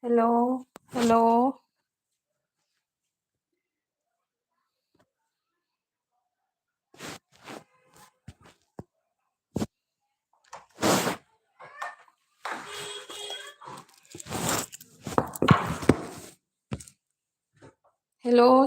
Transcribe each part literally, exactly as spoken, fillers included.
Hello, hello. Hello.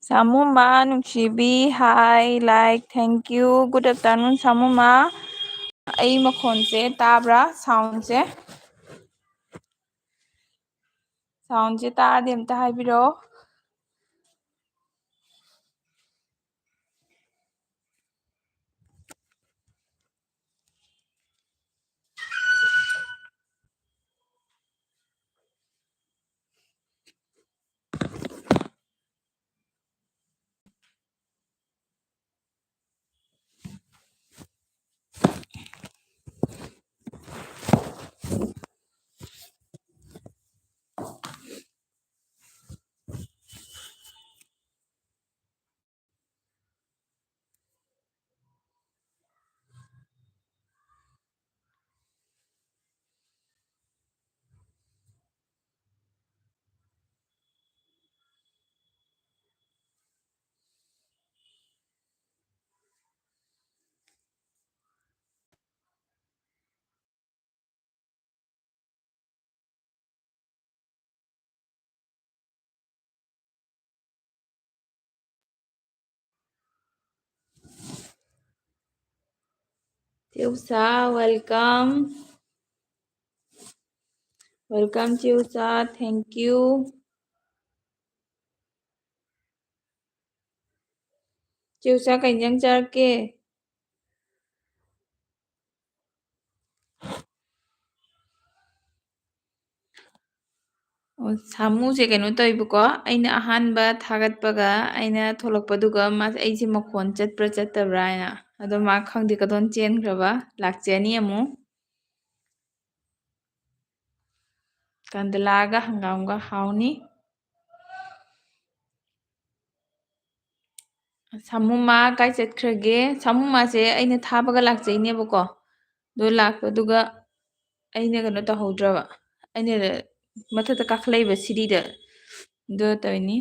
ꯁꯥꯃꯨꯃ ꯅꯨꯡꯁꯤꯕꯤ, hi, like, thank you, good afternoon ꯁꯥꯃꯨꯃ꯫ ꯑꯩ ꯃꯈꯣꯟꯁꯦ ꯇꯥꯕ꯭ꯔꯥ? Soundꯁꯦ, soundꯁꯦ ꯇꯥꯔꯗꯤ ꯑꯝꯇ ꯍꯥꯏꯕꯤꯔꯛꯑꯣ꯫ ꯆꯦ ꯎꯁꯥ, welcome. Welcome ꯆꯦ ꯎꯁꯥ, thank you. ꯆꯦ ꯎꯁꯥ, ꯀꯩ ꯏꯟꯖꯥꯡ ꯆꯥꯔꯛꯀꯦ? ꯑꯣ, ꯁꯥꯃꯨꯁꯦ ꯀꯩꯅꯣ ꯇꯧꯋꯦꯕꯀꯣ, ꯑꯩꯅ ꯑꯍꯥꯟꯕ ꯊꯥꯒꯠꯄꯒ ꯑꯩꯅ ꯊꯣꯛꯂꯛꯄꯗꯨꯒ ꯃꯥꯁꯦ, ꯑꯩꯁꯦ ꯃꯈꯣꯟ ꯆꯠꯄ꯭ꯔꯥ ꯆꯠꯇꯕ꯭ꯔꯥ ꯍꯥꯏꯅ, ꯑꯗꯣ ꯃꯥ ꯈꯪꯗꯦ ꯀꯗꯣꯝ ꯆꯦꯟꯈ꯭ꯔꯕ꯫ ꯂꯥꯛꯆꯅꯤ ꯑꯃꯨꯛ꯫ ꯀꯟꯗꯂꯥꯒ ꯍꯪꯒꯥꯝꯒ ꯍꯥꯎꯅꯤ꯫ ꯁꯥꯃꯨꯃꯥ ꯀꯥꯏ ꯆꯠꯈ꯭ꯔꯒꯦ? ꯁꯥꯃꯨꯃꯥꯁꯦ ꯑꯩꯅ ꯊꯥꯕꯒ ꯂꯥꯛꯆꯩꯅꯦꯕꯀꯣ꯫ ꯑꯗꯣ ꯂꯥꯛꯄꯗꯨꯒ ꯑꯩꯅ ꯀꯩꯅꯣ ꯇꯧꯍꯧꯗ꯭ꯔꯕ꯫ ꯑꯩꯅ ꯃꯊꯛꯇ ꯀꯥꯈꯠꯂꯛꯏꯕ ꯁꯤꯔꯤꯗ꯫ ꯑꯗꯨ ꯇꯧꯔꯤꯅꯤ꯫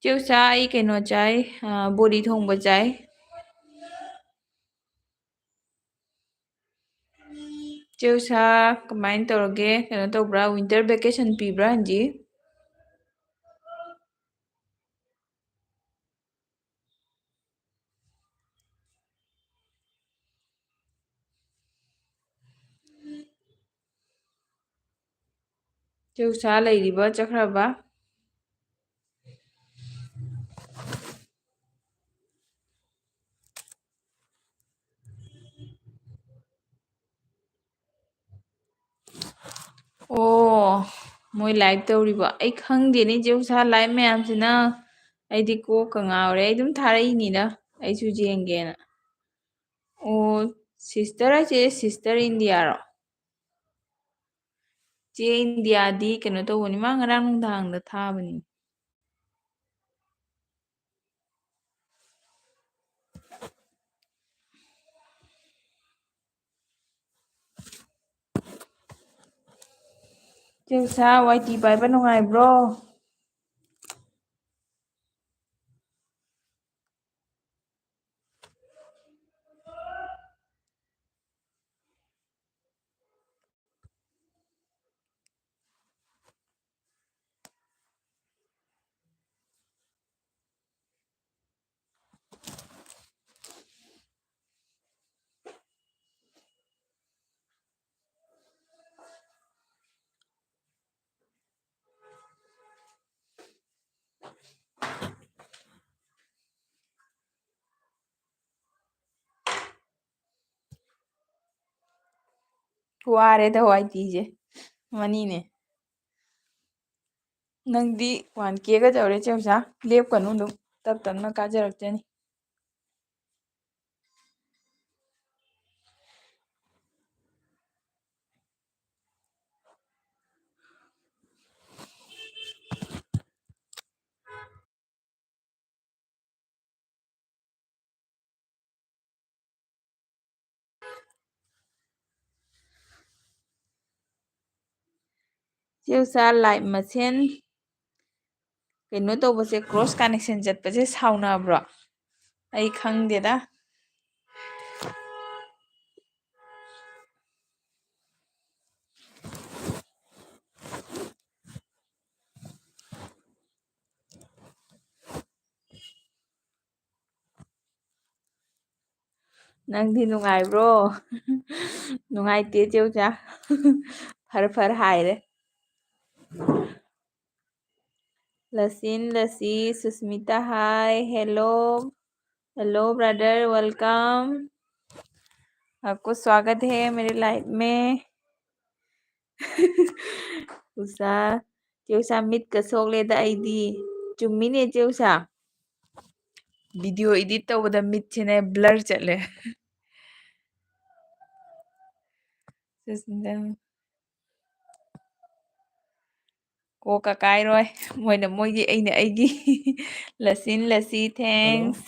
ꯆꯦ ꯎꯁꯥ, ꯑꯩ ꯀꯩꯅꯣ ꯆꯥꯏ, ꯑ, ꯕꯣꯔꯤ ꯊꯣꯡꯕ ꯆꯥꯏ꯫ ꯆꯦ ꯎꯁꯥ, ꯀꯃꯥꯏꯅ ꯇꯧꯔꯒꯦ? ꯀꯩꯅꯣ ꯇꯧꯕ꯭ꯔꯥ? Winter vacation ꯄꯤꯕ꯭ꯔꯥ ꯍꯧꯖꯤꯛ? ꯆꯦ ꯎꯁꯥ ꯂꯩꯔꯤꯕ, ꯆꯠꯈ꯭ꯔꯕ? ꯑꯣ, ꯃꯣꯏ live ꯇꯧꯔꯤꯕꯣ? ꯑꯩ ꯈꯪꯗꯦꯅꯦ, ꯏꯆꯦ ꯎꯁꯥ, live ꯃꯌꯥꯝꯁꯤꯅ ꯑꯩꯗꯤ ꯀꯣꯛꯀ ꯉꯥꯎꯔꯦ꯫ ꯑꯩ ꯑꯗꯨꯝ ꯊꯥꯔꯛꯏꯅꯤꯗ, ꯑꯩꯁꯨ ꯌꯦꯡꯒꯦꯅ꯫ ꯑꯣ, sister ꯍꯥꯏꯁꯦ sister ꯏꯟꯗꯤꯌꯥꯔꯣ? ꯆꯦ ꯏꯟꯗꯤꯌꯥꯗꯤ ꯀꯩꯅꯣ ꯇꯧꯕꯅꯤ, ꯃꯥ ꯉꯔꯥꯡ ꯅꯨꯡꯗꯥꯡꯗ ꯊꯥꯕꯅꯤ꯫ ꯆꯦ ꯎꯁꯥ, ꯋꯥꯏ ꯇꯤ ꯄꯥꯏꯕ ꯅꯨꯡꯉꯥꯏꯕ꯭ꯔꯣ? ꯋꯥꯔꯦꯗ ꯋꯥꯏ ꯇꯤꯁꯦ꯫ ꯃꯅꯤꯅꯦ꯫ ꯅꯪꯗꯤ ꯋꯥꯟ ꯀꯦꯒ ꯇꯧꯔꯦ ꯆꯦ ꯎꯁꯥ꯫ ꯂꯦꯞꯀꯅꯨ, ꯑꯗꯨꯝ ꯇꯞ ꯇꯞꯅ ꯀꯥꯖꯔꯛꯆꯅꯤ꯫ ꯆꯦ ꯎꯁꯥ, live ꯃꯁꯦꯟ ꯀꯩꯅꯣ ꯇꯧꯕꯁꯦ, cross connection ꯆꯠꯄꯁꯦ ꯁꯥꯎꯅꯕ꯭ꯔꯣ? ꯑꯩ ꯈꯪꯗꯦꯗ꯫ ꯅꯪꯗꯤ ꯅꯨꯡꯉꯥꯏꯕ꯭ꯔꯣ? ꯅꯨꯡꯉꯥꯏꯇꯦ ꯆꯦ ꯎꯁꯥ꯫ ꯐꯔ ꯐꯔ ꯍꯥꯏꯔꯦ꯫ लसीन, लसी, Sushmita, hi, hello, hello brother, welcome, आपको स्वागत है मेरे live में। ꯎꯁꯥ, ꯆꯦ ꯎꯁꯥ, ꯃꯤꯠꯀ ꯁꯣꯛꯂꯦꯗ ꯑꯩꯗꯤ꯫ ꯆꯨꯝꯃꯤꯅꯦ ꯆꯦ ꯎꯁꯥ꯫ Video edit ꯇꯧꯕꯗ ꯃꯤꯠꯁꯤꯅꯦ blur ꯆꯠꯂꯦ꯫ ꯁꯨꯁꯃꯤꯇꯥ꯫ ꯀꯣꯛꯀ ꯀꯥꯏꯔꯣꯏ꯫ ꯃꯣꯏꯅ ꯃꯣꯏꯒꯤ, ꯑꯩꯅ ꯑꯩꯒꯤ꯫ लसीन, लसी, thanks।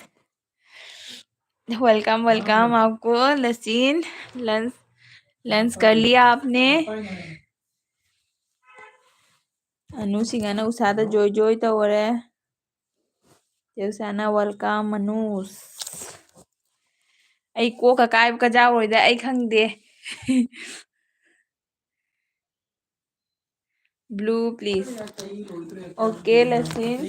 Welcome, welcome आपको, लसीन। Lunch, lunch कर लिया आपने? ꯑꯅꯨ ꯁꯤꯡꯍꯅ ꯎꯁꯥꯗ ꯖꯣꯏ ꯖꯣꯏ ꯇꯧꯔꯦ꯫ ꯆꯦ ꯎꯁꯥꯅ welcome, ꯑꯅꯨꯁ꯫ ꯑꯩ ꯀꯣꯛꯀ ꯀꯥꯏꯕ ꯀꯖꯥꯎꯔꯣꯏꯗ, ꯑꯩ ꯈꯪꯗꯦ꯫ Blue, please. Okay, लसीन।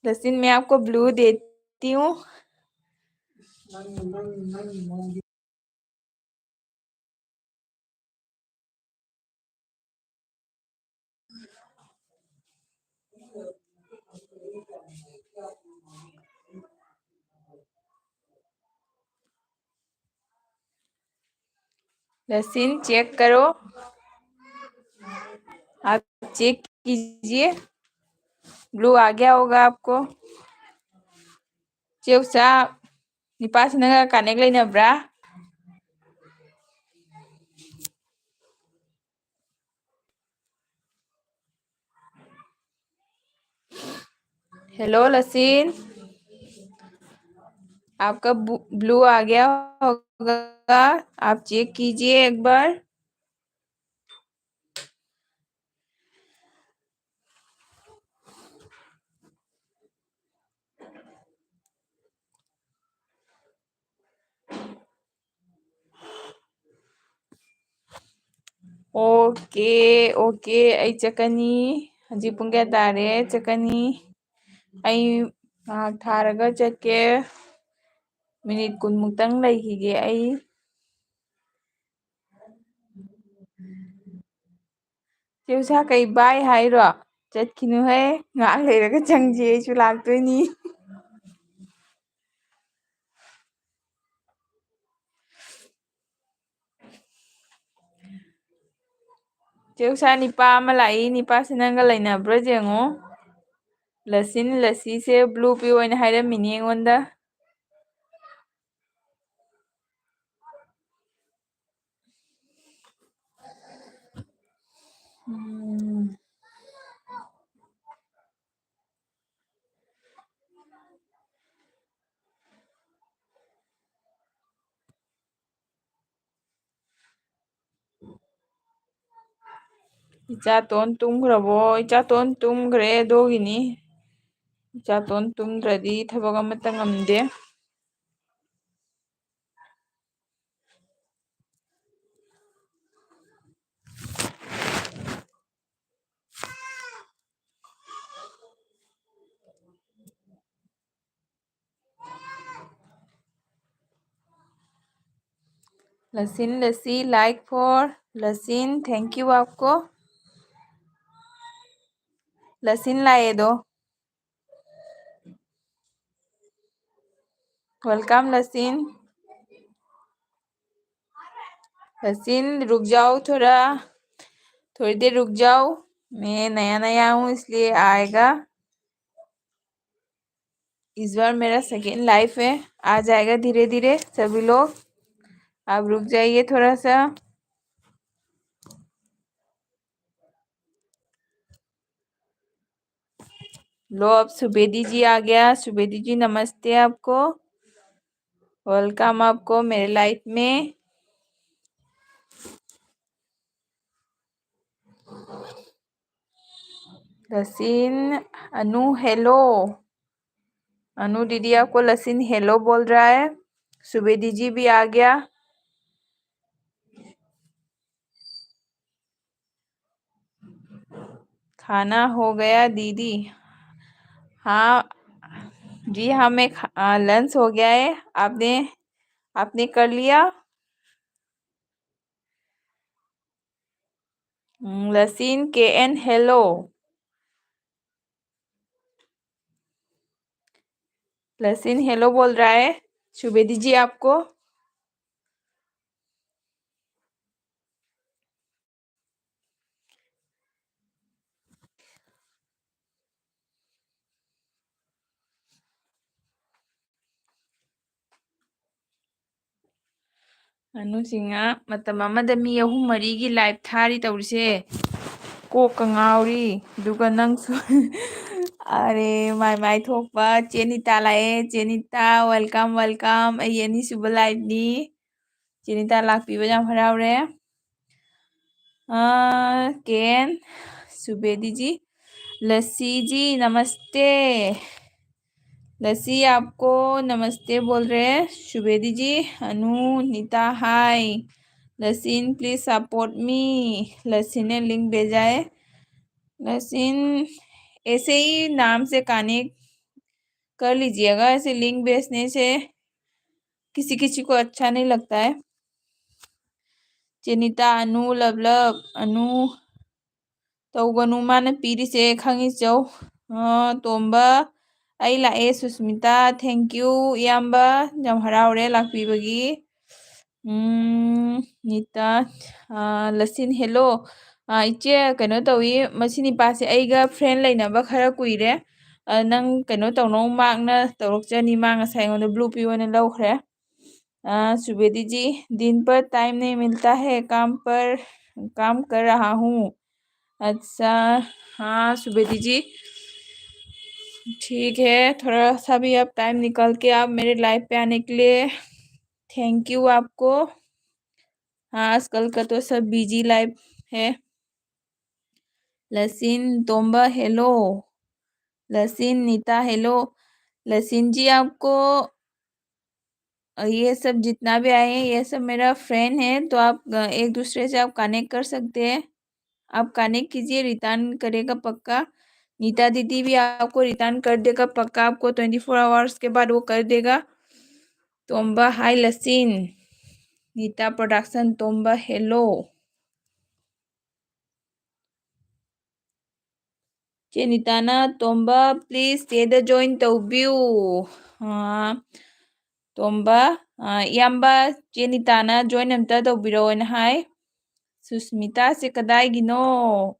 लसीन, मैं आपको blue देती हूँ। लसिन, चेक करो, आप चेक कीजिए, ब्लू आ गया होगा आपको। ꯆꯦ ꯎꯁꯥ, ꯅꯤꯄꯥꯁꯤꯅꯒ ꯀꯅꯦꯛ ꯂꯩꯅꯕ꯭ꯔꯥ? हेलो लसीन, आपका ब्लू आ गया होगा, आप चेक कीजिए एक बार। ꯑꯣꯀꯦ, ꯑꯣꯀꯦ, ꯑꯩ ꯆꯠꯀꯅꯤ꯫ ꯍꯧꯖꯤꯛ ꯄꯨꯡ ꯀꯌꯥ ꯇꯥꯔꯦ? ꯆꯠꯀꯅꯤ꯫ ꯑꯩ ꯉꯥꯏꯍꯥꯛ ꯊꯥꯔꯒ ꯆꯠꯀꯦ꯫ ꯃꯤꯅꯤꯠ ꯀꯨꯟꯃꯨꯛꯇꯪ ꯂꯩꯈꯤꯒꯦ ꯑꯩ꯫ ꯆꯦ ꯎꯁꯥ, ꯀꯩ ꯕꯥꯏ ꯍꯥꯏꯔꯣ? ꯆꯠꯈꯤꯅꯨꯍꯦ, ꯉꯥꯏꯍꯥꯛ ꯂꯩꯔꯒ ꯆꯪꯁꯤ, ꯑꯩꯁꯨ ꯂꯥꯛꯇꯣꯏꯅꯤ꯫ ꯆꯦ ꯎꯁꯥ, ꯅꯤꯄꯥ ꯑꯃ ꯂꯥꯛꯏ, ꯅꯤꯄꯥꯁꯤ ꯅꯪꯒ ꯂꯩꯅꯕ꯭ꯔꯥ ꯌꯦꯡꯉꯣ꯫ ꯂꯁꯤꯟ, ꯂꯁꯤꯁꯦ ꯕ꯭ꯂꯨ ꯄꯤꯌꯨ ꯑꯣꯏꯅ ꯍꯥꯏꯔꯝꯃꯤꯅꯤ ꯑꯩꯉꯣꯟꯗ꯫ ꯎꯝ꯫ ꯏꯆꯥꯇꯣꯟ ꯇꯨꯝꯈ꯭ꯔꯕꯣ? ꯏꯆꯥꯇꯣꯟ ꯇꯨꯝꯈ꯭ꯔꯦ, ꯑꯗꯨꯒꯤꯅꯤ꯫ ꯏꯆꯥꯇꯣꯟ ꯇꯨꯝꯗ꯭ꯔꯗꯤ ꯊꯕꯛ ꯑꯃꯠꯇ ꯉꯝꯗꯦ꯫ लसिन, लसी, like for लसिन, thank you आपको। लसिन लाए दो। Welcome लसिन। लसिन, रुक जाओ थोड़ा, थोड़ी देर रुक जाओ। मैं नया नया हूँ, इसलिए आएगा। इस बार मेरा सेकेंड लाइव है, आ जाएगा धीरे धीरे सभी लोग। आप रुक जाइए थोड़ा सा। लो, अब सुबेदी जी आ गया। सुबेदी जी, नमस्ते आपको, वेलकम आपको मेरे लाइव में। लसिन, अनु, हेलो। अनु दीदी आपको लसिन हेलो बोल रहा है। सुबेदी जी भी आ गया। खाना हो गया दीदी? हाँ जी, हाँ, मैं खा-, आ, लंच हो गया है। आपने, आपने कर लिया? हम्म, लसिन के एन हेलो। लसिन हेलो बोल रहा है सुबेदी जी आपको। ꯑꯅꯨꯁꯤꯡꯅ ꯃꯇꯝ ꯑꯃꯗ ꯃꯤ ꯑꯍꯨꯝ ꯃꯔꯤꯒꯤ ꯂꯥꯏꯚ ꯊꯥꯔꯤ ꯇꯧꯔꯤꯁꯦ꯫ ꯀꯣꯛꯀ ꯉꯥꯎꯔꯤ꯫ ꯑꯗꯨꯒ ꯅꯪꯁꯨ ꯑꯔꯦ, ꯃꯥꯏ ꯃꯥꯏ ꯊꯣꯛꯄ꯫ ꯆꯦꯅꯤꯇꯥ ꯂꯥꯛꯑꯦ꯫ ꯆꯦꯅꯤꯇꯥ, welcome, welcome꯫ ꯑꯩ ꯑꯅꯤꯁꯨꯕ ꯂꯥꯏꯚꯅꯤ꯫ ꯆꯦꯅꯤꯇꯥ ꯂꯥꯛꯄꯤꯕ ꯌꯥꯝ ꯍꯔꯥꯎꯔꯦ꯫ ꯑ, ꯀꯦꯟ, सुबेदी जी, लस्सी जी, नमस्ते। लस्सी आपको नमस्ते बोल रहे हैं, सुबेदी जी। अनु, नीता, हाय। लसिन, please support me। लसिन ने लिंक भेजा है। लसिन, ऐसे ही नाम से कनेक्ट कर लीजिएगा, ऐसे लिंक भेजने से किसी किसी को अच्छा नहीं लगता है। ꯆꯦꯅꯤꯇꯥ, ꯑꯅꯨ, ꯂꯕ ꯂꯕ, ꯑꯅꯨ, ꯇꯧꯒꯅꯨ ꯃꯥꯅ ꯄꯤꯔꯤꯁꯦ, ꯈꯪꯉꯤ ꯆꯧ꯫ ꯑ, ꯇꯣꯝꯕ, ꯑꯩ ꯂꯥꯛꯑꯦ, ꯁꯨꯁꯃꯤꯇꯥ, thank you ꯏꯌꯥꯝꯕ, ꯌꯥꯝ ꯍꯔꯥꯎꯔꯦ ꯂꯥꯛꯄꯤꯕꯒꯤ꯫ ꯎꯝ, ꯅꯤꯇꯥ, ꯑ, ꯂꯁꯤꯟ, hello꯫ ꯑ, ꯏꯆꯦ, ꯀꯩꯅꯣ ꯇꯧꯏ, ꯃꯁꯤ ꯅꯤꯄꯥꯁꯦ ꯑꯩꯒ friend ꯂꯩꯅꯕ ꯈꯔ ꯀꯨꯏꯔꯦ꯫ ꯑ, ꯅꯪ ꯀꯩꯅꯣ ꯇꯧꯅꯧ, ꯃꯥꯛꯅ ꯇꯧꯔꯛꯆꯅꯤ, ꯃꯥ ꯉꯁꯥꯏ ꯑꯩꯉꯣꯟꯗ blue ꯄꯤꯌꯣꯅ ꯂꯧꯈ꯭ꯔꯦ꯫ ꯑ, सुबेदी जी, दिन भर time नहीं मिलता है, काम पर, काम कर रहा हूँ। अच्छा, हाँ सुबेदी जी, ठीक है, थोड़ा सा भी आप time निकाल के आप मेरे live पे आने के लिए thank you आपको। हाँ, आजकल का तो सब busy life है। लसिन तोम्बा, hello। लसिन नीता, hello। लसिन जी, आपको, अ, ये सब जितना भी आए हैं, ये सब मेरा friend है, तो आप, अ, एक दूसरे से आप connect कर सकते हैं। आप connect कीजिए, return करेगा पक्का। नीता दीदी भी आपको return कर देगा पक्का, आपको twenty four hours के बाद वो कर देगा। तोम्बा, hi लसिन। Nita production, तोम्बा, hello। ꯆꯦ ꯅꯤꯇꯥꯅ ꯇꯣꯝꯕ, please ꯆꯦꯗ join ꯇꯧꯕꯤꯌꯨ꯫ ꯑꯥ, ꯇꯣꯝꯕ, ꯑꯥ, ꯏꯌꯥꯝꯕ, ꯆꯦ ꯅꯤꯇꯥꯅ join ꯑꯝꯇ ꯇꯧꯕꯤꯔꯛꯑꯣꯅ ꯍꯥꯏ꯫ ꯁꯨꯁꯃꯤꯇꯥꯁꯦ ꯀꯗꯥꯏꯒꯤꯅꯣ?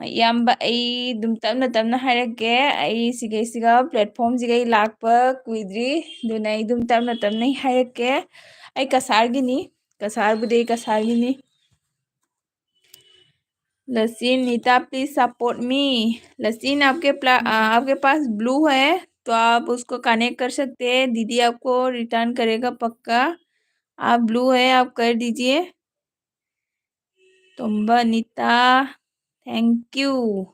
ꯏꯌꯥꯝꯕ, ꯑꯩ ꯑꯗꯨꯝ ꯇꯞꯅ ꯇꯞꯅ ꯍꯥꯏꯔꯛꯀꯦ꯫ ꯑꯩ ꯁꯤꯒꯩꯁꯤꯒ platformꯁꯤꯒ ꯑꯩ ꯂꯥꯛꯄ ꯀꯨꯏꯗ꯭ꯔꯤ, ꯑꯗꯨꯅ ꯑꯩ ꯑꯗꯨꯝ ꯇꯞꯅ ꯇꯞꯅ ꯍꯥꯏꯔꯛꯀꯦ꯫ ꯑꯩ ꯀꯁꯥꯔꯒꯤꯅꯤ, ꯀꯁꯥꯔꯕꯨꯗꯤ ꯑꯩ ꯀꯁꯥꯔꯒꯤꯅꯤ꯫ लसीन, नीता, please support me। लसीन, आपके प्ला-, आ, आपके पास blue है, तो आप उसको connect कर सकते हैं। दीदी आपको return करेगा पक्का। आप blue है, आप कर दीजिए। तुम्बा, Nita, thank you।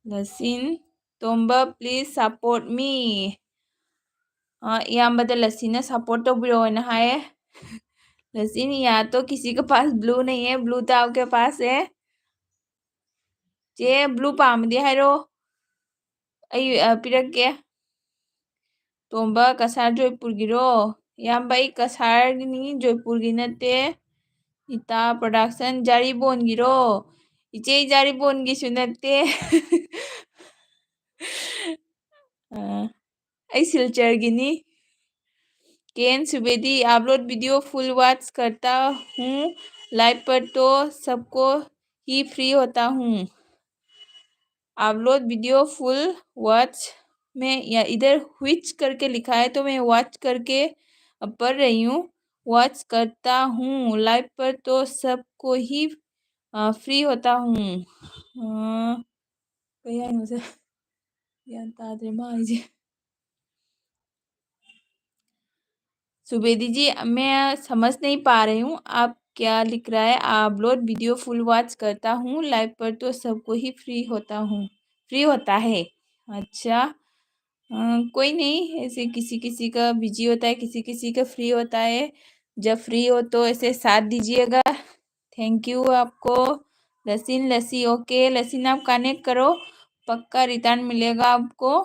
लसीन, तोम्बा, please support me। ꯑ, ꯏꯌꯥꯝꯕꯗ ꯂꯁꯤꯅ support ꯇꯧꯕꯤꯔꯛꯑꯣꯅ ꯍꯥꯏꯌꯦ꯫ लसीन, यहाँ तो किसी के पास blue नहीं है, blue तो आपके पास है। ꯆꯦ, blue ꯄꯥꯝꯃꯗꯤ ꯍꯥꯏꯔꯣ, ꯑꯩ, ꯑ, ꯄꯤꯔꯛꯀꯦ꯫ ꯇꯣꯝꯕ, ꯀꯁꯥꯔ ꯖꯣꯏꯄꯨꯔꯒꯤꯔꯣ? ꯏꯌꯥꯝꯕ, ꯑꯩ ꯀꯁꯥꯔꯒꯤꯅꯤ, ꯖꯣꯏꯄꯨꯔꯒꯤ ꯅꯠꯇꯦ꯫ ꯏꯇꯥ production, ꯖꯥꯔꯤꯕꯣꯟꯒꯤꯔꯣ? ꯏꯆꯦ, ꯖꯥꯔꯤꯕꯣꯟꯒꯤꯁꯨ ꯅꯠꯇꯦ꯫ ꯑ, ꯑꯩ ꯁꯤꯜꯆꯔꯒꯤꯅꯤ꯫ ꯀꯦ ꯑꯦꯟ ꯁꯨꯕꯦꯗꯤ, आप लोग वीडियो फुल वॉच करता हूँ, लाइव पर तो सबको ही फ्री होता हूँ। आप लोग वीडियो फुल वॉच में, या इधर व्हिच करके लिखा है, तो मैं वॉच करके पढ़ रही हूँ। वॉच करता हूँ, लाइव पर तो सबको ही, अ, फ्री होता हूँ। अ, ꯀꯩ ꯍꯥꯏꯅꯣ ꯁꯦ? ꯒ꯭ꯌꯥꯟ ꯇꯥꯗ꯭ꯔꯦ ꯃꯥ ꯍꯥꯏꯁꯦ꯫ सुबेदी जी, मैं समझ नहीं पा रही हूँ, आप क्या लिख रहा है? आप लोग वीडियो फुल वॉच करता हूँ, लाइव पर तो सबको ही फ्री होता हूँ, फ्री होता है। अच्छा, अ, कोई नहीं, ऐसे किसी किसी का बिजी होता है, किसी किसी का फ्री होता है। जब फ्री हो तो ऐसे साथ दीजिएगा। थैंक यू आपको। लसिन लसी, ओके, लसिन आप कनेक्ट करो, पक्का रिटर्न मिलेगा आपको।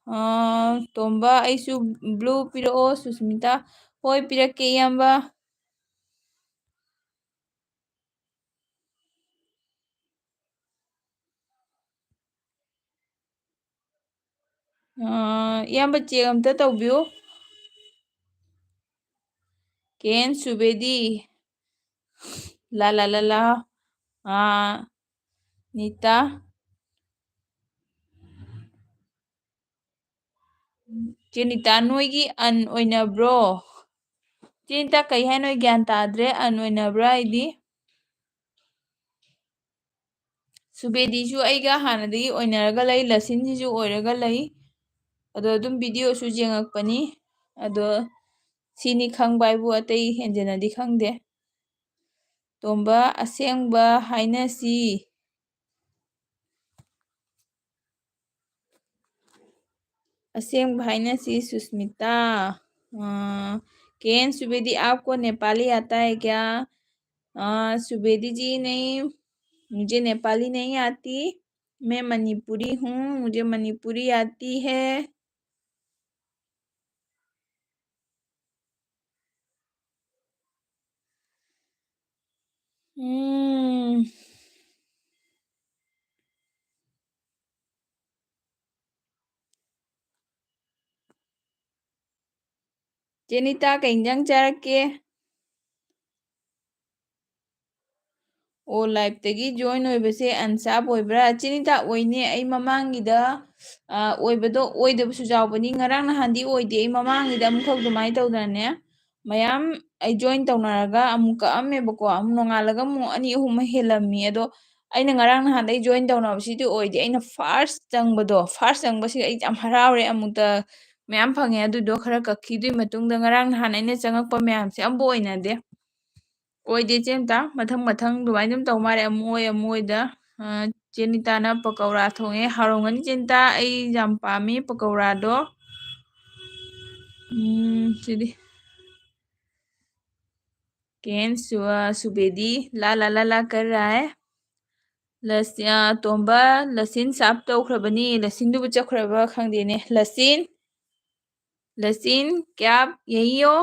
ꯑ, ꯇꯣꯝꯕ, ꯑꯩꯁꯨ ꯕ꯭ꯂꯨ ꯄꯤꯔꯛꯑꯣ꯫ ꯁꯨꯁꯃꯤꯇꯥ, ꯍꯣꯏ, ꯄꯤꯔꯛꯀꯦ, ꯏꯌꯥꯝꯕ꯫ ꯑ, ꯏꯌꯥꯝꯕ, ꯆꯦꯛ ꯑꯝꯇ ꯇꯧꯕꯤꯌꯨ꯫ ꯀꯦ ꯑꯦꯟ ꯁꯨꯕꯦꯗꯤ꯫ ꯂꯥ, ꯂꯥ, ꯂꯥ, ꯂꯥ꯫ ꯑ, ꯅꯤꯇꯥ꯫ ꯆꯦ ꯅꯤꯇꯥ, ꯅꯣꯏꯒꯤ ꯑꯟ ꯑꯣꯏꯅꯕ꯭ꯔꯣ? ꯆꯦ ꯅꯤꯇꯥ, ꯀꯩ ꯍꯥꯏꯅꯣ? ꯑꯩ ꯒ꯭ꯌꯥꯟ ꯇꯥꯗ꯭ꯔꯦ, ꯑꯟ ꯑꯣꯏꯅꯕ꯭ꯔꯥ ꯍꯥꯏꯗꯤ? ꯁꯨꯕꯦꯗꯤꯁꯨ ꯑꯩꯒ ꯍꯥꯟꯅꯗꯒꯤ ꯑꯣꯏꯅꯔꯒ ꯂꯩ, ꯂꯁꯤꯟꯁꯤꯁꯨ ꯑꯣꯏꯔꯒ ꯂꯩ꯫ ꯑꯗꯣ ꯑꯗꯨꯝ ꯚꯤꯗꯤꯑꯣꯁꯨ ꯌꯦꯡꯉꯛꯄꯅꯤ꯫ ꯑꯗꯣ ꯁꯤꯅꯤ ꯈꯪꯕ ꯍꯥꯏꯕꯨ ꯑꯇꯩ ꯍꯦꯟꯖꯟꯅꯗꯤ ꯈꯪꯗꯦ꯫ ꯇꯣꯝꯕ, ꯑꯁꯦꯡꯕ ꯍꯥꯏꯅꯁꯤ꯫ असेंग भाई ने सी सुष्मिता। अ, केन सुबेदी, आपको नेपाली आता है क्या? अ, सुबेदी जी, नहीं, मुझे नेपाली नहीं आती। मैं मणिपुरी हूँ, मुझे मणिपुरी आती है। हम्म। ꯆꯦꯅꯤꯇꯥ, ꯀꯩ ꯏꯟꯖꯥꯡ ꯆꯥꯔꯛꯀꯦ? ꯑꯣ, live ꯇꯒꯤ join ꯑꯣꯏꯕꯁꯦ ꯑꯟꯁꯥꯞ ꯑꯣꯏꯕ꯭ꯔꯥ? ꯆꯦꯅꯤꯇꯥ, ꯑꯣꯏꯅꯦ꯫ ꯑꯩ ꯃꯃꯥꯡꯒꯤꯗ, ꯑ, ꯑꯣꯏꯕꯗꯣ ꯑꯣꯏꯗꯕꯁꯨ ꯌꯥꯎꯕꯅꯤ꯫ ꯉꯔꯥꯡ ꯅꯍꯥꯟꯗꯤ ꯑꯣꯏꯗꯦ꯫ ꯑꯩ ꯃꯃꯥꯡꯒꯤꯗ ꯑꯃꯨꯛꯈꯛ ꯑꯗꯨꯃꯥꯏꯅ ꯇꯧꯗꯅꯅꯦ, ꯃꯌꯥꯝ ꯑꯩ join ꯇꯧꯅꯔꯒ ꯑꯃꯨꯛ ꯀꯛꯑꯝꯃꯦꯕꯀꯣ꯫ ꯑꯃꯨꯛ ꯅꯣꯡꯉꯥꯜꯂꯒ ꯑꯃꯨꯛ ꯑꯅꯤ ꯑꯍꯨꯝ ꯑꯃ ꯍꯦꯜꯂꯝꯃꯤ꯫ ꯑꯗꯣ ꯑꯩꯅ ꯉꯔꯥꯡ ꯅꯍꯥꯟꯗꯩ join ꯇꯧꯅꯕꯁꯤꯗꯤ ꯑꯣꯏꯗꯦ꯫ ꯑꯩꯅ first ꯆꯪꯕꯗꯣ, first ꯆꯪꯕꯁꯤꯒ ꯑꯩ ꯌꯥꯝ ꯍꯔꯥꯎꯔꯦ꯫ ꯑꯃꯨꯛꯇ ꯃꯌꯥꯝ ꯐꯪꯉꯦ꯫ ꯑꯗꯨꯗꯣ ꯈꯔ ꯀꯛꯈꯤ꯫ ꯑꯗꯨꯏ ꯃꯇꯨꯡꯗ ꯉꯔꯥꯡ ꯅꯍꯥꯟ ꯑꯩꯅ ꯆꯪꯉꯛꯄ ꯃꯌꯥꯝꯁꯦ ꯑꯝꯕꯨ ꯑꯣꯏꯅꯗꯦ꯫ ꯑꯣꯏꯗꯦ ꯏꯆꯦ ꯑꯝꯇ꯫ ꯃꯊꯪ ꯃꯊꯪ ꯑꯗꯨꯃꯥꯏꯅ ꯑꯗꯨꯝ ꯇꯧ ꯃꯥꯜꯂꯦ꯫ ꯑꯃꯨꯛ ꯑꯣꯏ, ꯑꯃꯨꯛ ꯑꯣꯏꯗ꯫ ꯑ, ꯆꯦ ꯅꯤꯇꯥꯅ ꯄꯀꯧꯔꯥ ꯊꯣꯡꯉꯦ꯫ ꯍꯥꯎꯔꯝꯒꯅꯤ ꯆꯦ ꯅꯤꯇꯥ꯫ ꯑꯩ ꯌꯥꯝ ꯄꯥꯝꯃꯤ ꯄꯀꯧꯔꯥꯗꯣ꯫ ꯎꯝ, ꯁꯤꯗꯤ꯫ ꯀꯦꯟ ꯁꯨ-, ꯑ, ꯁꯨꯕꯦꯗꯤ꯫ ला, ला, ला, ला कर रहा है। लस-, अ, ꯇꯣꯝꯕ, लसिन साफ ꯇꯧꯈ꯭ꯔꯕꯅꯤ꯫ लसिनꯗꯨꯕꯨ ꯆꯠꯈ꯭ꯔꯕ ꯈꯪꯗꯦꯅꯦ꯫ लसिन, लसिन, क्या आप यहीं हो?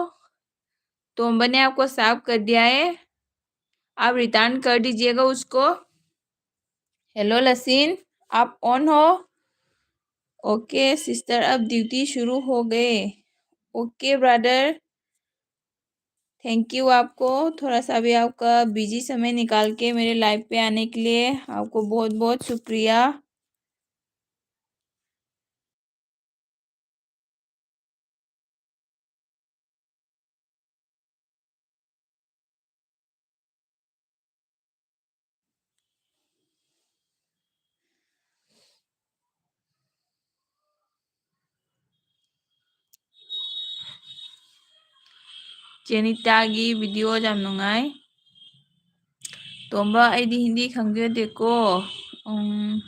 तोम्बा ने आपको साफ कर दिया है, आप return कर दीजिएगा उसको। Hello लसिन, आप on हो? OK sister, अब duty शुरू हो गए। OK brother, thank you आपको, थोड़ा सा भी आपका busy समय निकाल के मेरे live पे आने के लिए आपको बहुत बहुत शुक्रिया। ꯆꯦꯅꯤꯇꯥꯒꯤ video ꯌꯥꯝ ꯅꯨꯡꯉꯥꯏ꯫ ꯇꯣꯝꯕ, ꯑꯩꯗꯤ ꯍꯤꯟꯗꯤ ꯈꯪꯖꯗꯦꯀꯣ꯫ ꯎꯝ꯫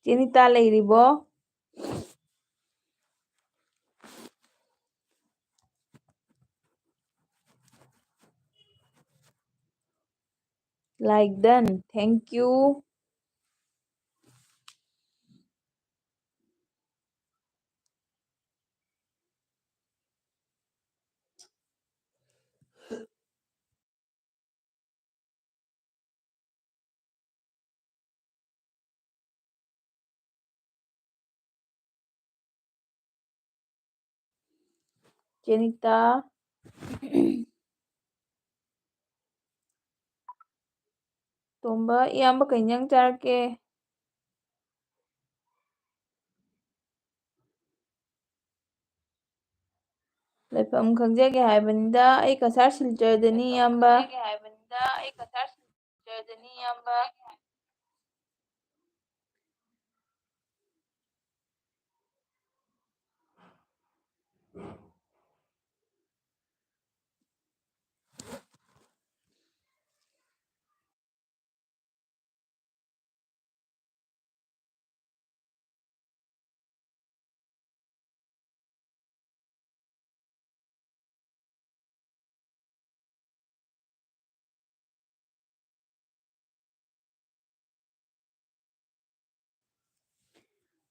ꯆꯦꯅꯤꯇꯥ ꯂꯩꯔꯤꯕꯣ? Like done. Thank you. ꯆꯦꯅꯤꯇꯥ꯫ ꯇꯣꯝꯕ, ꯏꯌꯥꯝꯕ ꯀꯩ ꯏꯟꯖꯥꯡ ꯆꯥꯔꯛꯀꯦ? ꯂꯩꯐꯝ ꯈꯪꯖꯒꯦ ꯍꯥꯏꯕꯅꯤꯗ, ꯑꯩ ꯀꯁꯥꯔ ꯁꯤꯜꯆꯔꯗꯅꯤ, ꯏꯌꯥꯝꯕ꯫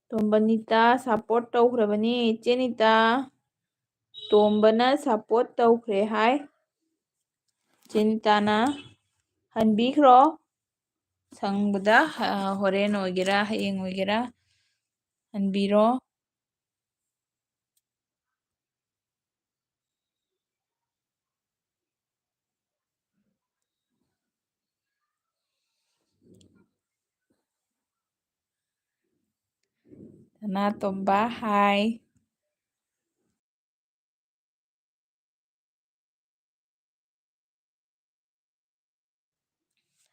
ꯇꯣꯝꯕꯅꯤꯇꯥ support ꯇꯧꯈ꯭ꯔꯕꯅꯤ꯫ ꯏꯆꯦ ꯅꯤꯇꯥ, ꯇꯣꯝꯕꯅ support ꯇꯧꯈ꯭ꯔꯦ ꯍꯥꯏ꯫ ꯏꯆꯦ ꯅꯤꯇꯥꯅ ꯍꯟꯕꯤꯈ꯭ꯔꯣ꯫ ꯁꯪꯕꯗ, ꯑ, ꯍꯣꯔꯦꯟ ꯑꯣꯏꯒꯦꯔꯥ, ꯍꯌꯦꯡ ꯑꯣꯏꯒꯦꯔꯥ, ꯍꯟꯕꯤꯔꯣ꯫ ꯁꯅꯥꯇꯣꯝꯕ, hi꯫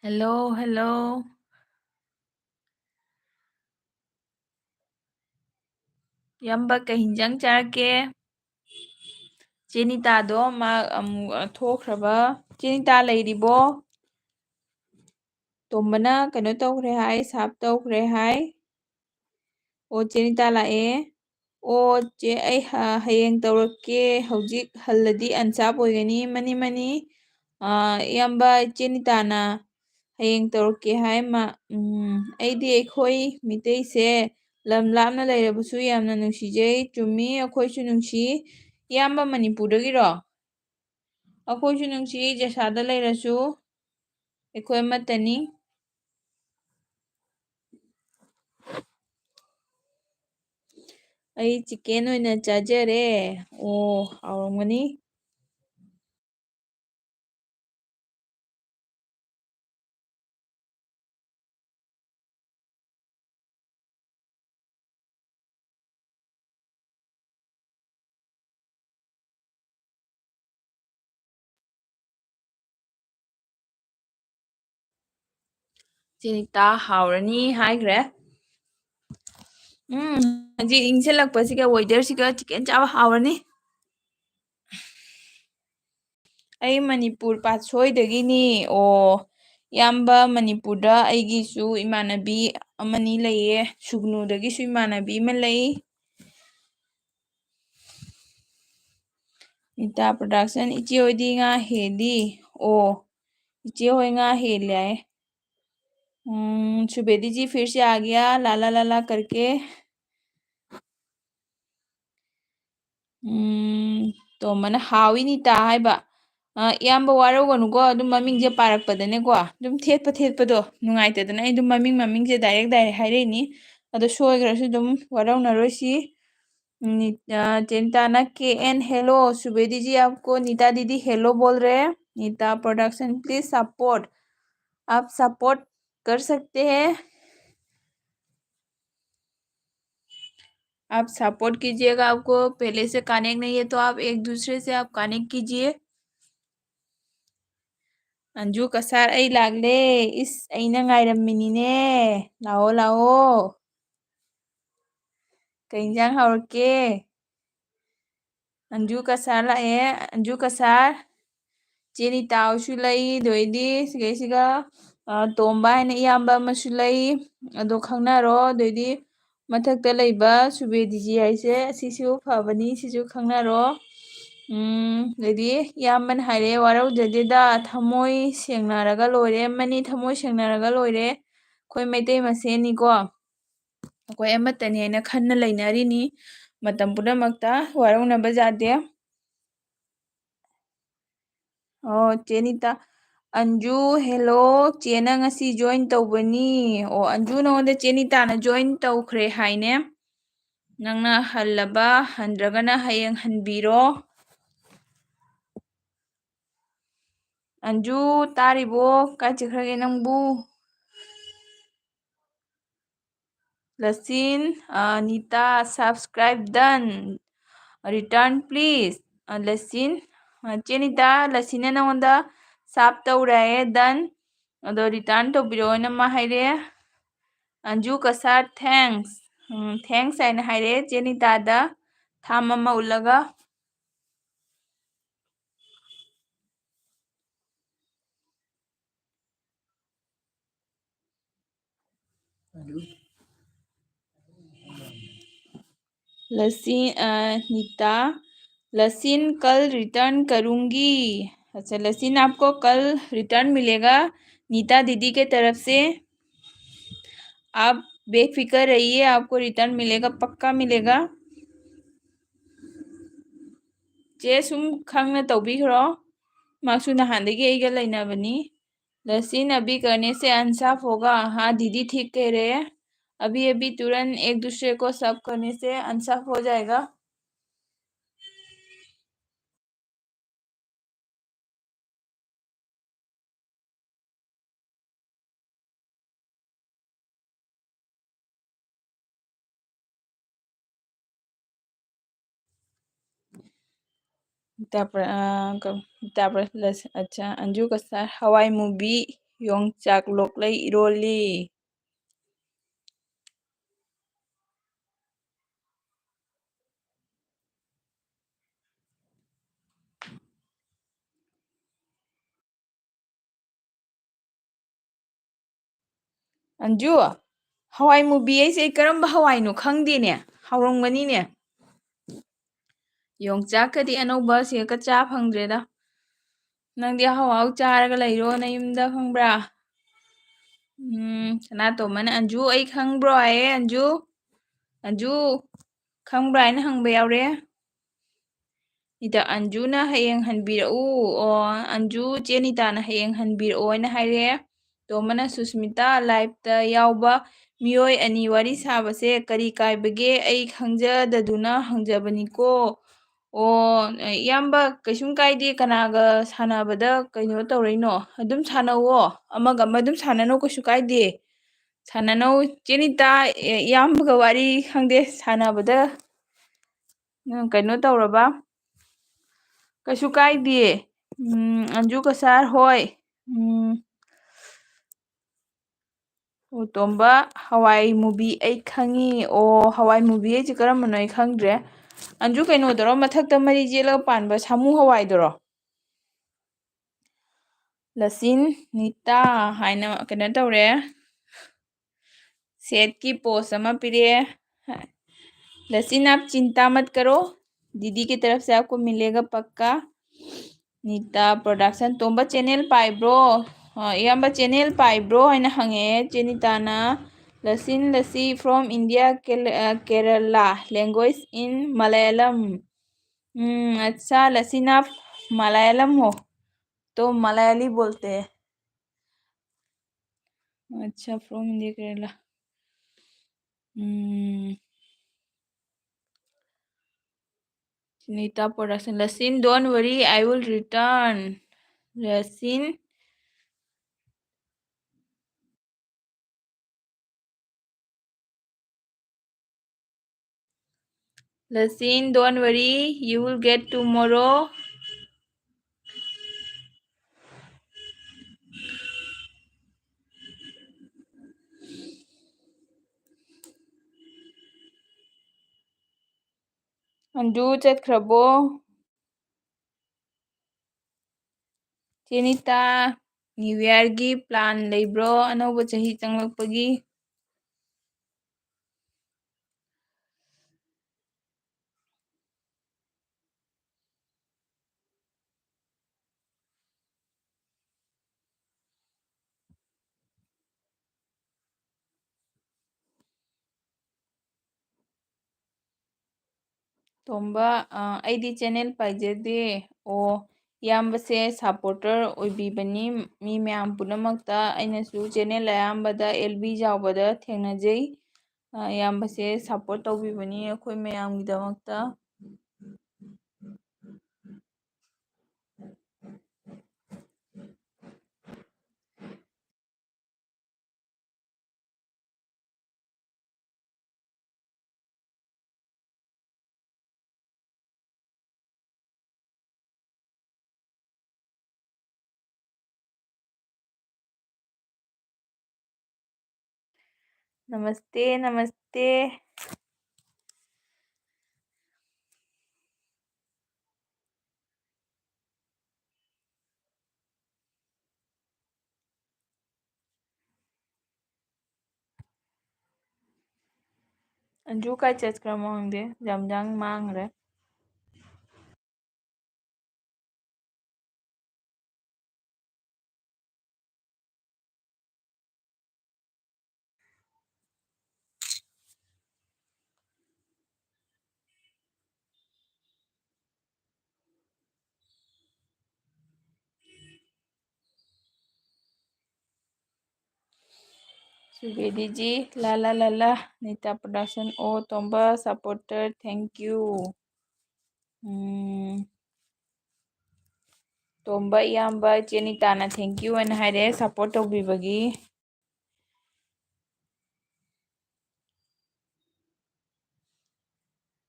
Hello, hello꯫ ꯏꯌꯥꯝꯕ, ꯀꯩ ꯍꯤꯟꯖꯥꯡ ꯆꯥꯔꯛꯀꯦ? ꯆꯦꯅꯤꯇꯥꯗꯣ ꯃꯥ ꯑꯃꯨꯛ, ꯑ, ꯊꯣꯛꯈ꯭ꯔꯕ꯫ ꯆꯦꯅꯤꯇꯥ ꯂꯩꯔꯤꯕꯣ? ꯇꯣꯝꯕꯅ ꯀꯩꯅꯣ ꯇꯧꯈ꯭ꯔꯦ ꯍꯥꯏ, ꯁꯥꯞ ꯇꯧꯈ꯭ꯔꯦ ꯍꯥꯏ꯫ ꯑꯣ, ꯆꯦꯅꯤꯇꯥ ꯂꯥꯛꯑꯦ꯫ ꯑꯣ, ꯆꯦ, ꯑꯩ ꯍ-, ꯍꯌꯦꯡ ꯇꯧꯔꯛꯀꯦ, ꯍꯧꯖꯤꯛ ꯍꯜꯂꯗꯤ unsafe ꯑꯣꯏꯒꯅꯤ꯫ ꯃꯅꯤ, ꯃꯅꯤ꯫ ꯑ, ꯏꯌꯥꯝꯕ ꯆꯦꯅꯤꯇꯥꯅ ꯍꯌꯦꯡ ꯇꯧꯔꯛꯀꯦ ꯍꯥꯏ ꯃꯥ꯫ ꯎꯝ, ꯑꯩꯗꯤ ꯑꯩꯈꯣꯏ ꯃꯤꯇꯩꯁꯦ ꯂꯝ ꯂꯥꯞꯅ ꯂꯩꯔꯕꯁꯨ ꯌꯥꯝꯅ ꯅꯨꯡꯁꯤꯖꯩ꯫ ꯆꯨꯝꯃꯤ, ꯑꯩꯈꯣꯏꯁꯨ ꯅꯨꯡꯁꯤ꯫ ꯏꯌꯥꯝꯕ ꯃꯅꯤꯄꯨꯔꯗꯒꯤꯔꯣ? ꯑꯩꯈꯣꯏꯁꯨ ꯅꯨꯡꯁꯤ, ꯖꯦꯁꯥꯗ ꯂꯩꯔꯁꯨ ꯑꯩꯈꯣꯏ ꯑꯃꯠꯇꯅꯤ꯫ ꯑꯩ chicken ꯑꯣꯏꯅ ꯆꯥꯖꯔꯦ꯫ ꯑꯣ, ꯍꯥꯎꯔꯝꯒꯅꯤ꯫ ꯆꯦꯅꯤꯇꯥ ꯍꯥꯎꯔꯅꯤ ꯍꯥꯏꯈ꯭ꯔꯦ꯫ ꯎꯝ, ꯍꯧꯖꯤꯛ ꯏꯪꯁꯤꯜꯂꯛꯄꯁꯤꯒ weatherꯁꯤꯒ chicken ꯆꯥꯕ ꯍꯥꯎꯔꯅꯤ꯫ ꯑꯩ ꯃꯅꯤꯄꯨꯔ ꯄꯥꯠꯁꯣꯏꯗꯒꯤꯅꯤ꯫ ꯑꯣ, ꯏꯌꯥꯝꯕ ꯃꯅꯤꯄꯨꯔꯗ ꯑꯩꯒꯤꯁꯨ ꯏꯃꯥꯟꯅꯕꯤ ꯑꯃꯅꯤ ꯂꯩꯌꯦ꯫ ꯁꯨꯒꯅꯨꯗꯒꯤꯁꯨ ꯏꯃꯥꯟꯅꯕꯤ ꯑꯃ ꯂꯩ꯫ ꯅꯤꯇꯥ production, ꯏꯆꯦ ꯍꯣꯏꯗꯤ ꯉꯥ ꯍꯦꯜꯂꯤ꯫ ꯑꯣ, ꯏꯆꯦ ꯍꯣꯏ ꯉꯥ ꯍꯦꯜꯂꯦ ꯍꯥꯏꯌꯦ꯫ ꯎꯝ, सुबेदी जी फिर से आ गया, ला ला ला ला करके। ꯎꯝ, ꯇꯣꯝꯕꯅ ꯍꯥꯎꯏ ꯅꯤꯇꯥ ꯍꯥꯏꯕ꯫ ꯑ, ꯏꯌꯥꯝꯕ ꯋꯥꯔꯧꯒꯅꯨꯀꯣ, ꯑꯗꯨꯝ ꯃꯃꯤꯡꯁꯦ ꯄꯥꯔꯛꯄꯗꯅꯦꯀꯣ, ꯑꯗꯨꯝ ꯊꯦꯠꯄ ꯊꯦꯠꯄꯗꯣ ꯅꯨꯡꯉꯥꯏꯇꯗꯅ ꯑꯩ ꯑꯗꯨꯝ ꯃꯃꯤꯡ ꯃꯃꯤꯡꯁꯦ direct direct ꯍꯥꯏꯔꯛꯏꯅꯤ꯫ ꯑꯗꯣ ꯁꯣꯏꯈ꯭ꯔꯁꯨ ꯑꯗꯨꯝ ꯋꯥꯔꯧꯅꯔꯣꯏꯁꯤ꯫ नि-, अ, चेनिता ना के एन hello, सुबेदी जी आपको नीता दीदी hello बोल रहे हैं। नीता production please support, आप support कर सकते हैं। आप support कीजिएगा, आपको पहले से connect नहीं है तो आप एक दूसरे से आप connect कीजिए। ꯑꯟꯖꯨ ꯀꯁꯥꯔ ꯑꯩ ꯂꯥꯛꯂꯦ꯫ ꯏꯁ, ꯑꯩꯅ ꯉꯥꯏꯔꯝꯃꯤꯅꯤꯅꯦ꯫ ꯂꯥꯛꯑꯣ, ꯂꯥꯛꯑꯣ꯫ ꯀꯩ ꯏꯟꯖꯥꯡ ꯍꯥꯎꯔꯛꯀꯦ? ꯑꯟꯖꯨ ꯀꯁꯥꯔ ꯂꯥꯛꯑꯦ, ꯑꯟꯖꯨ ꯀꯁꯥꯔ꯫ ꯆꯦ ꯅꯤꯇꯥ ꯍꯣꯏꯁꯨ ꯂꯩ, ꯑꯗꯩꯗꯤ ꯁꯤꯒꯩꯁꯤꯒ, ꯑ, ꯇꯣꯝꯕ ꯍꯥꯏꯅ ꯏꯌꯥꯝꯕ ꯑꯃꯁꯨ ꯂꯩ꯫ ꯑꯗꯣ ꯈꯪꯅꯔꯣ, ꯑꯗꯩꯗꯤ ꯃꯊꯛꯇ ꯂꯩꯕ ꯁꯨꯕꯦꯗꯤꯖꯤ ꯍꯥꯏꯁꯦ, ꯑꯁꯤꯁꯨ ꯐꯕꯅꯤ, ꯁꯤꯁꯨ ꯈꯪꯅꯔꯣ꯫ ꯎꯝ, ꯑꯗꯩꯗꯤ ꯏꯌꯥꯝꯕꯅ ꯍꯥꯏꯔꯛꯑꯦ, "ꯋꯥꯔꯧꯖꯗꯦꯗ, ꯊꯃꯣꯏ ꯁꯦꯡꯅꯔꯒ ꯂꯣꯏꯔꯦ, ꯑꯃꯅꯤ ꯊꯃꯣꯏ ꯁꯦꯡꯅꯔꯒ ꯂꯣꯏꯔꯦ꯫ ꯑꯩꯈꯣꯏ ꯃꯩꯇꯩ ꯃꯁꯦꯟꯅꯤꯀꯣ, ꯑꯩꯈꯣꯏ ꯑꯃꯠꯇꯅꯤ" ꯍꯥꯏꯅ ꯈꯟꯅ ꯂꯩꯅꯔꯤꯅꯤ꯫ ꯃꯇꯝ ꯄꯨꯝꯅꯃꯛꯇ ꯋꯥꯔꯧꯅꯕ ꯌꯥꯗꯦ꯫ ꯑꯣ, ꯆꯦ ꯅꯤꯇꯥ꯫ ꯑꯟꯖꯨ, hello꯫ ꯆꯦꯅ ꯉꯁꯤ join ꯇꯧꯕꯅꯤ꯫ ꯑꯣ, ꯑꯟꯖꯨ, ꯅꯉꯣꯟꯗ ꯆꯦ ꯅꯤꯇꯥꯅ join ꯇꯧꯈ꯭ꯔꯦ ꯍꯥꯏꯅꯦ꯫ ꯅꯪꯅ ꯍꯜꯂꯕ, ꯍꯟꯗ꯭ꯔꯒꯅ ꯍꯌꯦꯡ ꯍꯟꯕꯤꯔꯣ꯫ ꯑꯟꯖꯨ, ꯇꯥꯔꯤꯕꯣ? ꯀꯥꯏ ꯆꯠꯈ꯭ꯔꯒꯦ ꯅꯪꯕꯨ? ꯂꯁꯤꯟ, ꯑ, Nita, subscribe done. Return please. ꯑ, ꯂꯁꯤꯟ, ꯑ, ꯆꯦ ꯅꯤꯇꯥ, ꯂꯁꯤꯟꯅ ꯅꯉꯣꯟꯗ sub ꯇꯧꯔꯦ, done. ꯑꯗꯣ return ꯇꯧꯕꯤꯔꯛꯑꯣꯅ ꯃꯥ ꯍꯥꯏꯔꯦ꯫ ꯑꯟꯖꯨ ꯀꯁꯥꯔ, thanks. ꯎꯝ, thanks ꯍꯥꯏꯅ ꯍꯥꯏꯔꯦ ꯆꯦ ꯅꯤꯇꯥꯗ, ꯊꯥꯝ ꯑꯃ ꯎꯠꯂꯒ꯫ लसीन, अ, नीता, लसीन कल return करूँगी। अच्छा, लसीन, आपको कल return मिलेगा नीता दीदी के तरफ से। आप बेफिक्र रहिए, आपको return मिलेगा, पक्का मिलेगा। ꯆꯦ, ꯁꯨꯝ ꯈꯪꯅ ꯇꯧꯕꯤꯈ꯭ꯔꯣ꯫ ꯃꯥꯁꯨ ꯅꯍꯥꯟꯗꯒꯤ ꯑꯩꯒ ꯂꯩꯅꯕꯅꯤ꯫ लसीन अभी करने से अनसाफ होगा। हाँ दीदी, ठीक कह रहे हैं। अभी अभी तुरंत एक दूसरे को sub करने से अनसाफ हो जाएगा। ꯇꯥꯕ꯭ꯔꯥ? ꯑ, ꯀ-, ꯇꯥꯕ꯭ꯔꯥ? ꯂꯁ-, ꯑꯠꯆꯥ, ꯑꯟꯖꯨ ꯀꯁꯥꯔ, ꯍꯋꯥꯏ ꯃꯨꯕꯤ, ꯌꯣꯡꯆꯥꯛ ꯂꯣꯛꯂꯩ ꯏꯔꯣꯜꯂꯤ꯫ ꯑꯟꯖꯨ, ꯍꯋꯥꯏ ꯃꯨꯕꯤ ꯍꯥꯏꯁꯦ ꯑꯩ ꯀꯔꯝꯕ ꯍꯋꯥꯏꯅꯣ ꯈꯪꯗꯦꯅꯦ꯫ ꯍꯥꯎꯔꯝꯒꯅꯤꯅꯦ꯫ ꯌꯣꯡꯆꯥꯛꯀꯗꯤ ꯑꯅꯧꯕ ꯁꯤꯒ ꯆꯥ ꯐꯪꯗ꯭ꯔꯦꯗ꯫ ꯅꯪꯗꯤ ꯑꯍꯥꯎ ꯑꯍꯥꯎ ꯆꯥꯔꯒ ꯂꯩꯔꯣ ꯅꯌꯨꯝꯗ, ꯈꯪꯕ꯭ꯔꯥ? ꯎꯝ, ꯁꯅꯥꯇꯣꯝꯕꯅ, "ꯑꯟꯖꯨ, ꯑꯩ ꯈꯪꯕ꯭ꯔꯣ?" ꯍꯥꯏꯌꯦ꯫ "ꯑꯟꯖꯨ, ꯑꯟꯖꯨ, ꯈꯪꯕ꯭ꯔꯥ?" ꯍꯥꯏꯅ ꯍꯪꯕ ꯌꯥꯎꯔꯦ꯫ ꯏꯗ ꯑꯟꯖꯨꯅ ꯍꯌꯦꯡ ꯍꯟꯕꯤꯔꯛꯎ꯫ ꯑꯣ, ꯑꯟꯖꯨ, ꯆꯦ ꯅꯤꯇꯥꯅ ꯍꯌꯦꯡ ꯍꯟꯕꯤꯔꯛꯑꯣ ꯍꯥꯏꯅ ꯍꯥꯏꯔꯦ꯫ ꯇꯣꯝꯕꯅ, "ꯁꯨꯁꯃꯤꯇꯥ, live ꯇ ꯌꯥꯎꯕ ꯃꯤꯑꯣꯏ ꯑꯅꯤ ꯋꯥꯔꯤ ꯁꯥꯕꯁꯦ ꯀꯔꯤ ꯀꯥꯏꯕꯒꯦ? ꯑꯩ ꯈꯪꯖꯗꯗꯨꯅ ꯍꯪꯖꯕꯅꯤꯀꯣ"꯫ ꯑꯣ, ꯏꯌꯥꯝꯕ, ꯀꯩꯁꯨꯝ ꯀꯥꯏꯗꯦ꯫ ꯀꯅꯥꯒ ꯁꯥꯟꯅꯕꯗ ꯀꯩꯅꯣ ꯇꯧꯔꯛꯏꯅꯣ? ꯑꯗꯨꯝ ꯁꯥꯟꯅꯧꯋꯣ꯫ ꯑꯃꯒ ꯑꯃ ꯑꯗꯨꯝ ꯁꯥꯟꯅꯅꯧ, ꯀꯩꯁꯨ ꯀꯥꯏꯗꯦ꯫ ꯁꯥꯟꯅꯅꯧ꯫ ꯆꯦꯅꯤꯇꯥ, ꯑꯦ, ꯏꯌꯥꯝꯕꯒ ꯋꯥꯔꯤ ꯈꯪꯗꯦ ꯁꯥꯟꯅꯕꯗ, ꯎꯝ, ꯀꯩꯅꯣ ꯇꯧꯔꯕ? ꯀꯩꯁꯨ ꯀꯥꯏꯗꯦ꯫ ꯎꯝ, ꯑꯟꯖꯨ ꯀꯁꯥꯔ ꯍꯣꯏ꯫ ꯎꯝ꯫ ꯑꯣ, ꯇꯣꯝꯕ, ꯍꯋꯥꯏ ꯃꯨꯕꯤ ꯑꯩ ꯈꯪꯉꯤ꯫ ꯑꯣ, ꯍꯋꯥꯏ ꯃꯨꯕꯤ ꯍꯥꯏꯁꯦ ꯀꯔꯝꯕꯅꯣ ꯑꯩ ꯈꯪꯗ꯭ꯔꯦ꯫ ꯑꯟꯖꯨ, ꯀꯩꯅꯣꯗꯨꯔꯣ, ꯃꯊꯛꯇ ꯃꯔꯤ ꯆꯦꯜꯂꯒ ꯄꯥꯟꯕ ꯁꯥꯃꯨ ꯍꯋꯥꯏꯗꯨꯔꯣ? ꯂꯁꯤꯟ, ꯅꯤꯇꯥ ꯍꯥꯏꯅ ꯀꯩꯅꯣ ꯇꯧꯔꯦ꯫ ꯁꯦꯠꯀꯤ ꯄꯣꯁ ꯑꯃ ꯄꯤꯔꯛꯑꯦ꯫ "लसिन, आप चिंता मत करो, दीदी की तरफ से आपको मिलेगा पक्का।" नीता प्रोडक्शन, ꯇꯣꯝꯕ ꯆꯦꯅꯦꯜ ꯄꯥꯏꯕ꯭ꯔꯣ? ꯑ, ꯏꯌꯥꯝꯕ ꯆꯦꯅꯦꯜ ꯄꯥꯏꯕ꯭ꯔꯣ ꯍꯥꯏꯅ ꯍꯪꯉꯛꯑꯦ ꯆꯦꯅꯤꯇꯥꯅ꯫ "लसिन, लसी from India, केल-, अ, केरला, language in Malayalam।" हम्म, अच्छा, लसिन, आप मलयालम हो, तो मलयाली बोलते हैं। अच्छा, from India, Kerala. Hmm. Nita production, Lasin, don't worry, I will return। Lasin, Lasin, don't worry, you will get tomorrow। Anju ꯆꯠꯈ꯭ꯔꯕꯣ? ꯆꯦꯅꯤꯇꯥ, New Year ꯒꯤ plan ꯂꯩꯕ꯭ꯔꯣ? ꯑꯅꯧꯕ ꯆꯍꯤ ꯆꯪꯂꯛꯄꯒꯤ? ꯇꯣꯝꯕ, ꯑ, ꯑꯩꯗꯤ ꯆꯦꯅꯦꯜ ꯄꯥꯏꯖꯗꯦ꯫ ꯑꯣ, ꯏꯌꯥꯝꯕꯁꯦ supporter ꯑꯣꯏꯕꯤꯕꯅꯤ ꯃꯤ ꯃꯌꯥꯝ ꯄꯨꯝꯅꯃꯛꯇ꯫ ꯑꯩꯅꯁꯨ channel ꯑꯌꯥꯝꯕꯗ ꯑꯦꯜ ꯕꯤ ꯆꯥꯎꯕꯗ ꯊꯦꯡꯅꯖꯩ꯫ ꯑ, ꯏꯌꯥꯝꯕꯁꯦ support ꯇꯧꯕꯤꯕꯅꯤ ꯑꯩꯈꯣꯏ ꯃꯌꯥꯝꯒꯤꯗꯃꯛꯇ꯫ नमस्ते, नमस्ते। ꯑꯟꯖꯨ ꯀꯥꯏ ꯆꯠꯈ꯭ꯔꯃꯣ ꯈꯪꯗꯦ, ꯌꯥꯝ ꯌꯥꯡ ꯃꯥꯡꯈ꯭ꯔꯦ꯫ ꯁꯨꯕꯦꯗꯤꯖꯤ, ꯂꯥ ꯂꯥ ꯂꯥ ꯂꯥ, ꯅꯤꯇꯥ production, ꯑꯣ, ꯇꯣꯝꯕ supporter, thank you꯫ ꯎꯝ, ꯇꯣꯝꯕ ꯏꯌꯥꯝꯕ, ꯏꯆꯦ ꯅꯤꯇꯥꯅ thank you ꯑꯅ ꯍꯥꯏꯔꯛꯑꯦ support ꯇꯧꯕꯤꯕꯒꯤ꯫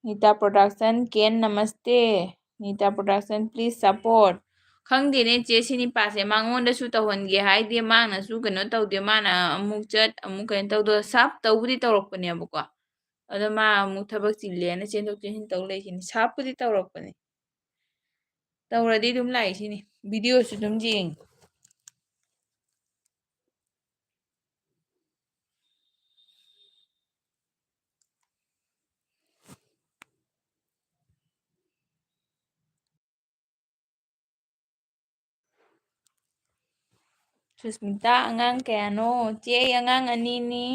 Nita production, can, ꯅꯃꯁꯇꯦ꯫ Nita production, please support꯫ ꯈꯪꯗꯦꯅꯦ ꯆꯦ ꯁꯤꯅꯤꯄꯥꯁꯦ, ꯃꯉꯣꯟꯗꯁꯨ ꯇꯧꯍꯟꯒꯦ ꯍꯥꯏꯗꯦ, ꯃꯥꯅꯁꯨ ꯀꯩꯅꯣ ꯇꯧꯗꯦ, ꯃꯥꯅ ꯑꯃꯨꯛ ꯆꯠ ꯑꯃꯨꯛ ꯀꯩꯅꯣ ꯇꯧꯗꯣ꯫ ꯁꯥꯞ ꯇꯧꯕꯨꯗꯤ ꯇꯧꯔꯛꯄꯅꯦꯕꯀꯣ, ꯑꯗꯣ ꯃꯥ ꯑꯃꯨꯛ ꯊꯕꯛ ꯆꯤꯜꯂꯦꯅ ꯆꯦꯟꯊꯣꯛ ꯆꯦꯟꯁꯤꯟ ꯇꯧ ꯂꯩꯈꯤꯅꯤ꯫ ꯁꯥꯞꯄꯨꯗꯤ ꯇꯧꯔꯛꯄꯅꯦ, ꯇꯧꯔꯗꯤ ꯑꯗꯨꯝ ꯂꯥꯛꯏꯁꯤꯅꯤ, videoꯁꯨ ꯑꯗꯨꯝ ꯌꯦꯡꯉꯤ꯫ ꯁꯨꯁꯃꯤꯇꯥ, ꯑꯉꯥꯡ ꯀꯌꯥꯅꯣ? ꯆꯦ, ꯑꯩ ꯑꯉꯥꯡ ꯑꯅꯤꯅꯤ꯫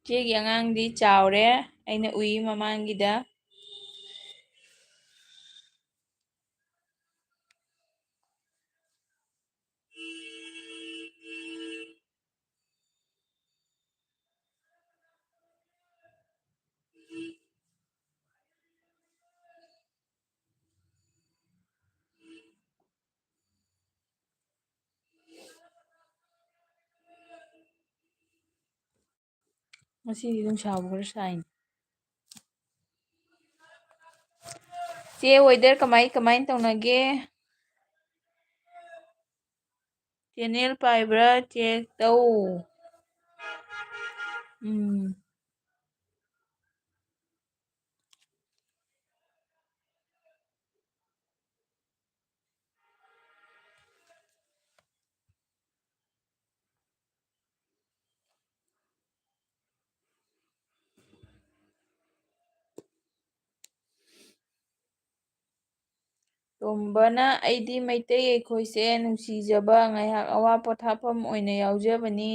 ꯏꯆꯦꯒꯤ ꯑꯉꯥꯡꯗꯤ ꯆꯥꯎꯔꯦ, ꯑꯩꯅ ꯎꯏ ꯃꯃꯥꯡꯒꯤꯗ꯫ ꯉꯁꯤꯗꯤ ꯅꯨꯡꯁꯥꯕꯨ ꯈꯔ ꯁꯥꯏꯅꯦ꯫ ꯆꯦ, weather ꯀꯃꯥꯏ ꯀꯃꯥꯏꯅ ꯇꯧꯅꯒꯦ? Channel ꯄꯥꯏꯕ꯭ꯔꯥ check ꯇꯧ꯫ ꯎꯝ꯫ ꯇꯣꯝꯕꯅ, "ꯑꯩꯗꯤ ꯃꯩꯇꯩ ꯑꯩꯈꯣꯏꯁꯦ ꯅꯨꯡꯁꯤꯖꯕ ꯉꯥꯏꯍꯥꯛ ꯑꯋꯥ ꯄꯣꯊꯥꯐꯝ ꯑꯣꯏꯅ ꯌꯥꯎꯖꯕꯅꯤ꯫"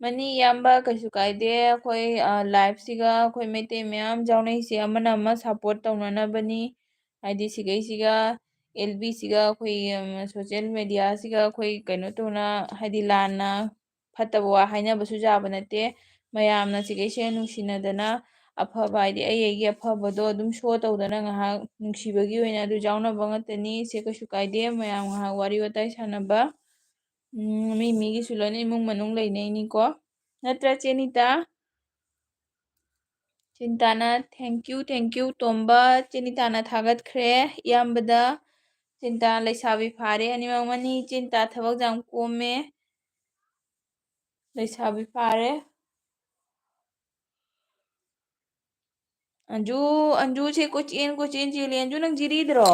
ꯃꯅꯤ ꯏꯌꯥꯝꯕ, ꯀꯩꯁꯨ ꯀꯥꯏꯗꯦ꯫ ꯑꯩꯈꯣꯏ, ꯑ, liveꯁꯤꯒ ꯑꯩꯈꯣꯏ ꯃꯩꯇꯩ ꯃꯌꯥꯝ ꯌꯥꯎꯅꯩꯁꯦ ꯑꯃꯅ ꯑꯃ support ꯇꯧꯅꯅꯕꯅꯤ꯫ ꯍꯥꯏꯗꯤ ꯁꯤꯒꯩꯁꯤꯒ, ꯑꯦꯜ ꯕꯤꯁꯤꯒ ꯑꯩꯈꯣꯏ, ꯎꯝ, social mediaꯁꯤꯒ ꯑꯩꯈꯣꯏ ꯀꯩꯅꯣ ꯇꯧꯅ, ꯍꯥꯏꯗꯤ ꯂꯥꯟꯅ ꯐꯠꯇꯕ ꯋꯥ ꯍꯥꯏꯅꯕꯁꯨ ꯌꯥꯕ ꯅꯠꯇꯦ꯫ ꯃꯌꯥꯝꯅ ꯁꯤꯒꯩꯁꯦ ꯅꯨꯡꯁꯤꯅꯗꯅ ꯑꯐꯕ, ꯍꯥꯏꯗꯤ ꯑꯩ ꯑꯩꯒꯤ ꯑꯐꯕꯗꯣ ꯑꯗꯨꯝ show ꯇꯧꯗꯅ ꯉꯥꯏꯍꯥꯛ ꯅꯨꯡꯁꯤꯕꯒꯤ ꯑꯣꯏꯅ ꯑꯗꯨ ꯌꯥꯎꯅꯕ ꯉꯥꯛꯇꯅꯤ꯫ ꯁꯦ ꯀꯩꯁꯨ ꯀꯥꯏꯗꯦ, ꯃꯌꯥꯝ ꯉꯥꯏꯍꯥꯛ ꯋꯥꯔꯤ ꯋꯥꯇꯥꯏ ꯁꯥꯟꯅꯕ꯫ ꯎꯝ, ꯃꯤ ꯃꯤꯒꯤꯁꯨ ꯂꯣꯏꯅ ꯏꯃꯨꯡ ꯃꯅꯨꯡ ꯂꯩꯅꯩꯅꯤꯀꯣ꯫ ꯅꯠꯇ꯭ꯔꯥ, ꯆꯦꯅꯤꯇꯥ? ꯆꯤꯟꯇꯥꯅ, "Thank you, thank you, ꯇꯣꯝꯕ꯫" ꯆꯤꯟꯇꯥꯅ ꯊꯥꯒꯠꯈ꯭ꯔꯦ ꯏꯌꯥꯝꯕꯗ꯫ ꯆꯤꯟꯇꯥ ꯂꯩꯁꯥꯕꯤ ꯐꯥꯔꯦ, ꯑꯅꯤꯃꯛ ꯃꯅꯤ꯫ ꯆꯤꯟꯇꯥ ꯊꯕꯛ ꯌꯥꯝ ꯀꯣꯝꯃꯦ꯫ ꯂꯩꯁꯥꯕꯤ ꯐꯥꯔꯦ꯫ ꯑꯟꯖꯨ, ꯑꯟꯖꯨꯁꯦ ꯀꯣꯏꯆꯦꯟ ꯀꯣꯏꯆꯦꯟ ꯆꯦꯜꯂꯤ꯫ ꯑꯟꯖꯨ, ꯅꯪ ꯖꯤꯔꯤꯗ꯭ꯔꯣ?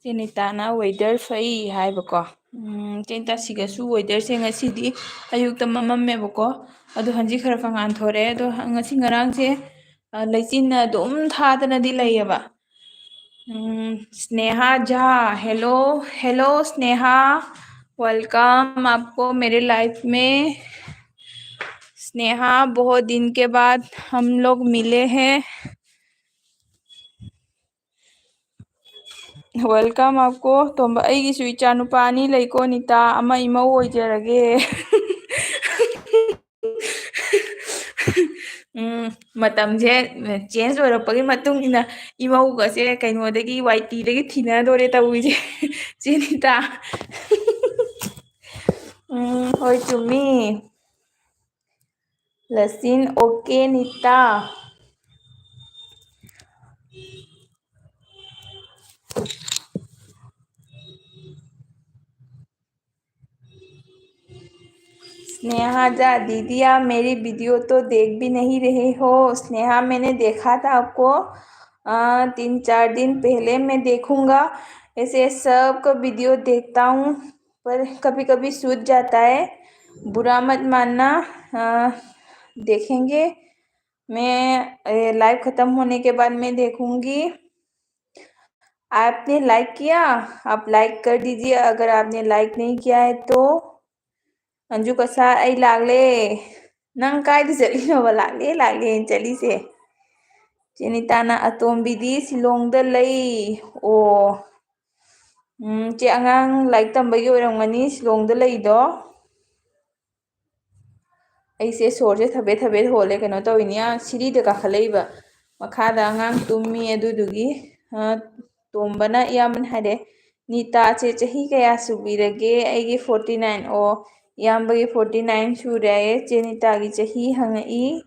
ꯆꯦ ꯅꯤꯇꯥꯅ weather ꯐꯩ ꯍꯥꯏꯕꯀꯣ꯫ ꯎꯝ, ꯆꯦ ꯅꯤꯇꯥ, ꯁꯤꯒꯁꯨ weatherꯁꯦ ꯉꯁꯤꯗꯤ ꯑꯌꯨꯛꯇ ꯃꯝꯃꯝꯃꯦꯕꯀꯣ, ꯑꯗꯣ ꯍꯧꯖꯤꯛ ꯈꯔ ꯈꯔ ꯉꯥꯟꯊꯣꯔꯛꯑꯦ꯫ ꯑꯗꯣ ꯉꯁꯤ ꯉꯔꯥꯡꯁꯦ, ꯑ, ꯂꯩꯆꯤꯟꯅ ꯑꯗꯨꯝ ꯊꯥꯗꯅꯗꯤ ꯂꯩꯌꯦꯕ꯫ ꯎꯝ, Sneha Jha, hello, hello Sneha, welcome आपको मेरे life में। स्नेहा, बहुत दिन के बाद हम लोग मिले हैं। Welcome आपको, ꯇꯣꯝꯕ꯫ ꯑꯩꯒꯤꯁꯨ ꯏꯆꯥ ꯅꯨꯄꯥ ꯑꯅꯤ ꯂꯩꯀꯣ, ꯅꯤꯇꯥ, ꯑꯃ ꯏꯃꯧ ꯑꯣꯏꯖꯔꯒꯦ꯫ ꯎꯝ, ꯃꯇꯝꯁꯦ change ꯑꯣꯏꯔꯛꯄꯒꯤ ꯃꯇꯨꯡ ꯏꯟꯅ ꯏꯃꯧꯒꯁꯦ ꯀꯩꯅꯣꯗꯒꯤ, ꯋꯥꯏ ꯇꯤꯗꯒꯤ ꯊꯤꯅꯗꯣꯔꯦ ꯇꯧꯔꯤꯁꯦ꯫ ꯆꯦ ꯅꯤꯇꯥ꯫ ꯎꯝ, ꯍꯣꯏ, ꯆꯨꯝꯃꯤ꯫ ꯂꯁꯤꯟ, okay ꯅꯤꯇꯥ꯫ स्नेहा झा, दीदी आप मेरी video तो देख भी नहीं रहे हो। स्नेहा, मैंने देखा था आपको, अ, तीन चार दिन पहले। मैं देखूंगा, ऐसे सबका video देखता हूँ, पर कभी कभी छूट जाता है, बुरा मत मानना। अ, देखेंगे, मैं, ए, live खत्म होने के बाद मैं देखूंगी। आपने like किया? आप like कर दीजिए अगर आपने like नहीं किया है तो। अंजू कसा, ꯑꯩ ꯂꯥꯛꯂꯦ꯫ ꯅꯪ ꯀꯥꯏꯗ ꯆꯠꯂꯤꯅꯣꯕ? ꯂꯥꯛꯂꯦ, ꯂꯥꯛꯂꯦꯅ ꯆꯠꯂꯤꯁꯦ꯫ ꯆꯦ ꯅꯤꯇꯥꯅ, ꯑꯇꯣꯝꯕꯤꯗꯤ ꯁꯤꯂꯣꯡꯗ ꯂꯩ꯫ ꯑꯣ꯫ ꯎꯝ, ꯆꯦ, ꯑꯉꯥꯡ ꯂꯥꯏꯔꯤꯛ ꯇꯝꯕꯒꯤ ꯑꯣꯏꯔꯝꯒꯅꯤ ꯁꯤꯂꯣꯡꯗ ꯂꯩꯗꯣ꯫ ꯑꯩꯁꯦ ꯁꯣꯔꯁꯦ ꯊꯕꯦꯠ ꯊꯕꯦꯠ ꯍꯣꯜꯂꯦ, ꯀꯩꯅꯣ ꯇꯧꯔꯤꯅꯦ, ꯑꯥ, ꯁꯤꯔꯤꯗ ꯀꯥꯈꯠꯂꯛꯏꯕ꯫ ꯃꯈꯥꯗ ꯑꯉꯥꯡ ꯇꯨꯝꯃꯤ, ꯑꯗꯨꯗꯨꯒꯤ, ꯑ, ꯇꯣꯝꯕꯅ, ꯏꯌꯥꯝꯕꯅ ꯍꯥꯏꯔꯦ, "ꯅꯤꯇꯥꯁꯦ ꯆꯍꯤ ꯀꯌꯥ ꯁꯨꯕꯤꯔꯒꯦ?" ꯑꯩꯒꯤ forty nine꯫ ꯑꯣ, ꯏꯌꯥꯝꯕꯒꯤ forty nine ꯁꯨꯔꯦ꯫ ꯆꯦ ꯅꯤꯇꯥꯒꯤ ꯆꯍꯤ ꯍꯪꯉꯛꯏ꯫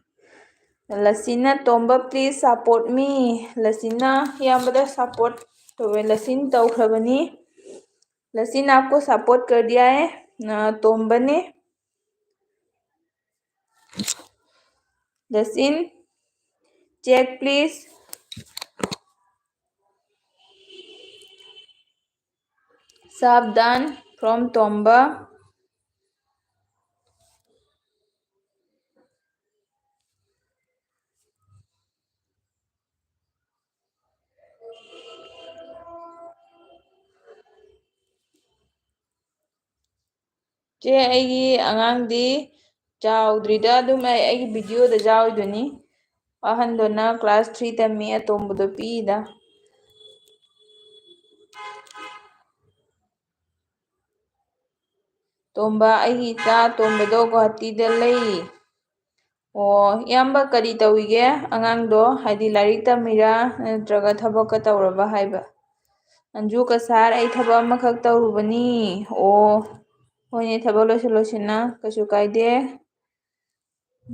ꯂꯁꯤꯟꯅ, "ꯇꯣꯝꯕ, please support me." ꯂꯁꯤꯟꯅ ꯏꯌꯥꯝꯕꯗ support ꯇꯧꯋꯦ꯫ ꯂꯁꯤꯟ ꯇꯧꯈ꯭ꯔꯕꯅꯤ꯫ लसिन आपको सपोर्ट कर दिया है, अ, तोम्बा ने। लसिन, check please. Sabdan from Tomba. ꯆꯦ, ꯑꯩꯒꯤ ꯑꯉꯥꯡꯗꯤ ꯆꯥꯎꯗ꯭ꯔꯤꯗ, ꯑꯗꯨꯝ ꯑꯩ ꯑꯩꯒꯤ ꯚꯤꯗꯤꯑꯣꯗ ꯌꯥꯎꯔꯤꯗꯨꯅꯤ꯫ ꯑꯍꯟꯗꯨꯅ class three ꯇꯝꯃꯤ, ꯑꯇꯣꯝꯕꯗꯣ ꯄꯤꯛꯏꯗ꯫ ꯇꯣꯝꯕ, ꯑꯩꯒꯤ ꯏꯆꯥ ꯑꯇꯣꯝꯕꯗꯣ ꯒꯨꯍꯥꯇꯤꯗ ꯂꯩ꯫ ꯑꯣ, ꯏꯌꯥꯝꯕ ꯀꯔꯤ ꯇꯧꯔꯤꯒꯦ ꯑꯉꯥꯡꯗꯣ? ꯍꯥꯏꯗꯤ ꯂꯥꯏꯔꯤꯛ ꯇꯝꯃꯤꯔꯥ ꯅꯠꯇ꯭ꯔꯒ ꯊꯕꯛꯀ ꯇꯧꯔꯕ ꯍꯥꯏꯕ? ꯑꯟꯖꯨ ꯀꯁꯥꯔ, ꯑꯩ ꯊꯕꯛ ꯑꯃꯈꯛ ꯇꯧꯔꯨꯕꯅꯤ꯫ ꯑꯣ, ꯍꯣꯏꯅꯦ, ꯊꯕꯛ ꯂꯣꯏꯁꯤꯜꯂꯣꯁꯤꯅ, ꯀꯩꯁꯨ ꯀꯥꯏꯗꯦ꯫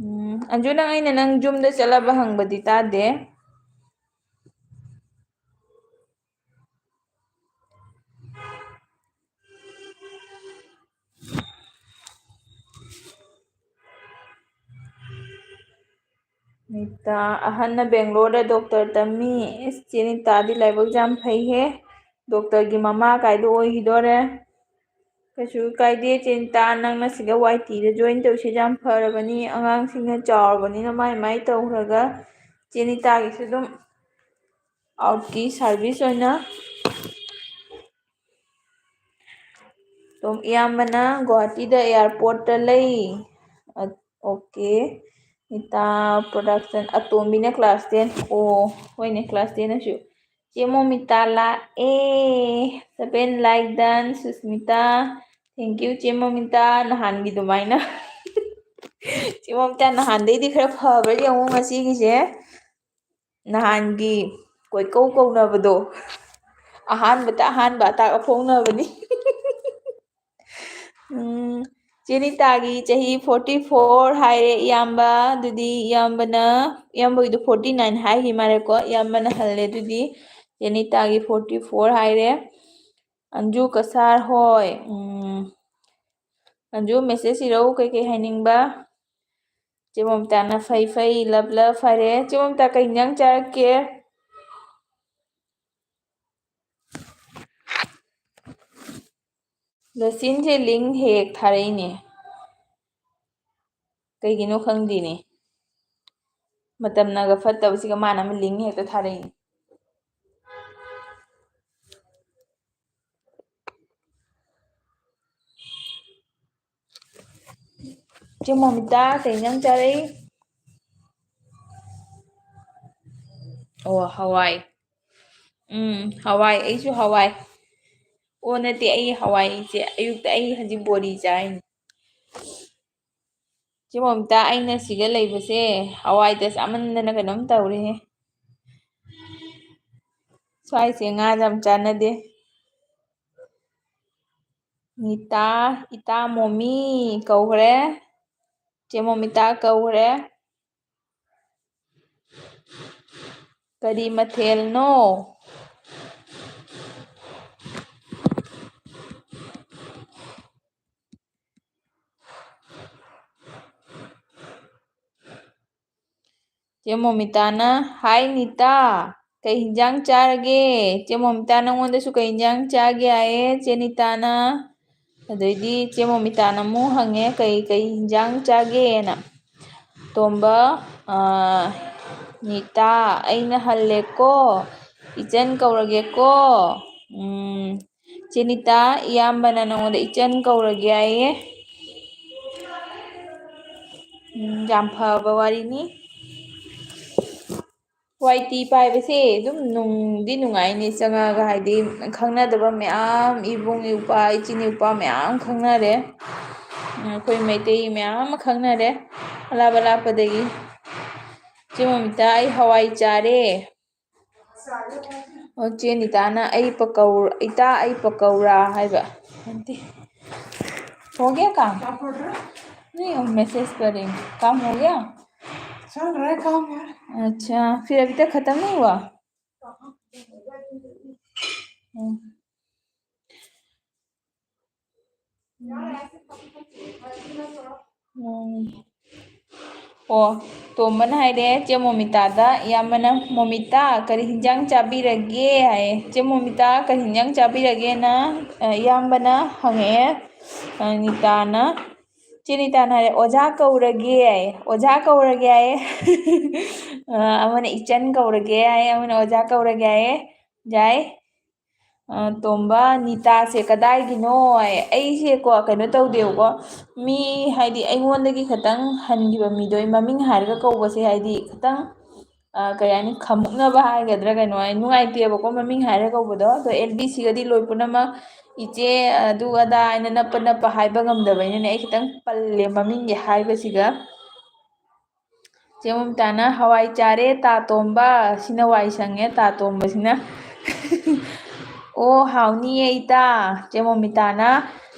ꯎꯝ, ꯑꯟꯖꯨ, ꯅꯪ, ꯑꯩꯅ ꯅꯪ ꯌꯨꯝꯗ ꯆꯠꯂꯕ ꯍꯪꯕꯗꯤ ꯇꯥꯗꯦ꯫ ꯅꯤꯇꯥ, ꯑꯍꯟꯅ ꯕꯦꯡꯒ꯭ꯂꯣꯔꯗ ꯗꯣꯛꯇꯔ ꯇꯝꯃꯤ꯫ ꯏꯁ, ꯆꯦ ꯅꯤꯇꯥꯗꯤ ꯂꯥꯏꯕꯛ ꯌꯥꯝ ꯐꯩꯍꯦ, ꯗꯣꯛꯇꯔꯒꯤ ꯃꯃꯥ ꯀꯥꯏꯗꯣ ꯑꯣꯏꯈꯤꯗꯣꯔꯦ꯫ ꯀꯩꯁꯨ ꯀꯥꯏꯗꯦ ꯆꯦ ꯅꯤꯇꯥ, ꯅꯪꯅ ꯁꯤꯗ ꯋꯥꯏ ꯇꯤꯗ join ꯇꯧꯔꯤꯁꯦ ꯌꯥꯝ ꯐꯔꯕꯅꯤ꯫ ꯑꯉꯥꯡꯁꯤꯡꯅ ꯆꯥꯎꯔꯕꯅꯤꯅ ꯃꯥꯏ ꯃꯥꯏ ꯇꯧꯈ꯭ꯔꯒ ꯆꯦ ꯅꯤꯇꯥꯒꯤꯁꯨ ꯑꯗꯨꯝ outꯀꯤ service ꯑꯣꯏꯅ ꯑꯗꯨꯝ ꯏꯌꯥꯝꯕꯅ ꯒꯨꯍꯥꯇꯤꯗ airportꯇ ꯂꯩ꯫ ꯑ-, okay꯫ Nita production, ꯑꯇꯣꯝꯕꯤꯅ class ten꯫ ꯑꯣ, ꯍꯣꯏꯅꯦ, class ten ꯅꯁꯨ꯫ ꯆꯦ ꯃꯣꯃꯤꯇꯥ ꯂꯥꯛꯑꯦ꯫ Seven like done, Susmita. Thank you, ꯆꯦ ꯃꯣꯃꯤꯇꯥ꯫ ꯅꯍꯥꯟꯒꯤ ꯑꯗꯨꯃꯥꯏꯅ꯫ ꯆꯦ ꯃꯣꯃꯤꯇꯥ, ꯅꯍꯥꯟꯗꯩꯗꯤ ꯈꯔ ꯐꯕ꯭ꯔꯥ ꯌꯦꯡꯉꯣ ꯉꯁꯤꯒꯤꯁꯦ꯫ ꯅꯍꯥꯟꯒꯤ ꯀꯣꯏꯀꯧ ꯀꯧꯅꯕꯗꯣ꯫ ꯑꯍꯥꯟꯕꯗ ꯑꯍꯥꯟꯕ ꯑꯇꯥꯛ ꯑꯐꯣꯡꯅꯕꯅꯤ꯫ ꯎꯝ, ꯆꯦ ꯅꯤꯇꯥꯒꯤ ꯆꯍꯤ forty four ꯍꯥꯏꯔꯦ, ꯏꯌꯥꯝꯕ꯫ ꯑꯗꯨꯗꯤ ꯏꯌꯥꯝꯕꯅ, ꯏꯌꯥꯝꯕꯒꯤꯗꯣ forty nine ꯍꯥꯏꯈꯤ ꯃꯥꯜꯂꯦꯀꯣ꯫ ꯏꯌꯥꯝꯕꯅ ꯍꯜꯂꯦ꯫ ꯑꯗꯨꯗꯤ ꯆꯦ ꯅꯤꯇꯥꯒꯤ forty four ꯍꯥꯏꯔꯦ꯫ ꯑꯟꯖꯨ ꯀꯁꯥꯔ ꯍꯣꯏ, ꯎꯝ, ꯑꯟꯖꯨ, message ꯏꯔꯛꯎ, ꯀꯩꯀꯩ ꯍꯥꯏꯅꯤꯡꯕ? ꯆꯦ ꯃꯃꯤꯇꯥꯅ ꯐꯩ ꯐꯩ, love love ꯍꯥꯏꯔꯦ꯫ ꯆꯦ ꯃꯃꯤꯇꯥ, ꯀꯩ ꯏꯟꯖꯥꯡ ꯆꯥꯔꯛꯀꯦ? ꯂꯣꯁꯤꯟꯁꯦ ꯂꯤꯡ ꯍꯦꯛ ꯊꯥꯔꯛꯏꯅꯦ꯫ ꯀꯩꯒꯤꯅꯣ ꯈꯪꯗꯦꯅꯦ꯫ ꯃꯇꯝꯅꯒ ꯐꯠꯇꯕꯁꯤꯒ ꯃꯥꯅ ꯑꯃ ꯂꯤꯡ ꯍꯦꯛꯇ ꯊꯥꯔꯛꯏꯅꯦ꯫ ꯆꯦ ꯃꯣꯃꯤꯇꯥ, ꯀꯩ ꯏꯟꯖꯥꯡ ꯆꯥꯔꯛꯏ? ꯑꯣ, ꯍꯋꯥꯏ꯫ ꯎꯝ, ꯍꯋꯥꯏ, ꯑꯩꯁꯨ ꯍꯋꯥꯏ꯫ ꯑꯣ, ꯅꯠꯇꯦ, ꯑꯩ ꯍꯋꯥꯏ, ꯏꯆꯦ꯫ ꯑꯌꯨꯛꯇ ꯑꯩ ꯍꯧꯖꯤꯛ ꯕꯣꯔꯤ ꯆꯥꯏꯅꯤ꯫ ꯆꯦ ꯃꯣꯃꯤꯇꯥ, ꯑꯩꯅ ꯁꯤꯗ ꯂꯩꯕꯁꯦ ꯍꯋꯥꯏꯗ ꯆꯥꯃꯟꯗꯅ ꯀꯩꯅꯣꯝ ꯇꯧꯔꯦꯍꯦ꯫ ꯁ꯭ꯋꯥꯏꯁꯦ ꯉꯥ ꯌꯥꯝ ꯆꯥꯟꯅꯗꯦ꯫ ꯅꯤꯇꯥ, ꯏꯇꯥ ꯃꯣꯃꯤ ꯀꯧꯈ꯭ꯔꯦ꯫ ꯆꯦ ꯃꯣꯃꯤꯇꯥ ꯀꯧꯈ꯭ꯔꯦ꯫ ꯀꯔꯤ ꯃꯊꯦꯜꯅꯣ? ꯆꯦ ꯃꯣꯃꯤꯇꯥꯅ, "ꯍꯥꯏ ꯅꯤꯇꯥ, ꯀꯩ ꯍꯤꯟꯖꯥꯡ ꯆꯥꯔꯒꯦ?" ꯆꯦ ꯃꯣꯃꯤꯇꯥ, ꯅꯪꯉꯣꯟꯗꯁꯨ ꯀꯩ ꯍꯤꯟꯖꯥꯡ ꯆꯥꯒꯦ ꯍꯥꯏꯌꯦ ꯆꯦ ꯅꯤꯇꯥꯅ꯫ ꯑꯗꯩꯗꯤ ꯆꯦ ꯃꯣꯃꯤꯇꯥꯅ ꯑꯃꯨꯛ ꯍꯪꯉꯦ, "ꯀꯩ, ꯀꯩ ꯍꯤꯟꯖꯥꯡ ꯆꯥꯒꯦꯅ?" ꯇꯣꯝꯕ, ꯑ, ꯅꯤꯇꯥ, ꯑꯩꯅ ꯍꯜꯂꯦꯀꯣ, ꯏꯆꯟ ꯀꯧꯔꯒꯦꯀꯣ꯫ ꯎꯝ, ꯆꯦ ꯅꯤꯇꯥ, ꯏꯌꯥꯝꯕꯅ ꯅꯉꯣꯟꯗ ꯏꯆꯟ ꯀꯧꯔꯒꯦ ꯍꯥꯏꯌꯦ꯫ ꯎꯝ, ꯌꯥꯝ ꯐꯕ ꯋꯥꯔꯤꯅꯤ꯫ ꯋꯥꯏ ꯇꯤ ꯄꯥꯏꯕꯁꯦ ꯑꯗꯨꯝ ꯅꯨꯡꯗꯤ ꯅꯨꯡꯉꯥꯏꯅꯤ, ꯆꯪꯉꯛꯑꯒ, ꯍꯥꯏꯗꯤ, ꯈꯪꯅꯗꯕ ꯃꯌꯥꯝ, ꯏꯕꯨꯡ, ꯏꯄ꯭ꯋꯥ, ꯏꯆꯤꯟ, ꯏꯄ꯭ꯋꯥ ꯃꯌꯥꯝ ꯈꯪꯅꯔꯦ꯫ ꯎꯝ, ꯑꯩꯈꯣꯏ ꯃꯩꯇꯩ ꯃꯌꯥꯝ ꯑꯃ ꯈꯪꯅꯔꯦ, ꯑꯂꯥꯞ ꯑꯂꯥꯞꯄꯗꯒꯤ꯫ ꯆꯦ ꯃꯣꯃꯤꯇꯥ, ꯑꯩ ꯍꯋꯥꯏ ꯆꯥꯔꯦ꯫ ꯑꯣ, ꯆꯦ ꯅꯤꯇꯥꯅ ꯑꯩ ꯄꯀꯧ-, "ꯏꯇꯥ, ꯑꯩ ꯄꯀꯧꯔꯥ" ꯍꯥꯏꯕ꯫ ꯅꯠꯇꯦ꯫ हो गया काम? नहीं, वो मैसेज कर रही हूँ। काम हो गया? चल रहा है काम यार। अच्छा, फिर अभी तक खत्म नहीं हुआ? हम्म। हम्म। ꯑꯣ, ꯇꯣꯝꯕꯅ ꯍꯥꯏꯔꯦ ꯆꯦ ꯃꯣꯃꯤꯇꯥꯗ, ꯏꯌꯥꯝꯕꯅ, "ꯃꯣꯃꯤꯇꯥ, ꯀꯔꯤ ꯍꯤꯟꯖꯥꯡ ꯆꯥꯕꯤꯔꯒꯦ?" ꯍꯥꯏꯌꯦ꯫ "ꯆꯦ ꯃꯣꯃꯤꯇꯥ, ꯀꯔꯤ ꯍꯤꯟꯖꯥꯡ ꯆꯥꯕꯤꯔꯒꯦꯅ?" ꯑ, ꯏꯌꯥꯝꯕꯅ ꯍꯪꯉꯛꯑꯦ꯫ ꯑ, ꯅꯤꯇꯥꯅ, ꯆꯦ ꯅꯤꯇꯥꯅ ꯍꯥꯏꯔꯦ, "ꯑꯣꯖꯥ ꯀꯧꯔꯒꯦ" ꯍꯥꯏꯌꯦ꯫ "ꯑꯣꯖꯥ ꯀꯧꯔꯒꯦ" ꯍꯥꯏꯌꯦ꯫ ꯑ, ꯑꯃꯅ "ꯏꯆꯟ ꯀꯧꯔꯒꯦ" ꯍꯥꯏꯌꯦ, ꯑꯃꯅ "ꯑꯣꯖꯥ ꯀꯧꯔꯒꯦ" ꯍꯥꯏꯌꯦ꯫ ꯌꯥꯏ꯫ ꯑ, ꯇꯣꯝꯕ, "ꯅꯤꯇꯥꯁꯦ ꯀꯗꯥꯏꯒꯤꯅꯣ?" ꯍꯥꯏꯌꯦ꯫ ꯑꯩꯁꯦꯀꯣ, ꯀꯩꯅꯣ ꯇꯧꯗꯦꯕꯀꯣ, ꯃꯤ ꯍꯥꯏꯗꯤ ꯑꯩꯉꯣꯟꯗꯒꯤ ꯈꯤꯇꯪ ꯍꯟꯈꯤꯕ ꯃꯤꯗꯣ ꯑꯩ ꯃꯃꯤꯡ ꯍꯥꯏꯔꯒ ꯀꯧꯕꯁꯦ ꯍꯥꯏꯗꯤ ꯈꯤꯇꯪ, ꯑ, ꯀꯩ ꯍꯥꯏꯅꯤ, ꯈꯝꯃꯨꯛꯅꯕ ꯍꯥꯏꯒꯗ꯭ꯔꯥ ꯀꯩꯅꯣ, ꯑꯩ ꯅꯨꯡꯉꯥꯏꯇꯦꯕꯀꯣ ꯃꯃꯤꯡ ꯍꯥꯏꯔꯒ ꯀꯧꯕꯗꯣ꯫ ꯑꯗꯣ ꯑꯦꯜ ꯕꯤ ꯁꯤꯒꯗꯤ ꯂꯣꯏ ꯄꯨꯝꯅꯃꯛ "ꯏꯆꯦ" ꯑꯗꯨ ꯑꯗꯥ ꯍꯥꯏꯅ ꯅꯞꯄ ꯅꯞꯄ ꯍꯥꯏꯕ ꯉꯝꯗꯕꯅꯤꯅꯅꯦ, ꯑꯩ ꯈꯤꯇꯪ ꯄꯜꯂꯦ ꯃꯃꯤꯡꯒꯤ ꯍꯥꯏꯕꯁꯤꯒ꯫ ꯆꯦ ꯃꯣꯃꯤꯇꯥꯅ, "ꯍꯋꯥꯏ ꯆꯥꯔꯦ ꯇꯥ ꯇꯣꯝꯕ"꯫ ꯁꯤꯅ ꯋꯥꯏ ꯁꯪꯉꯦ ꯇꯥ ꯇꯣꯝꯕꯁꯤꯅ꯫ "ꯑꯣ, ꯍꯥꯎꯅꯤꯌꯦ ꯏꯇꯥ"꯫ ꯆꯦ ꯃꯣꯃꯤꯇꯥꯅ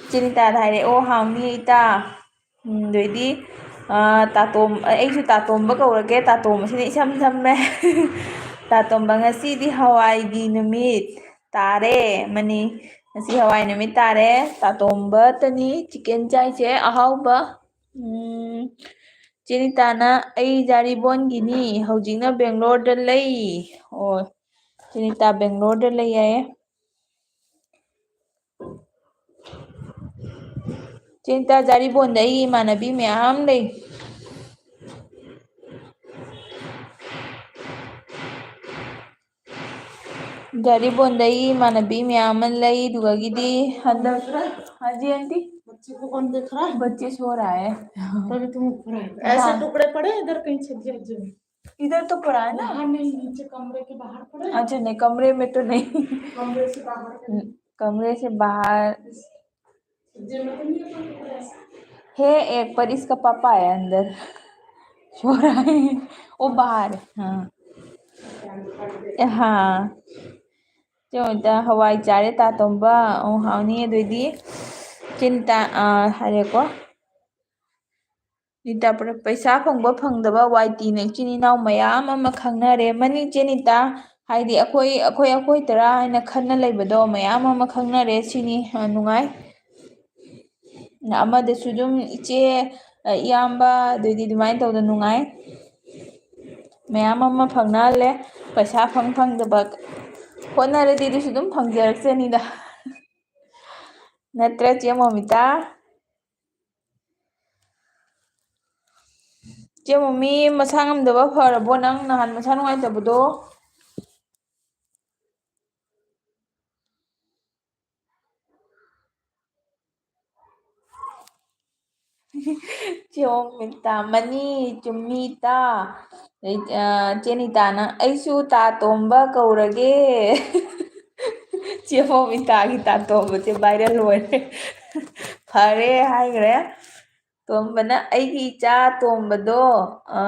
ꯆꯦ ꯅꯤꯇꯥꯗ ꯍꯥꯏꯔꯦ, "ꯑꯣ, ꯍꯥꯎꯅꯤꯌꯦ ꯏꯇꯥ"꯫ ꯎꯝ, ꯑꯗꯩꯗꯤ, ꯑ, ꯇꯥꯇꯣꯝ-, ꯑꯩꯁꯨ ꯇꯥꯇꯣꯝꯕ ꯀꯧꯔꯒꯦ, ꯇꯥꯇꯣꯝꯕꯁꯤꯅ ꯏꯁꯝ ꯁꯝꯃꯦ꯫ "ꯇꯥꯇꯣꯝꯕ, ꯉꯁꯤꯗꯤ ꯍꯋꯥꯏꯒꯤ ꯅꯨꯃꯤꯠ ꯇꯥꯔꯦ"꯫ ꯑꯃꯅꯤ, "ꯉꯁꯤ ꯍꯋꯥꯏ ꯅꯨꯃꯤꯠ ꯇꯥꯔꯦ"꯫ ꯇꯥꯇꯣꯝꯕꯇꯅꯤ ꯆꯤꯀꯦꯟ ꯆꯥꯏꯁꯦ, ꯑꯍꯥꯎꯕ꯫ ꯎꯝ, ꯆꯦ ꯅꯤꯇꯥꯅ, "ꯑꯩ ꯖꯥꯔꯤꯕꯣꯟꯒꯤꯅꯤ, ꯍꯧꯖꯤꯛꯅ ꯕꯦꯡꯒ꯭ꯂꯣꯔꯗ ꯂꯩ"꯫ ꯑꯣ, ꯆꯦ ꯅꯤꯇꯥ ꯕꯦꯡꯒ꯭ꯂꯣꯔꯗ ꯂꯩ ꯍꯥꯏꯌꯦ꯫ ꯆꯦ ꯅꯤꯇꯥ, ꯖꯥꯔꯤꯕꯣꯟꯗ ꯑꯩꯒꯤ ꯏꯃꯥꯟꯅꯕꯤ ꯃꯌꯥꯝ ꯂꯩ꯫ ꯖꯥꯔꯤꯕꯣꯟꯗ ꯑꯩꯒꯤ ꯏꯃꯥꯟꯅꯕꯤ ꯃꯌꯥꯝ ꯑꯃ ꯂꯩ, ꯑꯗꯨꯒꯒꯤꯗꯤ ꯍꯟꯗꯛ, हाँ जी आंटी। बच्चे को कौन देख रहा है? बच्चे सो रहा है। तभी तुम ऊपर आए। ऐसे हाँ। टुकड़े पड़े इधर कहीं छज्जे वज्जे में। इधर तो पड़ा है ना? यहाँ नहीं, नीचे कमरे के बाहर पड़ा है। अच्छा, नहीं, कमरे में तो नहीं। कमरे से बाहर का। कमरे से बाहर। छज्जे में तो नहीं है कोई टुकड़ा ऐसा। है एक, पर इसका पापा है अंदर। सो रहा है। वो बाहर है, हाँ। हाँ। ꯆꯦ ꯃꯣꯃꯤꯇꯥ, "ꯍꯋꯥꯏ ꯆꯥꯔꯦ ꯇꯥꯇꯣꯝꯕ"꯫ ꯑꯣ, ꯍꯥꯎꯅꯤ ꯑꯗꯨꯏꯗꯤ꯫ ꯆꯦ ꯅꯤꯇꯥ, ꯑ, ꯍꯥꯏꯔꯦꯀꯣ꯫ ꯅꯤꯇꯥ ꯄꯨꯔꯛ-, "ꯄꯩꯁꯥ ꯐꯪꯕ ꯐꯪꯗꯕ ꯋꯥꯏ ꯇꯤꯅ ꯏꯆꯤꯟ ꯏꯅꯥꯎ ꯃꯌꯥꯝ ꯑꯃ ꯈꯪꯅꯔꯦ"꯫ ꯃꯅꯤ ꯆꯦ ꯅꯤꯇꯥ, ꯍꯥꯏꯗꯤ ꯑꯩꯈꯣꯏ, ꯑꯩꯈꯣꯏ, ꯑꯩꯈꯣꯏ ꯇꯔꯥ ꯍꯥꯏꯅ ꯈꯟꯅ ꯂꯩꯕꯗꯣ ꯃꯌꯥꯝ ꯑꯃ ꯈꯪꯅꯔꯦ ꯁꯤꯅꯤ, ꯑ, ꯅꯨꯡꯉꯥꯏ꯫ ꯑꯃꯗꯁꯨ ꯑꯗꯨꯝ ꯏꯆꯦ, ꯑ, ꯏꯌꯥꯝꯕ, ꯑꯗꯨꯗꯤ ꯑꯗꯨꯃꯥꯏꯅ ꯇꯧꯗꯅ ꯅꯨꯡꯉꯥꯏ꯫ ꯃꯌꯥꯝ ꯑꯃ ꯐꯪꯅꯍꯜꯂꯦ꯫ ꯄꯩꯁꯥ ꯐꯪ ꯐꯪꯗꯕ ꯍꯣꯠꯅꯔꯗꯤ ꯑꯗꯨꯁꯨ ꯑꯗꯨꯝ ꯐꯪꯖꯔꯛꯆꯅꯤꯗ꯫ ꯅꯠꯇ꯭ꯔ, ꯆꯦ ꯃꯣꯃꯤꯇꯥ? ꯆꯦ ꯃꯣꯃꯤ, ꯃꯁꯥ ꯉꯝꯗꯕ ꯐꯔꯕꯣ? ꯅꯪ ꯅꯍꯥꯟ ꯃꯁꯥ ꯅꯨꯡꯉꯥꯏꯇꯕꯗꯣ? ꯆꯦ ꯃꯣꯃꯤꯇꯥ, ꯃꯅꯤ ꯆꯨꯝꯃꯤ ꯇꯥ꯫ ꯑꯩ, ꯑ, ꯆꯦ ꯅꯤꯇꯥꯅ, "ꯑꯩꯁꯨ ꯇꯥ ꯇꯣꯝꯕ ꯀꯧꯔꯒꯦ"꯫ ꯆꯦ ꯃꯣꯃꯤꯇꯥꯒꯤ ꯇꯥ ꯇꯣꯝꯕꯁꯦ viral ꯑꯣꯏꯔꯦ꯫ ꯐꯔꯦ ꯍꯥꯏꯈ꯭ꯔꯦ꯫ ꯇꯣꯝꯕꯅ, "ꯑꯩꯒꯤ ꯏꯆꯥ ꯇꯣꯝꯕꯗꯣ, ꯑ,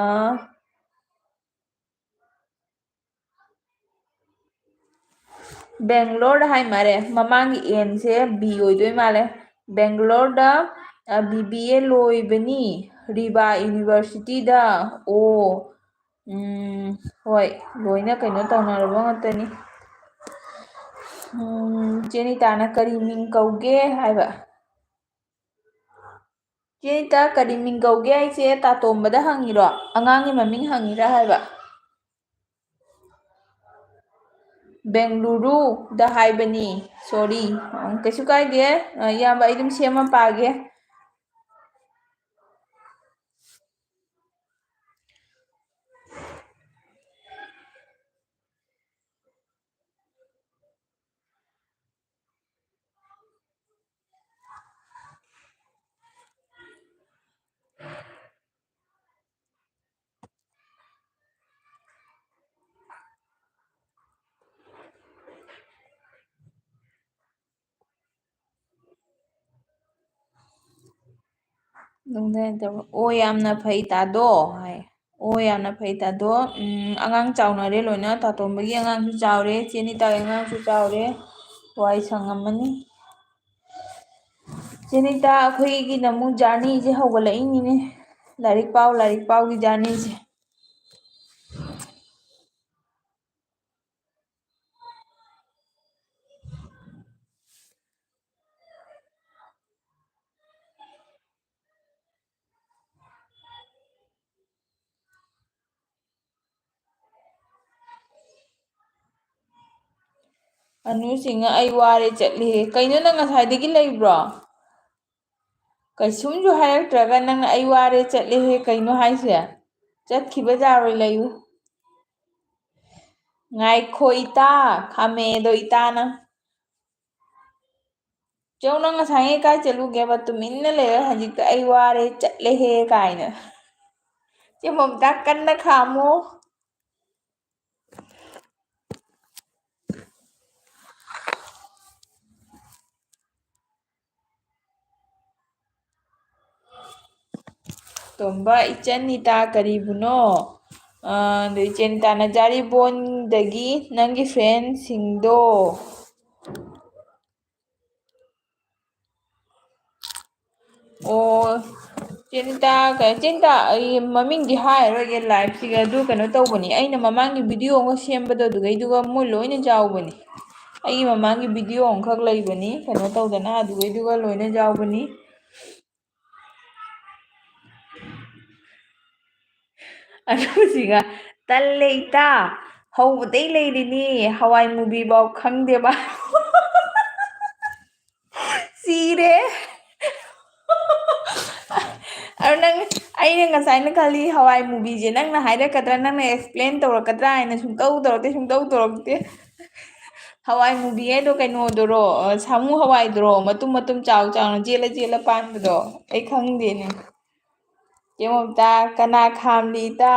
ꯕꯦꯡꯒ꯭ꯂꯣꯔꯗ" ꯍꯥꯏ ꯃꯥꯜꯂꯦ꯫ ꯃꯃꯥꯡꯒꯤ ꯑꯦꯟꯁꯦ ꯕꯤ ꯑꯣꯏꯗꯣꯏ ꯃꯥꯜꯂꯦ꯫ ꯕꯦꯡꯒ꯭ꯂꯣꯔꯗ, ꯑ, ꯕꯤ ꯕꯤ ꯑꯦ ꯂꯣꯏꯕꯅꯤ, ꯔꯤꯕꯥ ꯌꯨꯅꯤꯚꯔꯁꯤꯇꯤꯗ꯫ ꯑꯣ, ꯎꯝ, ꯍꯣꯏ, ꯂꯣꯏꯅ ꯀꯩꯅꯣ ꯇꯧꯅꯔꯕ ꯉꯥꯛꯇꯅꯤ꯫ ꯎꯝ, ꯆꯦ ꯅꯤꯇꯥꯅ ꯀꯔꯤ ꯃꯤꯡ ꯀꯧꯒꯦ ꯍꯥꯏꯕ꯫ ꯆꯦ ꯅꯤꯇꯥ, ꯀꯔꯤ ꯃꯤꯡ ꯀꯧꯒꯦ ꯍꯥꯏꯁꯦ ꯇꯥꯇꯣꯝꯕꯗ ꯍꯪꯉꯤꯔꯣ? ꯑꯉꯥꯡꯒꯤ ꯃꯃꯤꯡ ꯍꯪꯉꯤꯔꯥ ꯍꯥꯏꯕ? ꯕꯦꯡꯂꯨꯔꯨꯗ ꯍꯥꯏꯕꯅꯤ꯫ Sorry꯫ ꯑ, ꯀꯩꯁꯨ ꯀꯥꯏꯗꯦ꯫ ꯑ, ꯏꯌꯥꯝꯕ, ꯑꯩ ꯑꯗꯨꯝ ꯁꯦꯝꯃ ꯄꯥꯒꯦ꯫ ꯑꯗꯨꯝ ꯀꯩꯅꯣ ꯇꯧꯕ꯫ "ꯑꯣ, ꯌꯥꯝꯅ ꯐꯩ ꯇꯥꯗꯣ" ꯍꯥꯏ꯫ "ꯑꯣ, ꯌꯥꯝꯅ ꯐꯩ ꯇꯥꯗꯣ꯫ ꯎꯝ, ꯑꯉꯥꯡ ꯆꯥꯎꯅꯔꯦ ꯂꯣꯏꯅ꯫ ꯇꯥꯇꯣꯝꯕꯒꯤ ꯑꯉꯥꯡꯁꯨ ꯆꯥꯎꯔꯦ, ꯆꯦ ꯅꯤꯇꯥꯒꯤ ꯑꯉꯥꯡꯁꯨ ꯆꯥꯎꯔꯦ꯫ ꯋꯥꯏ ꯁꯪꯉꯝꯃꯅꯤ"꯫ ꯆꯦ ꯅꯤꯇꯥ, ꯑꯩꯈꯣꯏꯒꯤꯅ ꯑꯃꯨꯛ journeyꯁꯦ ꯍꯧꯒꯠꯂꯛꯏꯅꯤꯅꯦ꯫ ꯂꯥꯏꯔꯤꯛ ꯄꯥꯎ, ꯂꯥꯏꯔꯤꯛ ꯄꯥꯎꯒꯤ journeyꯁꯦ꯫ ꯑꯅꯨꯁꯤꯡꯅ "ꯑꯩ ꯋꯥꯔꯦ, ꯆꯠꯂꯦꯍꯦ"꯫ ꯀꯩꯅꯣ, ꯅꯪ ꯉꯁꯥꯏꯗꯒꯤ ꯂꯩꯕ꯭ꯔꯣ? ꯀꯩꯁꯨꯝꯁꯨ ꯍꯥꯏꯔꯛꯇ꯭ꯔꯒ ꯅꯪꯅ "ꯑꯩ ꯋꯥꯔꯦ, ꯆꯠꯂꯦꯍꯦ" ꯀꯩꯅꯣ ꯍꯥꯏꯁꯦ? ꯆꯠꯈꯤꯕ ꯌꯥꯔꯣꯏ, ꯂꯩꯌꯨ꯫ ꯉꯥꯏꯈꯣ ꯏꯇꯥ, ꯈꯥꯝꯃꯦꯗꯣ ꯏꯇꯥꯅ꯫ ꯆꯧ, ꯅꯪ ꯉꯁꯥꯏꯉꯩ ꯀꯥꯏ ꯆꯠꯂꯨꯒꯦꯕ? ꯇꯨꯃꯤꯟꯅ ꯂꯩꯔ ꯍꯧꯖꯤꯛꯇ "ꯑꯩ ꯋꯥꯔꯦ, ꯆꯠꯂꯦꯍꯦ" ꯀꯥꯏꯅ꯫ ꯆꯦ ꯃꯝꯇꯥ, ꯀꯟꯅ ꯈꯥꯝꯃꯣ꯫ ꯇꯣꯝꯕ, ꯏꯆꯟ ꯅꯤꯇꯥ ꯀꯔꯤꯕꯨꯅꯣ? ꯑ, ꯑꯗꯨ ꯏꯆꯦ ꯅꯤꯇꯥꯅ ꯖꯥꯔꯤꯕꯣꯟꯗꯒꯤ ꯅꯪꯒꯤ friendꯁꯤꯡꯗꯣ꯫ ꯑꯣ, ꯆꯦ ꯅꯤꯇꯥ, ꯀ-, ꯆꯦ ꯅꯤꯇꯥ, ꯑꯩ ꯃꯃꯤꯡꯗꯤ ꯍꯥꯏꯔꯔꯣꯏꯒꯦ liveꯁꯤꯒ꯫ ꯑꯗꯨ ꯀꯩꯅꯣ ꯇꯧꯕꯅꯤ, ꯑꯩꯅ ꯃꯃꯥꯡꯒꯤ video ꯑꯃ ꯁꯦꯝꯕꯗꯣ ꯑꯗꯨꯒꯩꯗꯨꯒ ꯃꯣꯏ ꯂꯣꯏꯅ ꯌꯥꯎꯕꯅꯤ꯫ ꯑꯩꯒꯤ ꯃꯃꯥꯡꯒꯤ video ꯑꯃꯈꯛ ꯂꯩꯕꯅꯤ, ꯀꯩꯅꯣ ꯇꯧꯗꯅ, ꯑꯗꯨꯒꯩꯗꯨꯒ ꯂꯣꯏꯅ ꯌꯥꯎꯕꯅꯤ꯫ ꯑꯗꯨꯁꯤꯒ, "ꯇꯜꯂꯦ ꯏꯇꯥ, ꯍꯧꯕꯗꯩ ꯂꯩꯔꯤꯅꯤ, ꯍꯋꯥꯏ ꯃꯨꯕꯤꯐꯥꯎ ꯈꯪꯗꯦꯕ"꯫ ꯁꯤꯔꯦ꯫ ꯑꯗꯨ ꯅꯪ, ꯑꯩꯅ ꯉꯁꯥꯏꯅ ꯈꯜꯂꯤ ꯍꯋꯥꯏ ꯃꯨꯕꯤꯁꯦ ꯅꯪꯅ ꯍꯥꯏꯔꯛꯀꯗ꯭ꯔꯥ, ꯅꯪꯅ explain ꯇꯧꯔꯛꯀꯗ꯭ꯔꯥ ꯍꯥꯏꯅ꯫ ꯁꯨꯡꯇꯧ ꯇꯧꯔꯛꯇꯦ, ꯁꯨꯡꯇꯧ ꯇꯧꯔꯛꯇꯦ꯫ ꯍꯋꯥꯏ ꯃꯨꯕꯤ ꯍꯥꯏꯗꯣ ꯀꯩꯅꯣꯗꯨꯔꯣ, ꯑ, ꯁꯥꯃꯨ ꯍꯋꯥꯏꯗꯨꯔꯣ? ꯃꯇꯨꯝ ꯃꯇꯨꯝ ꯆꯥꯎ ꯆꯥꯎꯅ ꯆꯦꯜꯂ ꯆꯦꯜꯂ ꯄꯥꯟꯕꯗꯣ? ꯑꯩ ꯈꯪꯗꯦꯅꯦ꯫ ꯆꯦ ꯃꯃꯇꯥ, ꯀꯅꯥ ꯈꯥꯝꯂꯤ ꯏꯇꯥ?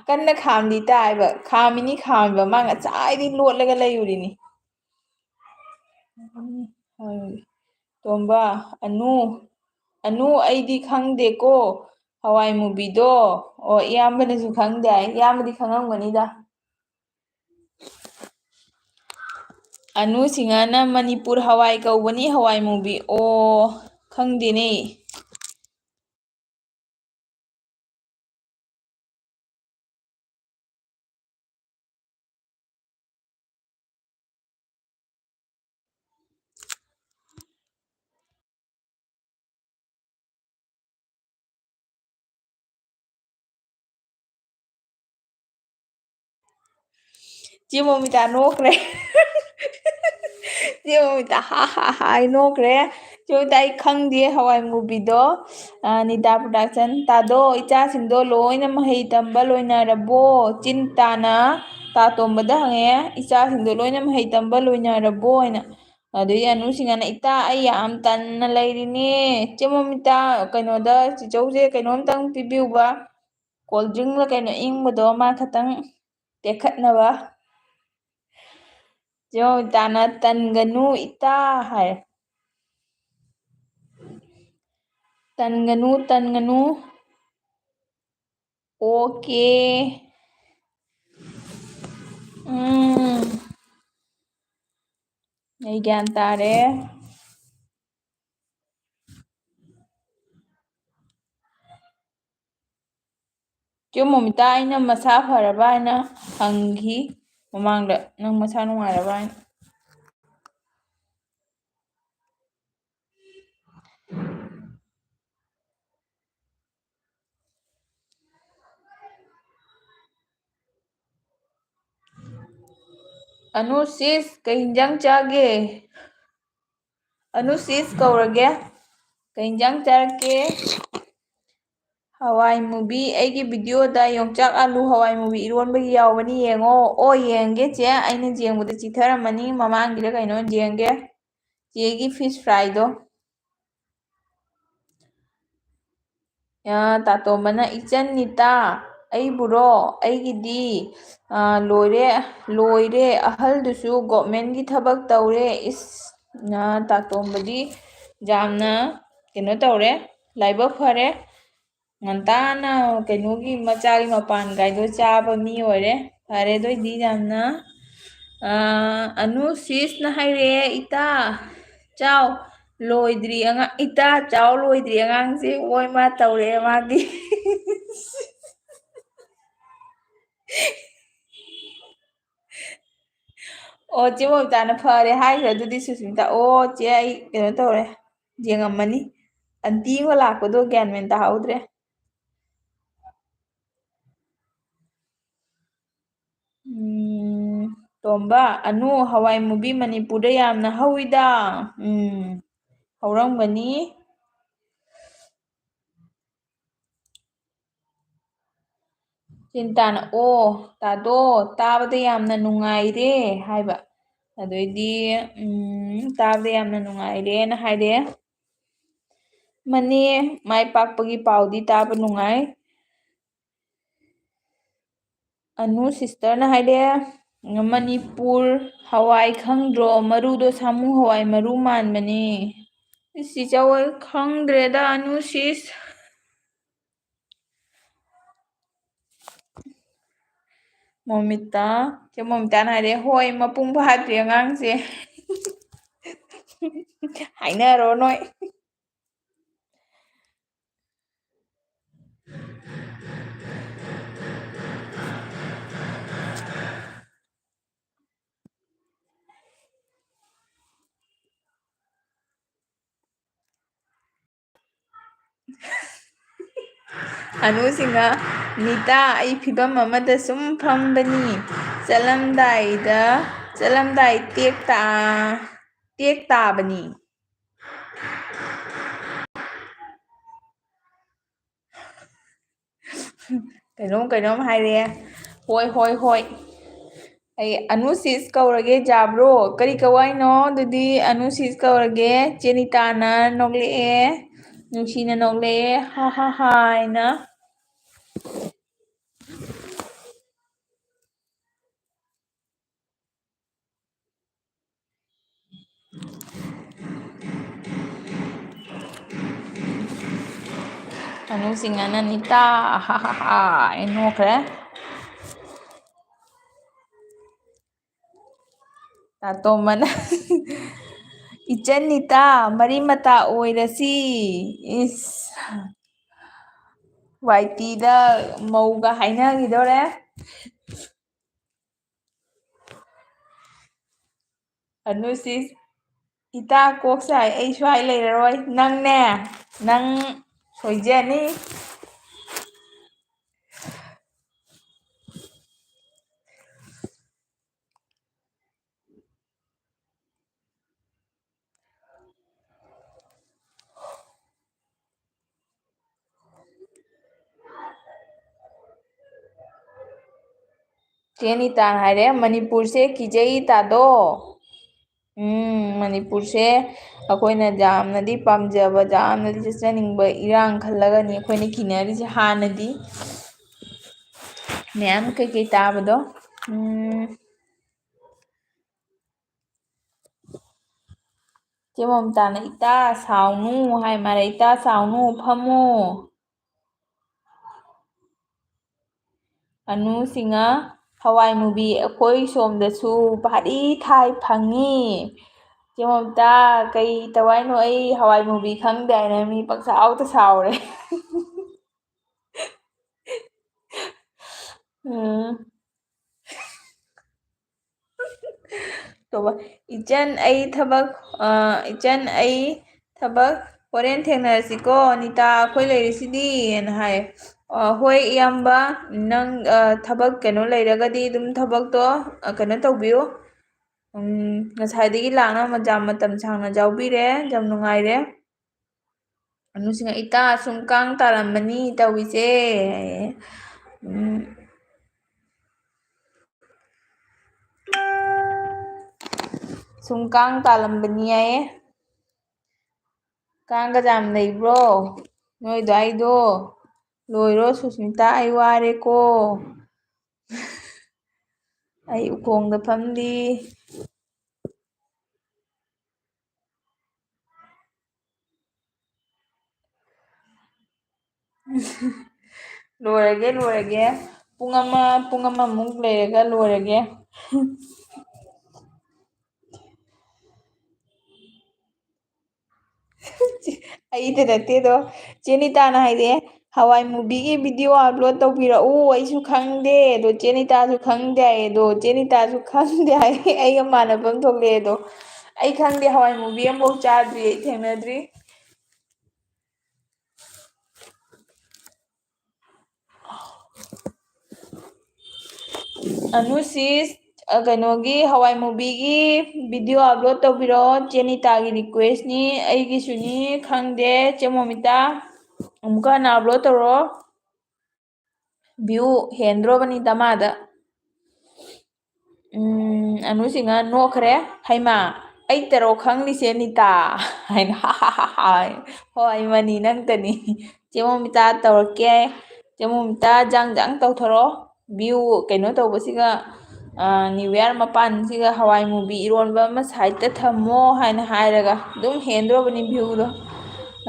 ꯀꯟꯅ ꯈꯥꯝꯂꯤ ꯏꯇꯥ ꯍꯥꯏꯕ꯫ ꯈꯥꯝꯃꯤꯅꯤ, ꯈꯥꯝꯃꯤꯕ꯫ ꯃꯥ ꯉꯁꯥꯏꯗꯩ ꯂꯣꯠꯂꯒ ꯂꯩꯔꯨꯔꯤꯅꯤ꯫ ꯇꯣꯝꯕ, ꯑꯅꯨ, ꯑꯅꯨ, ꯑꯩꯗꯤ ꯈꯪꯗꯦꯀꯣ ꯍꯋꯥꯏ ꯃꯨꯕꯤꯗꯣ꯫ ꯑꯣ, ꯏꯌꯥꯝꯕꯅꯁꯨ ꯈꯪꯗꯦ ꯍꯥꯏ꯫ ꯏꯌꯥꯝꯕꯗꯤ ꯈꯪꯉꯝꯒꯅꯤꯗ꯫ ꯑꯅꯨ ꯁꯤꯡꯍꯅ "ꯃꯅꯤꯄꯨꯔ ꯍꯋꯥꯏ ꯀꯧꯕꯅꯤ ꯍꯋꯥꯏ ꯃꯨꯕꯤ"꯫ ꯑꯣ, ꯈꯪꯗꯦꯅꯦ꯫ ꯆꯦ ꯃꯣꯃꯤꯇꯥ ꯅꯣꯛꯈ꯭ꯔꯦ꯫ ꯆꯦ ꯃꯣꯃꯤꯇꯥ ꯍꯥ ꯍꯥ ꯍꯥ ꯍꯥꯏ ꯅꯣꯛꯈ꯭ꯔꯦ꯫ ꯆꯦ ꯃꯣꯃꯤꯇꯥ, "ꯑꯩ ꯈꯪꯗꯦ ꯍꯋꯥꯏ ꯃꯨꯕꯤꯗꯣ"꯫ ꯑ, ꯅꯤꯇꯥ ꯄ꯭ꯔꯗꯛꯁꯟ: "ꯇꯥꯗꯣ, ꯏꯆꯥꯁꯤꯡꯗꯣ ꯂꯣꯏꯅ ꯃꯍꯩ ꯇꯝꯕ ꯂꯣꯏꯅꯔꯕꯣ?" ꯆꯤꯟ ꯇꯥꯅ ꯇꯥꯇꯣꯝꯕꯗ ꯍꯪꯉꯦ, "ꯏꯆꯥꯁꯤꯡꯗꯣ ꯂꯣꯏꯅ ꯃꯍꯩ ꯇꯝꯕ ꯂꯣꯏꯅꯔꯕꯣ?" ꯍꯥꯏꯅ꯫ ꯑꯗꯨꯗꯒꯤ ꯑꯅꯨꯁꯤꯡꯅ, "ꯏꯇꯥ, ꯑꯩ ꯌꯥꯝ ꯇꯟꯅ ꯂꯩꯔꯤꯅꯦ꯫ ꯆꯦ ꯃꯣꯃꯤꯇꯥ, ꯀꯩꯅꯣꯗ, ꯆꯤꯆꯧꯁꯦ ꯀꯩꯅꯣꯝꯇꯪ ꯄꯤꯕꯤꯌꯨꯕ, ꯀꯣꯜ ꯗ꯭ꯔꯤꯡꯂ ꯀꯩꯅꯣ ꯏꯪꯕꯗꯣ, ꯃꯥ ꯈꯇꯪ ꯇꯦꯛꯈꯠꯅꯕ"꯫ ꯆꯦ ꯃꯣꯃꯤꯇꯥꯅ, "ꯇꯟꯒꯅꯨ ꯏꯇꯥ" ꯍꯥꯏ꯫ "ꯇꯟꯒꯅꯨ, ꯇꯟꯒꯅꯨ꯫ ꯑꯣꯀꯦ꯫ ꯎꯝ꯫ ꯑꯩ ꯒ꯭ꯌꯥꯟ ꯇꯥꯔꯦ꯫ ꯆꯦ ꯃꯣꯃꯤꯇꯥ, ꯑꯩꯅ ꯃꯁꯥ ꯐꯔꯕ ꯍꯥꯏꯅ ꯍꯪꯈꯤ ꯃꯃꯥꯡꯗ, ꯅꯪ ꯃꯁꯥ ꯅꯨꯡꯉꯥꯏꯔꯕ ꯍꯥꯏꯅ꯫ ꯑꯅꯨ sis, ꯀꯩ ꯍꯤꯟꯖꯥꯡ ꯆꯥꯒꯦ? ꯑꯅꯨ sis ꯀꯧꯔꯒꯦ꯫ ꯀꯩ ꯍꯤꯟꯖꯥꯡ ꯆꯥꯔꯛꯀꯦ? ꯍꯋꯥꯏ ꯃꯨꯕꯤ, ꯑꯩꯒꯤ videoꯗ ꯌꯣꯡꯆꯥꯛ ꯑꯂꯨ ꯍꯋꯥꯏ ꯃꯨꯕꯤ ꯏꯔꯣꯟꯕꯒꯤ ꯌꯥꯎꯕꯅꯤ, ꯌꯦꯡꯉꯣ꯫ ꯑꯣ, ꯌꯦꯡꯒꯦ ꯆꯦ, ꯑꯩꯅ ꯌꯦꯡꯕꯗ ꯆꯤꯊꯔꯝꯃꯅꯤ, ꯃꯃꯥꯡꯒꯤꯗ ꯀꯩꯅꯣ ꯌꯦꯡꯒꯦ꯫ ꯆꯦꯒꯤ fish fryꯗꯣ꯫ ꯑ, ꯇꯥꯇꯣꯝꯕꯅ, "ꯏꯆꯟ ꯅꯤꯇꯥ, ꯑꯩꯕꯨꯔꯣ? ꯑꯩꯒꯤꯗꯤ, ꯑ, ꯂꯣꯏꯔꯦ, ꯂꯣꯏꯔꯦ, ꯑꯍꯜꯗꯨꯁꯨ governmentꯀꯤ ꯊꯕꯛ ꯇꯧꯔꯦ꯫" ꯏꯁ, ꯑ, ꯇꯥꯇꯣꯝꯕꯗꯤ ꯌꯥꯝꯅ ꯀꯩꯅꯣ ꯇꯧꯔꯦ, ꯂꯥꯏꯕꯛ ꯐꯔꯦ꯫ ꯉꯟꯇꯥꯅ ꯀꯩꯅꯣꯒꯤ ꯃꯆꯥꯒꯤ ꯃꯄꯥꯟ ꯀꯥꯏꯗꯣ ꯆꯥꯕ ꯃꯤ ꯑꯣꯏꯔꯦ꯫ ꯐꯔꯦ, ꯑꯗꯨ ꯑꯣꯏꯗꯤ ꯌꯥꯝꯅ, ꯑ, ꯑꯅꯨ sisꯅ ꯍꯥꯏꯔꯛꯑꯦ, "ꯏꯇꯥ, ꯆꯥꯎ, ꯂꯣꯏꯗ꯭ꯔꯤ ꯑꯉꯥꯡ, ꯏꯇꯥ, ꯆꯥꯎ, ꯂꯣꯏꯗ꯭ꯔꯤ ꯑꯉꯥꯡꯁꯦ, ꯑꯣꯏ ꯃꯥ ꯇꯧꯔꯛꯑꯦ ꯃꯥꯒꯤ꯫" ꯑꯣ, ꯆꯦ ꯃꯣꯃꯤꯇꯥꯅ ꯐꯔꯦ ꯍꯥꯏꯈ꯭ꯔꯦ꯫ ꯑꯗꯨꯗꯤ ꯁꯨꯁꯃꯤꯇꯥ, ꯑꯣ, ꯆꯦ, ꯑꯩ ꯀꯩꯅꯣ ꯇꯧꯔꯦ, ꯌꯦꯡꯉꯝꯃꯅꯤ꯫ ꯑꯟꯇꯤ ꯑꯃ ꯂꯥꯛꯄꯗꯣ ꯒ꯭ꯌꯥꯟ ꯃꯦꯟ ꯇꯥꯍꯧꯗ꯭ꯔꯦ꯫ ꯎꯝ, ꯇꯣꯝꯕ, ꯑꯅꯨ, ꯍꯋꯥꯏ ꯃꯨꯕꯤ ꯃꯅꯤꯄꯨꯔꯗ ꯌꯥꯝꯅ ꯍꯧꯋꯤꯗ꯫ ꯎꯝ, ꯍꯧꯔꯝꯒꯅꯤ꯫ ꯆꯤꯟꯇꯥꯅ, "ꯑꯣ, ꯇꯥꯗꯣ, ꯇꯥꯕꯗ ꯌꯥꯝꯅ ꯅꯨꯡꯉꯥꯏꯔꯦ" ꯍꯥꯏꯕ꯫ ꯑꯗꯩꯗꯤ, ꯎꯝ, "ꯇꯥꯕꯗ ꯌꯥꯝꯅ ꯅꯨꯡꯉꯥꯏꯔꯦꯅ" ꯍꯥꯏꯔꯦ꯫ ꯃꯅꯦ, ꯃꯥꯏ ꯄꯥꯛꯄꯒꯤ ꯄꯥꯎꯗꯤ ꯇꯥꯕ ꯅꯨꯡꯉꯥꯏ꯫ ꯑꯅꯨ sisterꯅ ꯍꯥꯏꯔꯦ, "ꯃꯅꯤꯄꯨꯔ ꯍꯋꯥꯏ ꯈꯪꯗ꯭ꯔꯣ? ꯃꯔꯨꯗꯣ ꯁꯥꯃꯨ ꯍꯋꯥꯏ ꯃꯔꯨ ꯃꯥꯟꯕꯅꯦ꯫" ꯏꯁ, ꯏꯆꯧ, ꯑꯩ ꯈꯪꯗ꯭ꯔꯦꯗ, ꯑꯅꯨ sis꯫ ꯃꯣꯃꯤꯇꯥ, ꯆꯦ ꯃꯣꯃꯤꯇꯥꯅ ꯍꯥꯏꯔꯦ, "ꯍꯣꯏ, ꯃꯄꯨꯡ ꯐꯥꯗ꯭ꯔꯤ ꯑꯉꯥꯡꯁꯦ꯫" ꯍꯥꯏꯅꯔꯣ ꯅꯣꯏ꯫ ꯑꯅꯨꯁꯤꯡꯅ, "ꯅꯤꯇꯥ, ꯑꯩ ꯐꯤꯕꯝ ꯑꯃꯗ ꯁꯨꯝ ꯐꯝꯕꯅꯤ꯫ ꯆꯠꯂꯝꯗꯥꯏꯗ, ꯆꯠꯂꯝꯗꯥꯏ ꯇꯦꯛ ꯇꯥ-, ꯇꯦꯛ ꯇꯥꯕꯅꯤ꯫" ꯀꯩꯅꯣꯝ ꯀꯩꯅꯣꯝ ꯍꯥꯏꯔꯦ꯫ ꯍꯣꯏ, ꯍꯣꯏ, ꯍꯣꯏ꯫ ꯑꯩ ꯑꯅꯨ sis ꯀꯧꯔꯒꯦ, ꯌꯥꯕ꯭ꯔꯣ? ꯀꯔꯤ ꯀꯧ ꯍꯥꯏꯅꯣ? ꯑꯗꯨꯗꯤ ꯑꯅꯨ sis ꯀꯧꯔꯒꯦ꯫ ꯆꯦꯅꯤꯇꯥꯅ ꯅꯣꯛꯂꯛꯑꯦ꯫ ꯅꯨꯡꯁꯤꯅ ꯅꯣꯛꯂꯛꯑꯦ꯫ ꯍꯥ, ꯍꯥ, ꯍꯥ ꯍꯥꯏꯅ꯫ ꯑꯅꯨꯁꯤꯡꯅ, "ꯅꯤꯇꯥ, ꯍꯥ, ꯍꯥ, ꯍꯥ" ꯍꯥꯏꯅ ꯅꯣꯛꯈ꯭ꯔꯦ꯫ ꯇꯥꯇꯣꯝꯕꯅ, "ꯏꯆꯟ ꯅꯤꯇꯥ, ꯃꯔꯤ ꯃꯇꯥ ꯑꯣꯏꯔꯁꯤ꯫" ꯏꯁ, ꯋꯥꯏꯇꯤꯗ ꯃꯧꯒ ꯍꯥꯏꯅꯈꯤꯗꯧꯔꯦ꯫ ꯑꯅꯨ sis, "ꯏꯇꯥ ꯀꯣꯛ ꯁꯥꯏ, ꯑꯩ ꯁ꯭ꯋꯥꯏ ꯂꯩꯔꯔꯣꯏ꯫ ꯅꯪꯅꯦ, ꯅꯪ ꯁꯣꯏꯖꯅꯤ꯫" ꯆꯦ ꯅꯤꯇꯥꯅ ꯍꯥꯏꯔꯦ, "ꯃꯅꯤꯄꯨꯔꯁꯦ ꯀꯤꯖꯩ ꯏꯇꯥꯗꯣ"꯫ ꯎꯝ, ꯃꯅꯤꯄꯨꯔꯁꯦ ꯑꯩꯈꯣꯏꯅ ꯌꯥꯝꯅꯗꯤ ꯄꯥꯝꯖꯕ, ꯌꯥꯝꯅꯗꯤ ꯆꯠꯆꯅꯤꯡꯕ ꯏꯔꯥꯡ ꯈꯜꯂꯒꯅꯤ ꯑꯩꯈꯣꯏꯅ ꯀꯤꯅꯔꯤꯁꯦ ꯍꯥꯟꯅꯗꯤ꯫ ꯃꯌꯥꯝ ꯀꯩꯀꯩ ꯇꯥꯕꯗꯣ꯫ ꯎꯝ꯫ ꯆꯦ ꯃꯃꯇꯥꯅ, "ꯏꯇꯥ ꯁꯥꯎꯅꯨ" ꯍꯥꯏ ꯃꯥꯔꯦ, "ꯏꯇꯥ ꯁꯥꯎꯅꯨ, ꯐꯝꯃꯨ"꯫ ꯑꯅꯨ ꯁꯤꯡꯍ, "ꯍꯋꯥꯏ ꯃꯨꯕꯤ ꯑꯩꯈꯣꯏ ꯁꯣꯝꯗꯁꯨ ꯚꯥꯔꯤ ꯊꯥꯏ ꯐꯪꯉꯤ"꯫ ꯆꯦ ꯃꯃꯇꯥ, ꯀꯩ ꯇꯧ ꯍꯥꯏꯅꯣ? ꯑꯩ ꯍꯋꯥꯏ ꯃꯨꯕꯤ ꯈꯪꯗꯦ ꯍꯥꯏꯅ ꯃꯤ ꯄꯪꯁꯥꯎꯗ ꯁꯥꯎꯔꯦ꯫ ꯎꯝ꯫ ꯇꯧꯕ, "ꯏꯆꯟ ꯑꯩ ꯊꯕꯛ, ꯑ, ꯏꯆꯟ ꯑꯩ ꯊꯕꯛ, ꯍꯣꯔꯦꯟ ꯊꯦꯡꯅꯔꯁꯤꯀꯣ, ꯅꯤꯇꯥ ꯑꯩꯈꯣꯏ ꯂꯩꯔꯤꯁꯤꯗꯤ" ꯍꯥꯏꯅ ꯍꯥꯏ꯫ "ꯑ, ꯍꯣꯏ ꯏꯌꯥꯝꯕ, ꯅꯪ, ꯑ, ꯊꯕꯛ ꯀꯩꯅꯣ ꯂꯩꯔꯒꯗꯤ ꯑꯗꯨꯝ ꯊꯕꯛꯇꯣ, ꯑ, ꯀꯩꯅꯣ ꯇꯧꯕꯤꯌꯨ꯫ ꯎꯝ, ꯉꯁꯥꯏꯗꯒꯤ ꯂꯥꯛꯅ ꯃꯇꯝ, ꯃꯇꯝ ꯁꯥꯡꯅ ꯌꯥꯎꯕꯤꯔꯦ, ꯌꯥꯝ ꯅꯨꯡꯉꯥꯏꯔꯦ"꯫ ꯑꯅꯨ ꯁꯤꯡꯍ, "ꯏꯇꯥ ꯁꯨꯝ ꯀꯥꯡ ꯇꯥꯔꯝꯃꯅꯤ ꯇꯧꯔꯤꯁꯦ"꯫ ꯎꯝ꯫ "ꯁꯨꯝ ꯀꯥꯡ ꯇꯥꯔꯝꯕꯅꯤ" ꯍꯥꯏꯌꯦ꯫ "ꯀꯥꯡꯒ ꯌꯥꯝ ꯂꯩꯕ꯭ꯔꯣ ꯅꯣꯏ ꯑꯗꯨꯋꯥꯏꯗꯣ? ꯂꯣꯏꯔꯣ ꯁꯨꯁꯃꯤꯇꯥ, ꯑꯩ ꯋꯥꯔꯦꯀꯣ"꯫ ꯑꯩ ꯎꯈꯣꯡꯗ ꯐꯝꯂꯤ꯫ ꯂꯣꯏꯔꯒꯦ, ꯂꯣꯏꯔꯒꯦ꯫ ꯄꯨꯡ ꯑꯃ, ꯄꯨꯡ ꯑꯃꯃꯨꯛ ꯂꯩꯔꯒ ꯂꯣꯏꯔꯒꯦ꯫ ꯑꯩꯗ ꯅꯠꯇꯦꯗꯣ, ꯆꯦ ꯅꯤꯇꯥꯅ ꯍꯥꯏꯔꯛꯑꯦ, "ꯍꯋꯥꯏ ꯃꯨꯕꯤꯒꯤ video upload ꯇꯧꯕꯤꯔꯛꯎ, ꯑꯩꯁꯨ ꯈꯪꯗꯦ"꯫ ꯑꯗꯣ ꯆꯦ ꯅꯤꯇꯥꯁꯨ ꯈꯪꯗꯦ ꯍꯥꯏꯌꯦ, ꯑꯗꯣ ꯆꯦ ꯅꯤꯇꯥꯁꯨ ꯈꯪꯗꯦ ꯍꯥꯏꯌꯦ, ꯑꯩꯒ ꯃꯥꯟꯅꯕ ꯑꯃ ꯊꯣꯛꯂꯛꯑꯦ꯫ ꯑꯗꯣ ꯑꯩ ꯈꯪꯗꯦ, ꯍꯋꯥꯏ ꯃꯨꯕꯤ ꯑꯃꯐꯥꯎ ꯆꯥꯗ꯭ꯔꯤ, ꯑꯩ ꯊꯦꯡꯅꯗ꯭ꯔꯤ꯫ ꯑꯅꯨ ꯁꯤꯁ, ꯑ, ꯀꯩꯅꯣꯒꯤ ꯍꯋꯥꯏ ꯃꯨꯕꯤꯒꯤ video upload ꯇꯧꯕꯤꯔꯛꯑꯣ, ꯆꯦ ꯅꯤꯇꯥꯒꯤ request ꯅꯤ, ꯑꯩꯒꯤꯁꯨꯅꯤ, ꯈꯪꯗꯦ, ꯆꯦ ꯃꯣꯃꯤꯇꯥ꯫ ꯑꯃꯨꯛꯀ ꯍꯟꯅ upload ꯇꯧꯔꯣ꯫ View ꯍꯦꯟꯗ꯭ꯔꯣꯕꯅꯤ ꯗꯃꯥꯗ꯫ ꯎꯝ, ꯑꯅꯨꯁꯤꯡꯅ ꯅꯣꯛꯈ꯭ꯔꯦ꯫ "ꯍꯩꯃꯥ, ꯑꯩ ꯇꯔꯣ ꯈꯪꯂꯤꯁꯦ ꯅꯤꯇꯥ?" ꯍꯥꯏꯅ꯫ "ꯍꯣꯏ, ꯃꯅꯤ ꯅꯪꯇꯅꯤ꯫ ꯆꯦ ꯃꯣꯃꯤꯇꯥ ꯇꯧꯔꯛꯀꯦ꯫ ꯆꯦ ꯃꯣꯃꯤꯇꯥ ꯖꯥꯡ ꯖꯥꯡ ꯇꯧꯊꯣꯔꯛꯑꯣ꯫ View ꯀꯩꯅꯣ ꯇꯧꯕꯁꯤꯒ, ꯑ, New Year ꯃꯄꯥꯟꯁꯤꯒ ꯍꯋꯥꯏ ꯃꯨꯕꯤ ꯏꯔꯣꯟꯕ ꯑꯃ side ꯇ ꯊꯝꯃꯣ" ꯍꯥꯏꯅ ꯍꯥꯏꯔꯒ ꯑꯗꯨꯝ ꯍꯦꯟꯗ꯭ꯔꯣꯕꯅꯤ view ꯗꯣ꯫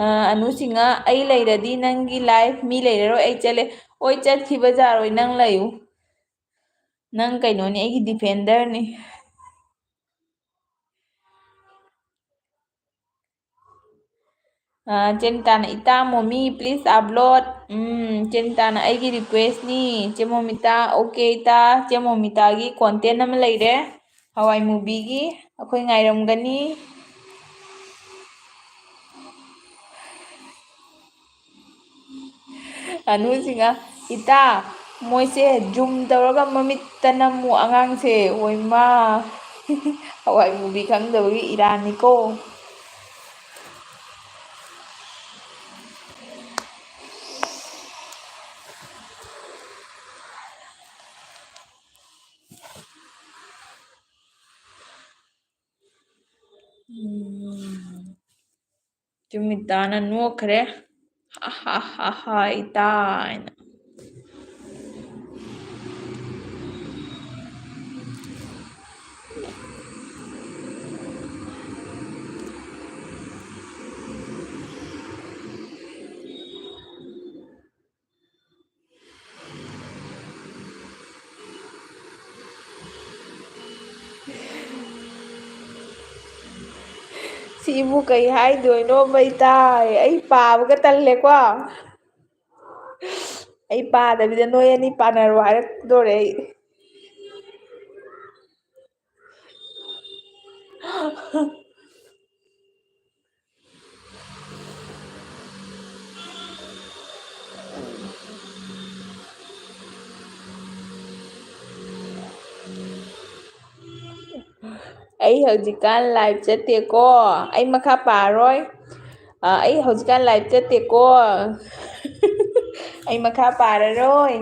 ꯑ, ꯑꯅꯨꯁꯤꯡꯅ, "ꯑꯩ ꯂꯩꯔꯗꯤ ꯅꯪꯒꯤ life ꯃꯤ ꯂꯩꯔꯔꯣꯏ, ꯑꯩ ꯆꯠꯂꯦ"꯫ ꯑꯣꯏ, ꯆꯠꯈꯤꯕ ꯌꯥꯔꯣꯏ, ꯅꯪ ꯂꯩꯌꯨ꯫ ꯅꯪ ꯀꯩꯅꯣꯅꯦ, ꯑꯩꯒꯤ defender ꯅꯤ꯫ ꯑ, ꯆꯦ ꯅꯤꯇꯥꯅ, "ꯏꯇꯥ ꯃꯣꯃꯤ, please upload"꯫ ꯎꯝ, ꯆꯦ ꯅꯤꯇꯥꯅ, "ꯑꯩꯒꯤ request ꯅꯤ"꯫ ꯆꯦ ꯃꯣꯃꯤꯇꯥ, "OK ꯏꯇꯥ"꯫ ꯆꯦ ꯃꯣꯃꯤꯇꯥꯒꯤ content ꯑꯃ ꯂꯩꯔꯦ, ꯍꯋꯥꯏ ꯃꯨꯕꯤꯒꯤ꯫ ꯑꯩꯈꯣꯏ ꯉꯥꯏꯔꯝꯒꯅꯤ꯫ ꯑꯅꯨꯁꯤꯡꯅ, "ꯏꯇꯥ, ꯃꯣꯏꯁꯦ zoom ꯇꯧꯔꯒ ꯃꯃꯤꯠꯇ ꯅꯝꯃꯨ ꯑꯉꯥꯡꯁꯦ"꯫ ꯑꯣꯏꯃꯥ꯫ ꯍꯋꯥꯏ ꯃꯨꯕꯤ ꯈꯪꯗꯕꯒꯤ ꯏꯔꯥꯟꯅꯤꯀꯣ꯫ ꯎꯝ꯫ ꯆꯨꯃꯤꯇꯥꯅ ꯅꯣꯛꯈ꯭ꯔꯦ꯫ "ꯍꯥ, ꯍꯥ, ꯍꯥ, ꯍꯥ, ꯏꯇꯥ" ꯍꯥꯏꯅ꯫ ꯁꯤꯕꯨ ꯀꯩ ꯍꯥꯏꯗꯣꯏꯅꯣ, ꯃꯩ ꯇꯥꯏ꯫ ꯑꯩ ꯄꯥꯕꯒ ꯇꯜꯂꯦꯀꯣ꯫ ꯑꯩ ꯄꯥꯗꯕꯤꯗ ꯅꯣꯏ ꯑꯅꯤ ꯄꯥꯅꯔꯣ ꯍꯥꯏꯔꯛꯇꯣꯔꯦ ꯑꯩ꯫ ꯑꯩ ꯍꯧꯖꯤꯛꯀꯥꯟ live ꯆꯠꯇꯦꯀꯣ꯫ ꯑꯩ ꯃꯈꯥ ꯄꯥꯔꯣꯏ꯫ ꯑ, ꯑꯩ ꯍꯧꯖꯤꯛꯀꯥꯟ live ꯆꯠꯇꯦꯀꯣ꯫ ꯑꯩ ꯃꯈꯥ ꯄꯥꯔꯔꯣꯏ꯫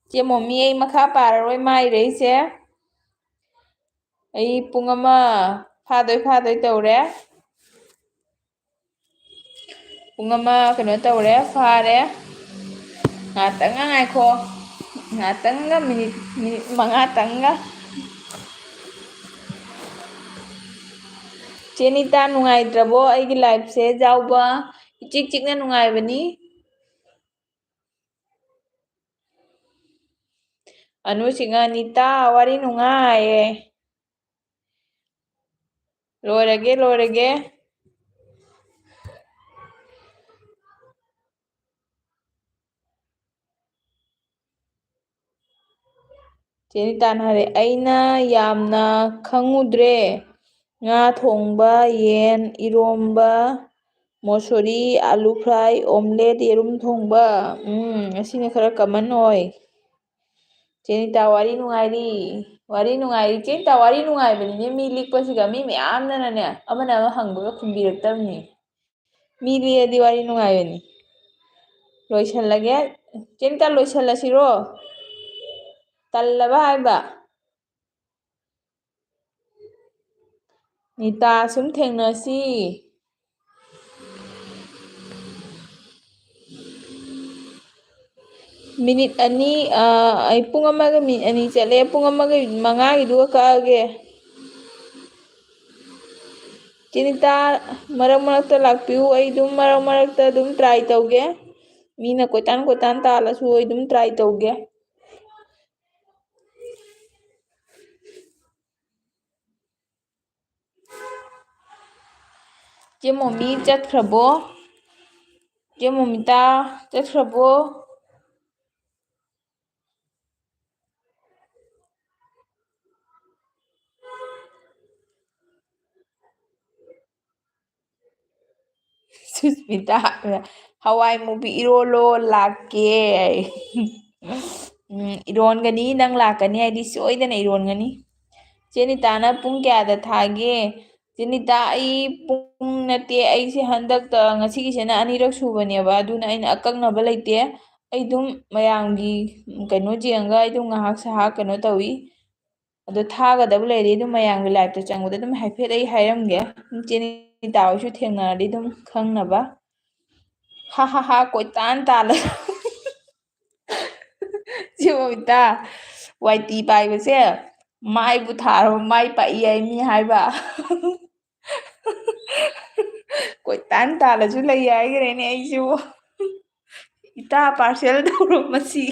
ꯆꯦ ꯃꯣꯃꯤ, ꯑꯩ ꯃꯈꯥ ꯄꯥꯔꯔꯣꯏ ꯃꯥꯏꯔꯩꯁꯦ꯫ ꯑꯩ ꯄꯨꯡ ꯑꯃ ꯐꯥꯗꯣꯏ ꯐꯥꯗꯣꯏ ꯇꯧꯔꯦ꯫ ꯄꯨꯡ ꯑꯃ ꯀꯩꯅꯣ ꯇꯧꯔꯦ, ꯐꯥꯔꯦ꯫ ꯉꯥꯛꯇꯪꯒ ꯉꯥꯏꯈꯣ꯫ ꯉꯥꯛꯇꯪꯒ, ꯃꯤꯅꯤꯠ, ꯃꯤꯅꯤꯠ ꯃꯉꯥꯇꯪꯒ꯫ ꯆꯦ ꯅꯤꯇꯥ, ꯅꯨꯡꯉꯥꯏꯇ꯭ꯔꯕꯣ ꯑꯩꯒꯤ liveꯁꯦ ꯌꯥꯎꯕ? ꯏꯆꯤꯛ ꯆꯤꯛꯅ ꯅꯨꯡꯉꯥꯏꯕꯅꯤ꯫ ꯑꯅꯨ ꯁꯤꯡꯍ, ꯅꯤꯇꯥ, ꯋꯥꯔꯤ ꯅꯨꯡꯉꯥꯏꯌꯦ꯫ ꯂꯣꯏꯔꯒꯦ, ꯂꯣꯏꯔꯒꯦ꯫ ꯆꯦ ꯅꯤꯇꯥꯅ ꯍꯥꯏꯔꯦ, "ꯑꯩꯅ ꯌꯥꯝꯅ ꯈꯪꯉꯨꯗ꯭ꯔꯦ꯫ ꯉꯥ ꯊꯣꯡꯕ, ꯌꯦꯟ, ꯏꯔꯣꯝꯕ, ꯃꯣꯁꯣꯔꯤ, ꯑꯥꯂꯨ fry, omelette, ꯌꯦꯔꯨꯝ ꯊꯣꯡꯕ꯫ ꯎꯝ, ꯑꯁꯤꯅ ꯈꯔ common ꯑꯣꯏ꯫" ꯆꯦ ꯅꯤꯇꯥ, ꯋꯥꯔꯤ ꯅꯨꯡꯉꯥꯏꯔꯤ꯫ ꯋꯥꯔꯤ ꯅꯨꯡꯉꯥꯏꯔꯤ꯫ ꯆꯦ ꯅꯤꯇꯥ, ꯋꯥꯔꯤ ꯅꯨꯡꯉꯥꯏꯕꯅꯤꯅꯦ, ꯃꯤ ꯂꯤꯛꯄꯁꯤꯒ꯫ ꯃꯤ ꯃꯌꯥꯝꯅꯅꯦ, ꯑꯃꯅ ꯑꯃ ꯍꯪꯕꯒ ꯈꯨꯝꯕꯤꯔꯛꯇꯕꯅꯤ꯫ ꯃꯤ ꯂꯤꯛꯑꯗꯤ ꯋꯥꯔꯤ ꯅꯨꯡꯉꯥꯏꯕꯅꯤ꯫ ꯂꯣꯏꯁꯜꯂꯒꯦ꯫ ꯆꯦ ꯅꯤꯇꯥ, ꯂꯣꯏꯁꯜꯂꯁꯤꯔꯣ? ꯇꯜꯂꯕ ꯍꯥꯏꯕ? ꯅꯤꯇꯥ, ꯁꯨꯝ ꯊꯦꯡꯅꯁꯤ꯫ ꯃꯤꯅꯤꯠ ꯑꯅꯤ, ꯑ, ꯑꯩ ꯄꯨꯡ ꯑꯃꯒ ꯃꯤꯅꯤꯠ ꯑꯅꯤ ꯆꯠꯂꯦ꯫ ꯄꯨꯡ ꯑꯃꯒ ꯃꯤꯅꯤꯠ ꯃꯉꯥꯒꯤꯗꯨꯒ ꯀꯛꯑꯒꯦ꯫ ꯆꯦ ꯅꯤꯇꯥ, ꯃꯔꯛ ꯃꯔꯛꯇ ꯂꯥꯛꯄꯤꯌꯨ꯫ ꯑꯩ ꯑꯗꯨꯝ ꯃꯔꯛ ꯃꯔꯛꯇ ꯑꯗꯨꯝ try ꯇꯧꯒꯦ꯫ ꯃꯤꯅ ꯀꯣꯏꯇꯥꯟ ꯀꯣꯏꯇꯥꯟ ꯇꯥꯜꯂꯁꯨ ꯑꯩ ꯑꯗꯨꯝ try ꯇꯧꯒꯦ꯫ ꯆꯦ ꯃꯣꯃꯤ ꯆꯠꯈ꯭ꯔꯕꯣ? ꯆꯦ ꯃꯣꯃꯤꯇꯥ ꯆꯠꯈ꯭ꯔꯕꯣ? ꯁꯨꯁꯃꯤꯇꯥ, "ꯍꯋꯥꯏ ꯃꯨꯕꯤ ꯏꯔꯣꯜꯂꯣ, ꯂꯥꯛꯀꯦ" ꯍꯥꯏ꯫ ꯎꯝ, ꯏꯔꯣꯟꯒꯅꯤ, ꯅꯪ ꯂꯥꯛꯀꯅꯤ ꯍꯥꯏꯗꯤ ꯁꯣꯏꯗꯅ ꯏꯔꯣꯟꯒꯅꯤ꯫ ꯆꯦ ꯅꯤꯇꯥꯅ ꯄꯨꯡ ꯀꯌꯥꯗ ꯊꯥꯒꯦ? ꯆꯦ ꯅꯤꯇꯥ, ꯑꯩ ꯄꯨꯡ ꯅꯠꯇꯦ, ꯑꯩꯁꯦ ꯍꯟꯗꯛꯇ, ꯉꯁꯤꯒꯤꯁꯤꯅ ꯑꯅꯤꯔꯛ ꯁꯨꯕꯅꯦꯕ, ꯑꯗꯨꯅ ꯑꯩꯅ ꯑꯀꯛꯅꯕ ꯂꯩꯇꯦ꯫ ꯑꯩ ꯑꯗꯨꯝ ꯃꯌꯥꯝꯒꯤ ꯀꯩꯅꯣ ꯌꯦꯡꯉꯒ ꯑꯩ ꯑꯗꯨꯝ ꯉꯥꯏꯍꯥꯛ ꯁꯍꯥꯛ ꯀꯩꯅꯣ ꯇꯧꯏ꯫ ꯑꯗꯣ ꯊꯥꯒꯗꯕ ꯂꯩꯔꯗꯤ ꯑꯗꯨꯝ ꯃꯌꯥꯝꯒꯤ live ꯇ ꯆꯪꯕꯗ ꯑꯗꯨꯝ ꯍꯥꯏꯐꯦꯠ ꯑꯩ ꯍꯥꯏꯔꯝꯒꯦ꯫ ꯑꯗꯨꯝ ꯆꯦ ꯅꯤꯇꯥ ꯍꯣꯏꯁꯨ ꯊꯦꯡꯅꯔꯗꯤ ꯑꯗꯨꯝ ꯈꯪꯅꯕ꯫ ꯍꯥ ꯍꯥ ꯍꯥ, ꯀꯣꯏꯇꯥꯟ ꯇꯥꯜꯂ꯫ ꯆꯦ ꯃꯣꯃꯤꯇꯥ, ꯋꯥꯏꯇꯤ ꯄꯥꯏꯕꯁꯦ ꯃꯥꯏꯕꯨ ꯊꯥꯔꯕ ꯃꯥꯏ ꯄꯥꯛꯏ ꯍꯥꯏ ꯃꯤ ꯍꯥꯏꯕ꯫ ꯀꯣꯏꯇꯥꯟ ꯇꯥꯜꯂꯁꯨ ꯂꯩ ꯍꯥꯏꯈ꯭ꯔꯦꯅꯦ ꯑꯩꯁꯨ꯫ ꯏꯇꯥ parcel ꯇꯧꯔꯣ ꯃꯁꯤ꯫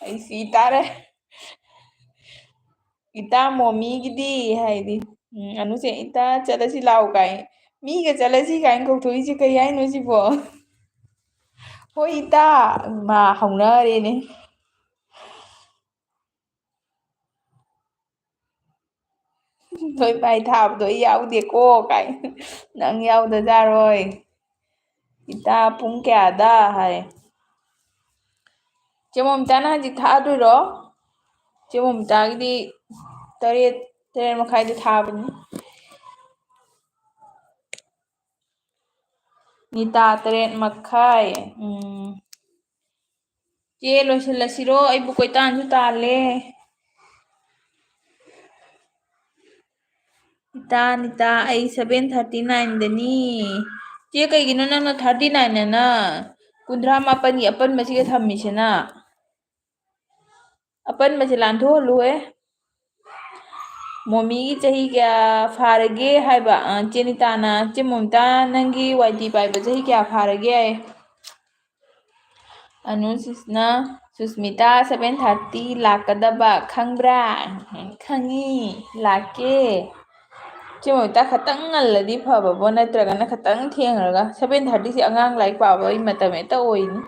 ꯑꯩ ꯁꯤ ꯇꯥꯔꯦ꯫ ꯏꯇꯥ ꯃꯣꯃꯤꯒꯤꯗꯤ ꯍꯥꯏꯗꯤ, ꯎꯝ, ꯑꯅꯨꯁꯦ "ꯏꯇꯥ ꯆꯠꯂꯁꯤ ꯂꯥꯛꯑꯣ" ꯀꯥꯏ, ꯃꯤꯒ "ꯆꯠꯂꯁꯤ" ꯀꯥꯏꯅ ꯀꯧꯊꯣꯛꯏꯁꯦ ꯀꯩ ꯍꯥꯏꯅꯣ ꯁꯤꯕꯣ? "ꯍꯣꯏ ꯏꯇꯥ", ꯃꯥ ꯍꯧꯅꯔꯦꯅꯦ꯫ "ꯅꯣꯏ ꯃꯥꯏ ꯊꯥꯕꯗꯣ ꯑꯩ ꯌꯥꯎꯗꯦꯀꯣ" ꯀꯥꯏ, "ꯅꯪ ꯌꯥꯎꯗꯖꯥꯔꯣꯏ"꯫ "ꯏꯇꯥ ꯄꯨꯡ ꯀꯌꯥꯗ?" ꯍꯥꯏ꯫ ꯆꯦ ꯃꯣꯃꯤꯇꯥꯅ ꯍꯧꯖꯤꯛ ꯊꯥꯗꯣꯏꯔꯣ? ꯆꯦ ꯃꯣꯃꯤꯇꯥꯒꯤꯗꯤ ꯇꯔꯦꯠ, ꯇꯔꯦꯠ ꯃꯈꯥꯏꯗ ꯊꯥꯕꯅꯤ꯫ ꯅꯤꯇꯥ ꯇꯔꯦꯠ ꯃꯈꯥꯏ꯫ ꯎꯝ꯫ ꯆꯦ, ꯂꯣꯏꯁꯤꯜꯂꯁꯤꯔꯣ? ꯑꯩꯕꯨ ꯀꯣꯏꯇꯥꯟꯁꯨ ꯇꯥꯜꯂꯦ꯫ ꯏꯇꯥ, ꯅꯤꯇꯥ, ꯑꯩ seven thirty nine ꯗꯅꯤ꯫ ꯆꯦ, ꯀꯩꯒꯤꯅꯣ ꯅꯪꯅ thirty nine ꯑꯅ ꯀꯨꯟꯊ꯭ꯔꯥ ꯃꯥꯄꯟꯒꯤ ꯑꯄꯟꯕꯁꯤꯒ ꯊꯝꯃꯤꯁꯤꯅ? ꯑꯄꯟꯕꯁꯦ ꯂꯥꯟꯊꯣꯛꯍꯜꯂꯨꯍꯦ꯫ ꯃꯣꯃꯤꯒꯤ ꯆꯍꯤ ꯀꯌꯥ ꯐꯥꯔꯒꯦ ꯍꯥꯏꯕ? ꯑ, ꯆꯦ ꯅꯤꯇꯥꯅ, "ꯆꯦ ꯃꯣꯃꯤꯇꯥ, ꯅꯪꯒꯤ ꯋꯥꯏꯇꯤ ꯄꯥꯏꯕ ꯆꯍꯤ ꯀꯌꯥ ꯐꯥꯔꯒꯦ?" ꯍꯥꯏ꯫ ꯑꯅꯨꯁꯤꯁꯅ, "ꯁꯨꯁꯃꯤꯇꯥ, seven thirty ꯂꯥꯛꯀꯗꯕ ꯈꯪꯕ꯭ꯔꯥ?" "ꯈꯪꯉꯤ, ꯂꯥꯛꯀꯦ"꯫ ꯆꯦ ꯃꯣꯃꯤꯇꯥ, ꯈꯇꯪ ꯉꯜꯂꯗꯤ ꯐꯕꯕꯣ, ꯅꯠꯇ꯭ꯔꯒꯅ ꯈꯇꯪ ꯊꯦꯡꯉꯒ? Seven thirty ꯁꯤ ꯑꯉꯥꯡ ꯂꯥꯏꯔꯤꯛ ꯄꯥꯕꯒꯤ ꯃꯇꯝ ꯍꯦꯛꯇ ꯑꯣꯏꯅꯤ꯫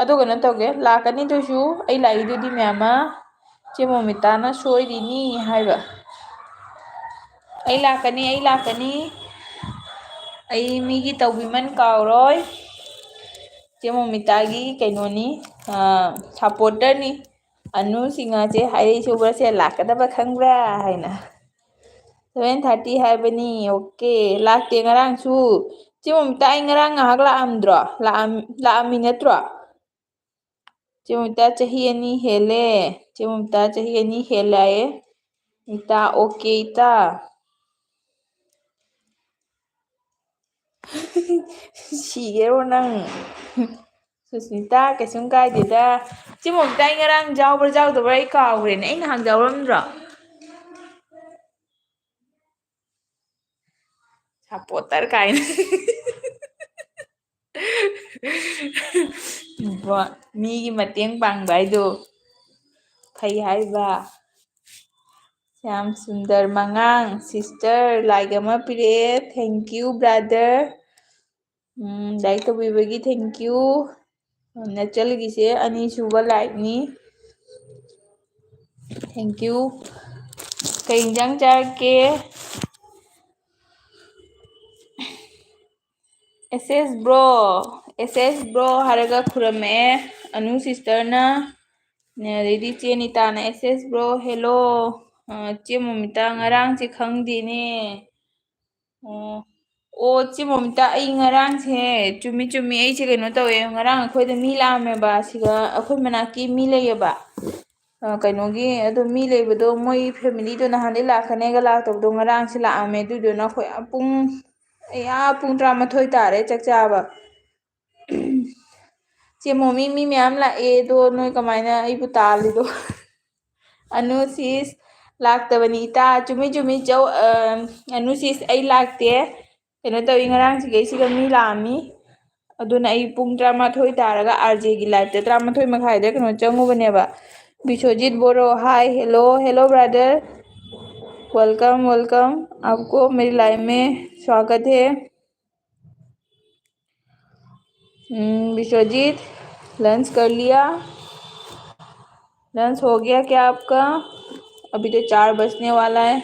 ꯑꯗꯣ ꯀꯩꯅꯣ ꯇꯧꯒꯦ, ꯂꯥꯛꯀꯅꯤ, ꯑꯗꯨꯁꯨ ꯑꯩ ꯂꯥꯛꯏꯗꯨꯗꯤ ꯃꯌꯥꯝ ꯑꯃ꯫ ꯆꯦ ꯃꯣꯃꯤꯇꯥꯅ ꯁꯣꯏꯔꯤꯅꯤ ꯍꯥꯏꯕ꯫ ꯑꯩ ꯂꯥꯛꯀꯅꯤ, ꯑꯩ ꯂꯥꯛꯀꯅꯤ꯫ ꯑꯩ ꯃꯤꯒꯤ ꯇꯧꯕꯤꯃꯟ ꯀꯥꯎꯔꯣꯏ꯫ ꯆꯦ ꯃꯣꯃꯤꯇꯥꯒꯤ ꯀꯩꯅꯣꯅꯤ, ꯑ, supporter ꯅꯤ꯫ "ꯑꯅꯨ ꯁꯤꯡꯍꯁꯦ ꯍꯥꯏꯔꯛꯏꯁꯦ ꯎꯕ꯭ꯔꯥ ꯁꯦ, ꯂꯥꯛꯀꯗꯕ ꯈꯪꯕ꯭ꯔꯥ?" ꯍꯥꯏꯅ꯫ Seven thirty ꯍꯥꯏꯕꯅꯤ, okay꯫ ꯂꯥꯛꯇꯦ ꯉꯔꯥꯡꯁꯨ꯫ ꯆꯦ ꯃꯣꯃꯤꯇꯥ, ꯑꯩ ꯉꯔꯥꯡ ꯉꯥꯏꯍꯥꯛ ꯂꯥꯛꯑꯝꯗ꯭ꯔꯣ? ꯂꯥꯛꯑꯝ-, ꯂꯥꯛꯑꯝꯃꯤ ꯅꯠꯇ꯭ꯔꯣ? ꯆꯦ ꯃꯣꯃꯤꯇꯥ ꯆꯍꯤ ꯑꯅꯤ ꯍꯦꯜꯂꯦ꯫ ꯆꯦ ꯃꯣꯃꯤꯇꯥ ꯆꯍꯤ ꯑꯅꯤ ꯍꯦꯜꯂꯦ ꯍꯥꯏꯌꯦ꯫ ꯏꯇꯥ, okay ꯏꯇꯥ꯫ ꯁꯤꯒꯦꯔꯣ ꯅꯪ? ꯁꯨꯁꯃꯤꯇꯥ, ꯀꯩꯁꯨꯝ ꯀꯥꯏꯗꯦꯗ꯫ ꯆꯦ ꯃꯣꯃꯤꯇꯥ, ꯑꯩ ꯉꯔꯥꯡ ꯌꯥꯎꯕ꯭ꯔꯥ ꯌꯥꯎꯗꯕ꯭ꯔꯥ ꯑꯩ ꯀꯥꯎꯈ꯭ꯔꯦꯅꯦ꯫ ꯑꯩ ꯅꯍꯥꯟ ꯌꯥꯎꯔꯝꯗ꯭ꯔꯣ? Supporter ꯀꯥꯏꯅ꯫ ꯕꯣ-, ꯃꯤꯒꯤ ꯃꯇꯦꯡ ꯄꯥꯡꯕ ꯍꯥꯏꯗꯣ ꯐꯩ ꯍꯥꯏꯕ꯫ ꯁ꯭ꯌꯥꯝ ꯁꯨꯟꯗꯔ ꯃꯉꯥꯡ, sister, like ꯑꯃ ꯄꯤꯔꯛꯑꯦ꯫ Thank you, brother꯫ Um, like ꯇꯧꯕꯤꯕꯒꯤ thank you꯫ ꯅꯆꯜꯒꯤꯁꯦ ꯑꯅꯤꯁꯨꯕ likeꯅꯤ꯫ Thank you꯫ ꯀꯩ ꯏꯟꯖꯥꯡ ꯆꯥꯔꯛꯀꯦ? S S bro, S S bro ꯍꯥꯏꯔꯒ ꯈꯨꯔꯝꯃꯛꯑꯦ ꯑꯅꯨ sisterꯅ꯫ ꯅꯦ, ꯑꯗꯩꯗꯤ ꯆꯦ ꯅꯤꯇꯥꯅ, "S S bro, hello꯫ ꯑ, ꯆꯦ ꯃꯣꯃꯤꯇꯥ, ꯉꯔꯥꯡꯁꯦ ꯈꯪꯗꯦꯅꯦ꯫" ꯑꯣ, ꯑꯣ, ꯆꯦ ꯃꯣꯃꯤꯇꯥ, ꯑꯩ ꯉꯔꯥꯡꯁꯦ, ꯆꯨꯝꯃꯤ, ꯆꯨꯝꯃꯤ, ꯑꯩꯁꯦ ꯀꯩꯅꯣ ꯇꯧꯋꯦ, ꯉꯔꯥꯡ ꯑꯩꯈꯣꯏꯗ ꯃꯤ ꯂꯥꯛꯑꯝꯃꯦꯕ, ꯁꯤꯗ ꯑꯩꯈꯣꯏ ꯃꯅꯥꯛꯀꯤ ꯃꯤ ꯂꯩꯌꯦꯕ꯫ ꯑ, ꯀꯩꯅꯣꯒꯤ, ꯑꯗꯣ ꯃꯤ ꯂꯩꯕꯗꯣ, ꯃꯣꯏ familyꯗꯣ ꯅꯍꯥꯟꯗꯩ ꯂꯥꯛꯀꯅꯦꯒ ꯂꯥꯛꯇꯕꯗꯣ ꯉꯔꯥꯡꯁꯦ ꯂꯥꯛꯑꯝꯃꯦ꯫ ꯑꯗꯨꯗꯨꯅ ꯑꯩꯈꯣꯏ ꯄꯨꯡ, ꯑꯩ ꯑꯥ ꯄꯨꯡ ꯇꯔꯥꯃꯥꯊꯣꯏ ꯇꯥꯔꯦ ꯆꯥꯛ ꯆꯥꯕ꯫ ꯆꯦ ꯃꯣꯃꯤ, ꯃꯤ ꯃꯌꯥꯝ ꯂꯥꯛꯑꯦ, ꯑꯗꯣ ꯅꯣꯏ ꯀꯃꯥꯏꯅ ꯑꯩꯕꯨ ꯇꯥꯜꯂꯤꯗꯣ? ꯑꯅꯨ sis ꯂꯥꯛꯇꯕꯅꯤ ꯏꯇꯥ꯫ ꯆꯨꯝꯃꯤ, ꯆꯨꯝꯃꯤ, ꯆꯧ-, ꯑ, ꯑꯅꯨ sis, ꯑꯩ ꯂꯥꯛꯇꯦ꯫ ꯀꯩꯅꯣ ꯇꯧꯏ, ꯉꯔꯥꯡꯁꯤꯒꯩꯁꯤꯒ ꯃꯤ ꯂꯥꯛꯑꯝꯃꯤ꯫ ꯑꯗꯨꯅ ꯑꯩ ꯄꯨꯡ ꯇꯔꯥꯃꯥꯊꯣꯏ ꯇꯥꯔꯒ RJꯒꯤ liveꯇ, ꯇꯔꯥꯃꯥꯊꯣꯏ ꯃꯈꯥꯏꯗ ꯀꯩꯅꯣ ꯆꯪꯉꯨꯕꯅꯦꯕ꯫ ꯕꯤꯁ꯭ꯋꯖꯤꯠ ꯕꯣꯔꯣ, hi, hello, hello brother, welcome, welcome, आपको मेरी live में स्वागत है। हम्म, विश्वजीत, lunch कर लिया? Lunch हो गया क्या आपका? अभी तो चार बजने वाला है।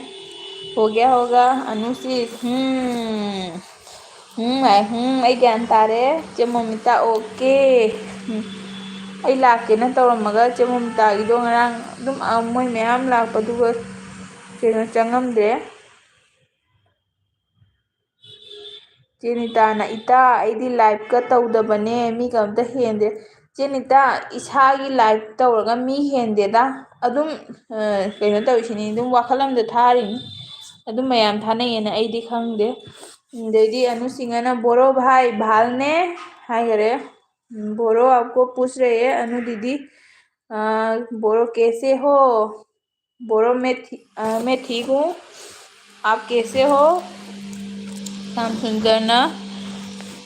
हो गया होगा। अनु sis, हम्म, हम्म, मैं, हम्म, मैं ज्ञान तारे, चे ममिता, okay। हम्म, ꯑꯩ ꯂꯥꯛꯀꯦꯅ ꯇꯧꯔꯝꯃꯒ ꯆꯦ ꯃꯣꯃꯤꯇꯥꯒꯤꯗꯣ ꯉꯔꯥꯡ ꯑꯗꯨꯝ, ꯑ, ꯃꯣꯏ ꯃꯌꯥꯝ ꯂꯥꯛꯄꯗꯨꯒ ꯀꯩꯅꯣ ꯆꯪꯉꯝꯗ꯭ꯔꯦ꯫ ꯆꯦ ꯅꯤꯇꯥꯅ, "ꯏꯇꯥ, ꯑꯩꯗꯤ live ꯀ ꯇꯧꯗꯕꯅꯦ, ꯃꯤꯒ ꯑꯝꯇ ꯍꯦꯟꯗꯦ꯫" ꯆꯦ ꯅꯤꯇꯥ, ꯏꯁꯥꯒꯤ live ꯇꯧꯔꯒ ꯃꯤ ꯍꯦꯟꯗꯦꯗ꯫ ꯑꯗꯨꯝ, ꯑ, ꯀꯩꯅꯣ ꯇꯧꯔꯤꯁꯤꯅꯤ, ꯑꯗꯨꯝ ꯋꯥꯈꯜ ꯑꯃꯗ ꯊꯥꯔꯤꯅꯤ꯫ ꯑꯗꯨꯝ ꯃꯌꯥꯝ ꯊꯥꯅꯩꯌꯦꯅ ꯑꯩꯗꯤ ꯈꯪꯗꯦ꯫ ꯑꯗꯩꯗꯤ ꯑꯅꯨ ꯁꯤꯡꯍꯅ, "बोरो भाई भाल ने" ꯍꯥꯏꯈꯔꯦ꯫ "बोरो आपको पूछ रहे हैं, अनु दीदी। अ, बोरो कैसे हो?" बोरो, मैं ठी-, अ, मैं ठीक हूँ, आप कैसे हो? श्याम सुंदरꯅ,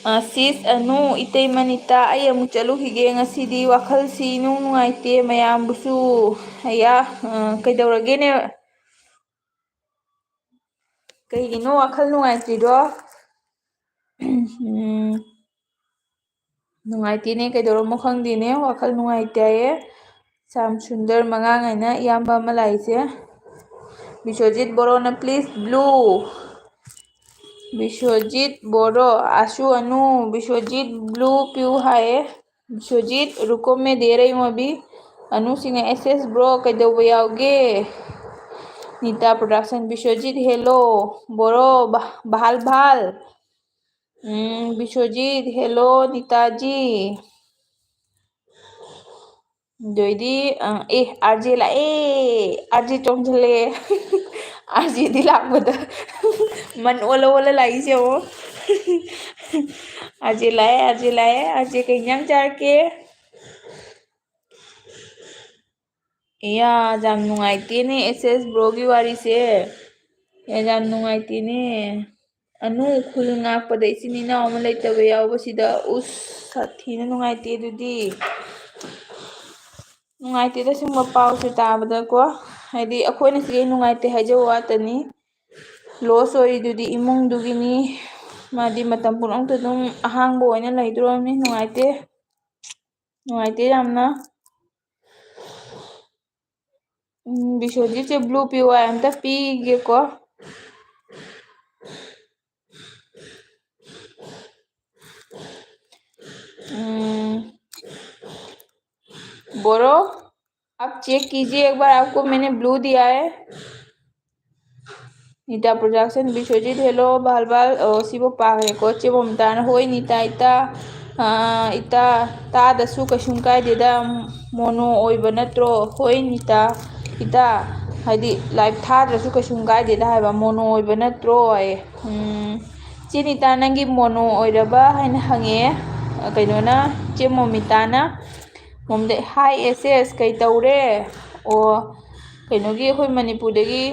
ꯑ, "ꯁꯤꯁ ꯑꯅꯨ, ꯏꯇꯩꯃ ꯅꯤꯇꯥ, ꯑꯩ ꯑꯃꯨꯛ ꯆꯠꯂꯨꯈꯤꯒꯦ꯫ ꯉꯁꯤꯗꯤ ꯋꯥꯈꯜꯁꯤ ꯏꯅꯨꯡ ꯅꯨꯡꯉꯥꯏꯇꯦ, ꯃꯌꯥꯝꯕꯨꯁꯨ꯫" ꯑꯌꯥ, ꯑ, ꯀꯩꯗꯧꯔꯒꯦꯅꯦ? ꯀꯩꯒꯤꯅꯣ ꯋꯥꯈꯜ ꯅꯨꯡꯉꯥꯏꯇ꯭ꯔꯤꯗꯣ? ꯎꯝ, ꯅꯨꯡꯉꯥꯏꯇꯦꯅꯦ, ꯀꯩꯗꯧꯔꯝꯃꯣ ꯈꯪꯗꯦꯅꯦ, ꯋꯥꯈꯜ ꯅꯨꯡꯉꯥꯏꯇꯦ ꯍꯥꯏꯌꯦ꯫ ꯁ꯭ꯌꯥꯝ ꯁꯨꯟꯗꯔ ꯃꯉꯥꯡ ꯍꯥꯏꯅ ꯏꯌꯥꯝꯕ ꯑꯃ ꯂꯥꯛꯏꯁꯦ꯫ Biswajit ꯕꯣꯔꯣꯅ, "Please blue." ꯕꯤꯁ꯭ꯋꯖꯤꯠ ꯕꯣꯔꯣ, ꯑꯁꯨ ꯑꯅꯨ, ꯕꯤꯁ꯭ꯋꯖꯤꯠ blue ꯄꯤꯌꯨ ꯍꯥꯏꯌꯦ꯫ ꯕꯤꯁ꯭ꯋꯖꯤꯠ, "रुको, मैं दे रही हूँ अभी।" Anu Singh, "S S bro, ꯀꯩꯗꯧꯕ ꯌꯥꯎꯒꯦ?" ꯅꯤꯇꯥ production, ꯕꯤꯁ꯭ꯋꯖꯤꯠ, "Hello, ꯕꯣꯔꯣ, ꯚ-, ꯚꯥꯜ ꯚꯥꯜ?" ꯎꯝ, ꯕꯤꯁ꯭ꯋꯖꯤꯠ, "Hello, ꯅꯤꯇꯥꯖꯤ꯫" ꯑꯗꯩꯗꯤ, ꯑ, ꯑꯦ, R J ꯂꯥꯛꯑꯦ, R J ꯆꯣꯡꯁꯤꯜꯂꯛꯑꯦ꯫ R J ꯗꯤ ꯂꯥꯛꯄꯗ ꯃꯟ ꯑꯣꯜꯂ ꯑꯣꯜꯂ ꯂꯥꯛꯏꯁꯦ ꯌꯦꯡꯉꯣ꯫ R J ꯂꯥꯛꯑꯦ, R J ꯂꯥꯛꯑꯦ, R J ꯀꯩ ꯏꯟꯖꯥꯡ ꯆꯥꯔꯛꯀꯦ? ꯏꯌꯥ, ꯌꯥꯝ ꯅꯨꯡꯉꯥꯏꯇꯦꯅꯦ, S S bro ꯒꯤ ꯋꯥꯔꯤꯁꯦ꯫ ꯌꯥ, ꯌꯥꯝ ꯅꯨꯡꯉꯥꯏꯇꯦꯅꯦ꯫ ꯑꯅꯨ ꯎꯈ꯭ꯔꯨꯜ ꯉꯥꯛꯄꯗ ꯏꯆꯤꯟ ꯏꯅꯥꯎ ꯑꯃ ꯂꯩꯇꯕ ꯌꯥꯎꯕꯁꯤꯗ, ꯎꯁ, ꯁꯥꯊꯤꯅ ꯅꯨꯡꯉꯥꯏꯇꯦ ꯑꯗꯨꯗꯤ꯫ ꯅꯨꯡꯉꯥꯏꯇꯦꯗ ꯁꯤꯒꯨꯝꯕ ꯄꯥꯎꯁꯦ ꯇꯥꯕꯗꯀꯣ꯫ ꯍꯥꯏꯗꯤ ꯑꯩꯈꯣꯏꯅ ꯁꯤꯗꯤ ꯅꯨꯡꯉꯥꯏꯇꯦ ꯍꯥꯏꯖꯕ ꯋꯥꯇꯅꯤ꯫ Loss ꯑꯣꯏꯔꯤꯗꯨꯗꯤ ꯏꯃꯨꯡꯗꯨꯒꯤꯅꯤ꯫ ꯃꯥꯗꯤ ꯃꯇꯝ ꯄꯨꯝꯅꯃꯛꯇ ꯑꯗꯨꯝ ꯑꯍꯥꯡꯕ ꯑꯣꯏꯅ ꯂꯩꯗꯣꯔꯕꯅꯤ꯫ ꯅꯨꯡꯉꯥꯏꯇꯦ꯫ ꯅꯨꯡꯉꯥꯏꯇꯦ ꯌꯥꯝꯅ꯫ ꯎꯝ, ꯕꯤꯁ꯭ꯋꯖꯤꯠꯁꯦ blue ꯄꯤꯌꯨ ꯍꯥꯏ, ꯑꯝꯇ ꯄꯤꯒꯦꯀꯣ꯫ ꯎꯝ, बोरो, आप check कीजिए एक बार, आपको मैंने blue दिया है। ꯅꯤꯇꯥ ꯄ꯭ꯔꯣꯗꯛꯁꯟ, ꯕꯤꯁ꯭ꯋꯖꯤꯠ, ꯍꯦꯜꯂꯣ, ꯕꯥꯜ ꯕꯥꯜ, ꯑꯣ, ꯁꯤꯕꯨ ꯄꯥꯈ꯭ꯔꯦꯀꯣ꯫ ꯆꯦ ꯃꯣꯃꯤꯇꯥꯅ, ꯍꯣꯏ ꯅꯤꯇꯥ, ꯏꯇꯥ, ꯑꯥ, ꯏꯇꯥ, ꯇꯥꯗꯁꯨ ꯀꯩꯁꯨꯝ ꯀꯥꯏꯗꯦꯗ, ꯃꯣꯅꯣ ꯑꯣꯏꯕ ꯅꯠꯇ꯭ꯔꯣ? ꯍꯣꯏ ꯅꯤꯇꯥ, ꯏꯇꯥ, ꯍꯥꯏꯗꯤ ꯂꯥꯏꯚ ꯊꯥꯗ꯭ꯔꯁꯨ ꯀꯩꯁꯨꯝ ꯀꯥꯏꯗꯦꯗ ꯍꯥꯏꯕ, ꯃꯣꯅꯣ ꯑꯣꯏꯕ ꯅꯠꯇ꯭ꯔꯣ ꯍꯥꯏꯌꯦ꯫ ꯎꯝ, ꯆꯦ ꯅꯤꯇꯥ, ꯅꯪꯒꯤ ꯃꯣꯅꯣ ꯑꯣꯏꯔꯕ ꯍꯥꯏꯅ ꯍꯪꯉꯦ, ꯀꯩꯅꯣꯅ, ꯆꯦ ꯃꯣꯃꯤꯇꯥꯅ꯫ ꯃꯣꯃꯤꯇꯥ, ꯍꯥꯏ ꯑꯦꯁ ꯑꯦꯁ, ꯀꯩ ꯇꯧꯔꯦ? ꯑꯣ, ꯀꯩꯅꯣꯒꯤ, ꯑꯩꯈꯣꯏ ꯃꯅꯤꯄꯨꯔꯗꯒꯤ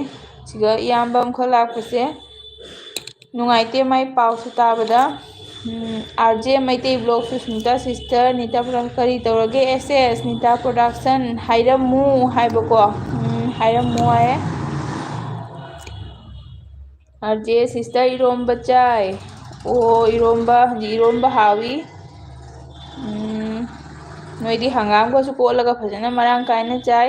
ꯁꯤꯗ ꯏꯌꯥꯝꯕ ꯑꯃꯈꯛ ꯂꯥꯛꯄꯁꯦ ꯅꯨꯡꯉꯥꯏꯇꯦ, ꯃꯥꯏ ꯄꯥꯎꯁꯨ ꯇꯥꯕꯗ꯫ ꯎꯝ, R J Meitei blog, Susmita sister, Nita production-, ꯀꯔꯤ ꯇꯧꯔꯒꯦ? ꯑꯦꯁ ꯑꯦꯁ, ꯅꯤꯇꯥ ꯄ꯭ꯔꯣꯗꯛꯁꯟ ꯍꯥꯏꯔꯝꯃꯨ ꯍꯥꯏꯕꯀꯣ꯫ ꯎꯝ, ꯍꯥꯏꯔꯝꯃꯨ ꯍꯥꯏꯌꯦ꯫ ꯑꯥꯔ ꯖꯦ ꯁꯤꯁꯇꯔ, ꯏꯔꯣꯝꯕ ꯆꯥꯏ꯫ ꯑꯣ, ꯏꯔꯣꯝꯕ, ꯍꯧꯖꯤꯛ ꯏꯔꯣꯝꯕ ꯍꯥꯎꯏ꯫ ꯎꯝ, ꯅꯣꯏꯗꯤ ꯍꯪꯒꯥꯝꯒꯁꯨ ꯀꯣꯠꯂꯒ ꯐꯖꯅ ꯃꯔꯥꯡ ꯀꯥꯏꯅ ꯆꯥꯏ꯫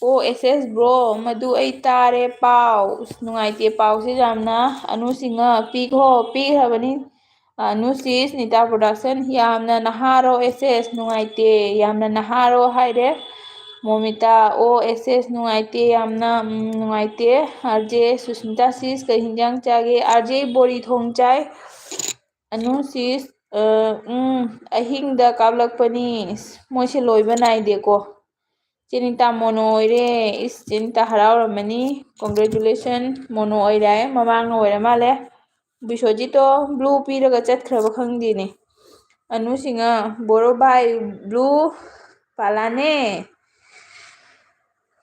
ꯑꯣ, ꯑꯦꯁ ꯑꯦꯁ ꯕ꯭ꯔꯣ, ꯃꯗꯨ ꯑꯩ ꯇꯥꯔꯦ ꯄꯥꯎ꯫ ꯑꯁ, ꯅꯨꯡꯉꯥꯏꯇꯦ ꯄꯥꯎꯁꯦ ꯌꯥꯝꯅ꯫ ꯑꯅꯨ ꯁꯤꯡꯍ, ꯄꯤꯈꯣ, ꯄꯤꯈ꯭ꯔꯕꯅꯤ꯫ ꯑꯅꯨ ꯁꯤꯁ, ꯅꯤꯇꯥ ꯄ꯭ꯔꯣꯗꯛꯁꯟ, ꯌꯥꯝꯅ ꯅꯍꯥꯔꯣ ꯑꯦꯁ ꯑꯦꯁ, ꯅꯨꯡꯉꯥꯏꯇꯦ, ꯌꯥꯝꯅ ꯅꯍꯥꯔꯣ ꯍꯥꯏꯔꯦ꯫ ꯃꯣꯃꯤꯇꯥ, ꯑꯣ ꯑꯦꯁ ꯑꯦꯁ, ꯅꯨꯡꯉꯥꯏꯇꯦ ꯌꯥꯝꯅ, ꯎꯝ, ꯅꯨꯡꯉꯥꯏꯇꯦ꯫ ꯑꯥꯔ ꯖꯦ ꯁꯨꯁꯃꯤꯇꯥ ꯁꯤꯁ, ꯀꯩ ꯍꯤꯟꯖꯥꯡ ꯆꯥꯒꯦ? ꯑꯥꯔ ꯖꯦ ꯕꯣꯔꯤ ꯊꯣꯡ ꯆꯥꯏ꯫ ꯑꯅꯨ ꯁꯤꯁ, ꯑ, ꯎꯝ, ꯑꯍꯤꯡꯗ ꯀꯥꯞꯂꯛꯄꯅꯤ꯫ ꯏꯁ, ꯃꯣꯏꯁꯦ ꯂꯣꯏꯕ ꯅꯥꯏꯗꯦꯀꯣ꯫ ꯆꯦ ꯅꯤꯇꯥ ꯃꯣꯅꯣ ꯑꯣꯏꯔꯦ꯫ ꯏꯁ, ꯆꯦ ꯅꯤꯇꯥ ꯍꯔꯥꯎꯔꯝꯃꯅꯤ꯫ Congratulation, ꯃꯣꯅꯣ ꯑꯣꯏꯔꯦ ꯍꯥꯏ꯫ ꯃꯃꯥꯡꯅ ꯑꯣꯏꯔ ꯃꯥꯜꯂꯦ꯫ ꯕꯤꯁ꯭ꯋꯖꯤꯠꯇꯣ ꯕ꯭ꯂꯨ ꯄꯤꯔꯒ ꯆꯠꯈ꯭ꯔꯕ ꯈꯪꯗꯦꯅꯦ꯫ ꯑꯅꯨ ꯁꯤꯡꯍ, ꯕꯣꯔꯣ ꯚꯥꯏ, ꯕ꯭ꯂꯨ ꯄꯥꯂꯥꯅꯦ꯫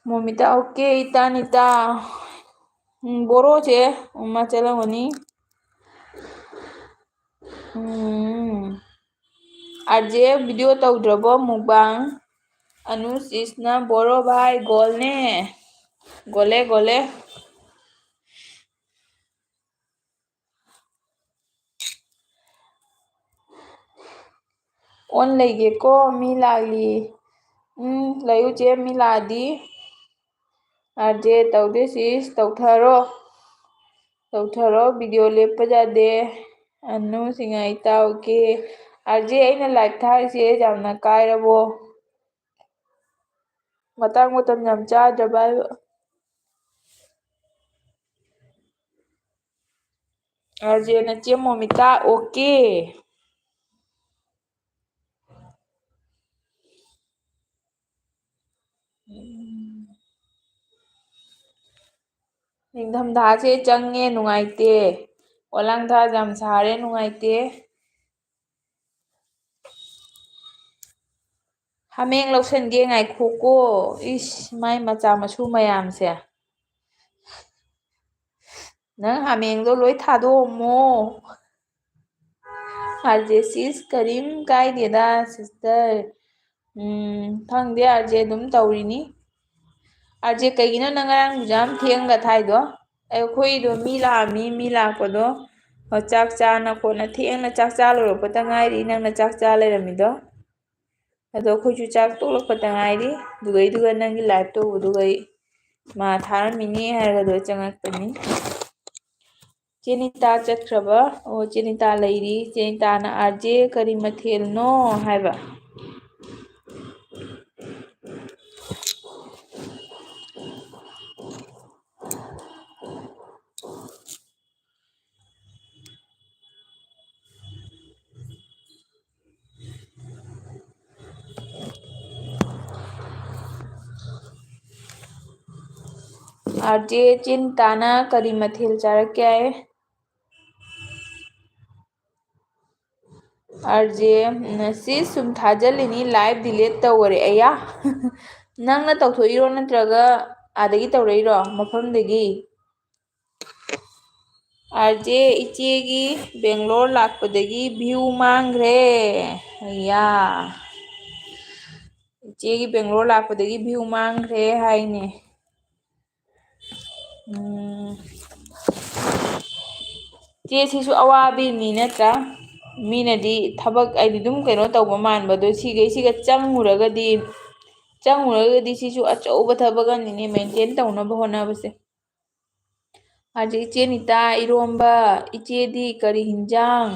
ꯃꯣꯃꯤꯇꯥ, ꯑꯣꯀꯦ, ꯏꯇꯥ ꯅꯤꯇꯥ꯫ ꯎꯝ, ꯕꯣꯔꯣꯁꯦ, ꯎꯝ, ꯃꯥ ꯆꯠꯂꯝꯒꯅꯤ꯫ ꯎꯝ꯫ ꯑꯥꯔ ꯖꯦ video ꯇꯧꯗ꯭ꯔꯕꯣ mukbang? ꯑꯅꯨ ꯁꯤꯁꯅ ꯕꯣꯔꯣ ꯚꯥꯏ ꯒꯣꯜꯅꯦ꯫ ꯒꯣꯜꯂꯦ, ꯒꯣꯜꯂꯦ꯫ ꯑꯣꯟ ꯂꯩꯒꯦꯀꯣ, ꯃꯤ ꯂꯥꯛꯂꯤ꯫ ꯎꯝ, ꯂꯩꯌꯨ ꯆꯦ, ꯃꯤ ꯂꯥꯛꯑꯗꯤ꯫ ꯑꯥꯔ ꯖꯦ ꯇꯧꯗꯦ ꯁꯤꯁ, ꯇꯧꯊꯔꯣ꯫ ꯇꯧꯊꯔꯣ, video ꯂꯦꯞꯄ ꯌꯥꯗꯦ꯫ ꯑꯅꯨ ꯁꯤꯡꯍ ꯏꯇꯥꯎꯒꯤ꯫ ꯑꯥꯔ ꯖꯦ, ꯑꯩꯅ live ꯊꯥꯔꯤꯁꯦ ꯌꯥꯝꯅ ꯀꯥꯏꯔꯕꯣ? ꯃꯇꯥꯡ ꯃꯇꯝ ꯌꯥꯝ ꯆꯥꯗ꯭ꯔꯕ ꯍꯥꯏꯕ? ꯑꯥꯔ ꯖꯦꯅ ꯆꯦ ꯃꯣꯃꯤꯇꯥ, ꯑꯣꯀꯦ꯫ ꯅꯤꯡꯊꯝꯊꯥꯁꯦ ꯆꯪꯉꯦ, ꯅꯨꯡꯉꯥꯏꯇꯦ꯫ ꯑꯣꯂꯥꯡꯊꯥ ꯌꯥꯝ ꯁꯥꯔꯦ, ꯅꯨꯡꯉꯥꯏꯇꯦ꯫ ꯍꯥꯃꯦꯡ ꯂꯧꯁꯟꯒꯦ, ꯉꯥꯏꯈꯣꯀꯣ꯫ ꯏꯁ, ꯃꯥꯏ ꯃꯆꯥ ꯃꯁꯨ ꯃꯌꯥꯝꯁꯦ꯫ ꯅꯪ ꯍꯥꯃꯦꯡꯗꯣ ꯂꯣꯏ ꯊꯥꯗꯣꯛꯑꯝꯃꯣ꯫ ꯑꯥꯔ ꯖꯦ ꯁꯤꯁ, ꯀꯔꯤꯝ ꯀꯥꯏꯗꯦꯗ ꯁꯤꯁꯇꯔ꯫ ꯎꯝ, ꯈꯪꯗꯦ, ꯑꯥꯔ ꯖꯦ ꯑꯗꯨꯝ ꯇꯧꯔꯤꯅꯤ꯫ ꯑꯥꯔ ꯖꯦ, ꯀꯩꯒꯤꯅꯣ ꯅꯪ ꯉꯔꯥꯡ ꯌꯥꯝ ꯊꯦꯡꯒ ꯊꯥꯏꯗꯣ? ꯑꯩꯈꯣꯏꯗꯣ ꯃꯤ ꯂꯥꯛꯑꯝꯃꯤ, ꯃꯤ ꯂꯥꯛꯄꯗꯣ, ꯍꯣ, ꯆꯥꯛ ꯆꯥꯅ ꯈꯣꯠꯅ ꯊꯦꯡꯅ ꯆꯥꯛ ꯆꯥ ꯂꯣꯏꯔꯛꯄꯗ ꯉꯥꯏꯔꯤ, ꯅꯪꯅ ꯆꯥꯛ ꯆꯥ ꯂꯩꯔꯝꯃꯤꯗꯣ꯫ ꯑꯗꯣ ꯑꯩꯈꯣꯏꯁꯨ ꯆꯥꯛ ꯇꯣꯛꯂꯛꯄꯗ ꯉꯥꯏꯔꯤ꯫ ꯑꯗꯨꯒꯩꯗꯨꯒ ꯅꯪꯒꯤ ꯂꯥꯏꯞꯇꯣ ꯎꯕꯗꯨꯒ ꯑꯩ ꯃꯥ ꯊꯥꯔꯝꯃꯤꯅꯦ ꯍꯥꯏꯔꯒ ꯑꯗꯨ ꯆꯪꯉꯛꯄꯅꯤ꯫ ꯆꯦꯅꯤꯇꯥ ꯆꯠꯈ꯭ꯔꯕ? ꯑꯣ, ꯆꯦꯅꯤꯇꯥ ꯂꯩꯔꯤ꯫ ꯆꯦꯅꯤꯇꯥꯅ, "ꯑꯥꯔ ꯖꯦ, ꯀꯔꯤ ꯃꯊꯦꯜꯅꯣ?" ꯍꯥꯏꯕ꯫ ꯑꯥꯔ ꯖꯦ ꯆꯤꯟꯇꯥꯅ ꯀꯔꯤ ꯃꯊꯦꯜ ꯆꯥꯔꯛꯀꯦ? ꯑꯥꯔ ꯖꯦ, ꯎꯝ, ꯁꯤ ꯁꯨꯝ ꯊꯥꯖꯤꯜꯂꯤꯅꯤ, live delete ꯇꯧꯈꯔꯦ꯫ ꯑꯌꯥ, ꯅꯪꯅ ꯇꯧꯊꯣꯛꯏꯔꯣ ꯅꯠꯇ꯭ꯔꯒ ꯑꯥꯗꯒꯤ ꯇꯧꯔꯛꯏꯔꯣ, ꯃꯐꯝꯗꯒꯤ? ꯑꯥꯔ ꯖꯦ, ꯏꯆꯦꯒꯤ ꯕꯦꯡꯒ꯭ꯂꯣꯔ ꯂꯥꯛꯄꯗꯒꯤ view ꯃꯥꯡꯈ꯭ꯔꯦ꯫ ꯑꯌꯥ, ꯏꯆꯦꯒꯤ ꯕꯦꯡꯒ꯭ꯂꯣꯔ ꯂꯥꯛꯄꯗꯒꯤ view ꯃꯥꯡꯈ꯭ꯔꯦ ꯍꯥꯏꯅꯦ꯫ ꯎꯝ꯫ ꯆꯦ ꯁꯤꯁꯨ ꯑꯋꯥꯕꯤꯅꯤ ꯅꯠꯇ꯭ꯔꯥ? ꯃꯤꯅꯗꯤ ꯊꯕꯛ ꯍꯥꯏꯗꯤ ꯑꯗꯨꯝ ꯀꯩꯅꯣ ꯇꯧꯕ ꯃꯥꯟꯕꯗꯣ, ꯁꯤꯈꯩꯁꯤꯒ ꯆꯪꯉꯨꯔꯒꯗꯤ, ꯆꯪꯉꯨꯔꯒꯗꯤ ꯁꯤꯁꯨ ꯑꯆꯧꯕ ꯊꯕꯛ ꯑꯃꯅꯤꯅꯦ, maintain ꯇꯧꯅꯕ ꯍꯣꯠꯅꯕꯁꯦ꯫ ꯑꯥꯔ ꯖꯦ ꯏꯆꯦ ꯅꯤꯇꯥ, ꯏꯔꯣꯝꯕ, ꯏꯆꯦꯗꯤ ꯀꯔꯤ ꯍꯤꯟꯖꯥꯡ?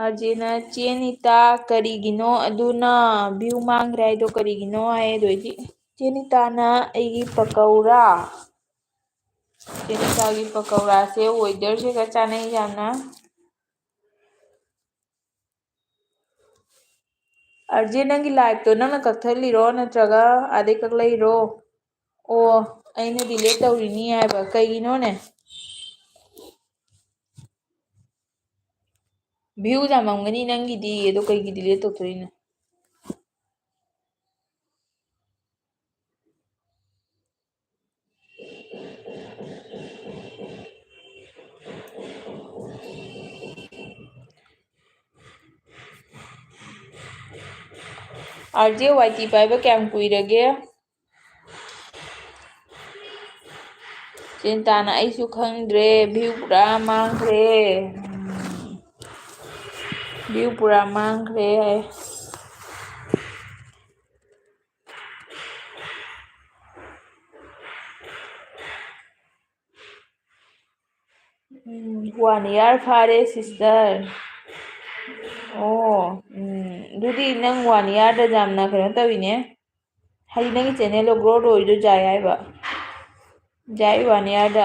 ꯑꯥꯔꯖꯦꯅ, "ꯆꯦ ꯅꯤꯇꯥ, ꯀꯔꯤꯒꯤꯅꯣ ꯑꯗꯨꯅ ꯚ꯭ꯌꯨ ꯃꯥꯡꯈ꯭ꯔꯦ ꯍꯥꯏꯗꯣ ꯀꯔꯤꯒꯤꯅꯣ?" ꯍꯥꯏ꯫ ꯑꯗꯨ ꯑꯣꯏꯗꯤ, "ꯆꯦ ꯅꯤꯇꯥꯅ ꯑꯩꯒꯤ ꯄꯀꯧꯔꯥ, ꯆꯦ ꯅꯤꯇꯥꯒꯤ ꯄꯀꯧꯔꯥꯁꯦ ꯋꯦꯗꯔꯁꯤꯒ ꯆꯥꯅꯩ ꯌꯥꯝꯅ"꯫ ꯑꯥꯔꯖꯦ, ꯅꯪꯒꯤ ꯂꯥꯏꯚꯇꯣ ꯅꯪꯅ ꯀꯛꯊꯠꯂꯤꯔꯣ, ꯅꯠꯇ꯭ꯔꯒ ꯑꯥꯗꯩ ꯀꯛꯂꯛꯏꯔꯣ? ꯑꯣ, ꯑꯩꯅ ꯗꯤꯂꯦꯠ ꯇꯧꯔꯤꯅꯤ ꯍꯥꯏꯕ꯫ ꯀꯩꯒꯤꯅꯣꯅꯦ? ꯚ꯭ꯌꯨ ꯌꯥꯝꯃꯝꯒꯅꯤ ꯅꯪꯒꯤꯗꯤ, ꯑꯗꯣ ꯀꯩꯒꯤ ꯗꯤꯂꯦꯠ ꯇꯧꯊꯣꯛꯏꯅꯣ? ꯑꯥꯔꯖꯦ, ꯋꯥꯏ ꯇꯤ ꯄꯥꯏꯕ ꯀꯌꯥꯝ ꯀꯨꯏꯔꯒꯦ? ꯆꯤꯟꯇꯥꯅ, "ꯑꯩꯁꯨ ꯈꯪꯗ꯭ꯔꯦ, ꯚ꯭ꯌꯨ ꯄꯨꯔꯥ ꯃꯥꯡꯈ꯭ꯔꯦ꯫ ꯚ꯭ꯌꯨ ꯄꯨꯔꯥ ꯃꯥꯡꯈ꯭ꯔꯦ" ꯍꯥꯏ꯫ ꯎꯝ, one year ꯐꯥꯔꯦ, sister꯫ ꯑꯣ, ꯎꯝ, ꯑꯗꯨꯗꯤ ꯅꯪ one yearꯗ ꯌꯥꯝꯅ ꯀꯩꯅꯣ ꯇꯧꯋꯤꯅꯦ꯫ ꯍꯥꯏꯗꯤ ꯅꯪꯒꯤ channelꯗꯣ growth ꯑꯣꯏꯗꯣ ꯌꯥꯏ ꯍꯥꯏꯕ꯫ ꯌꯥꯏ, one yearꯗ꯫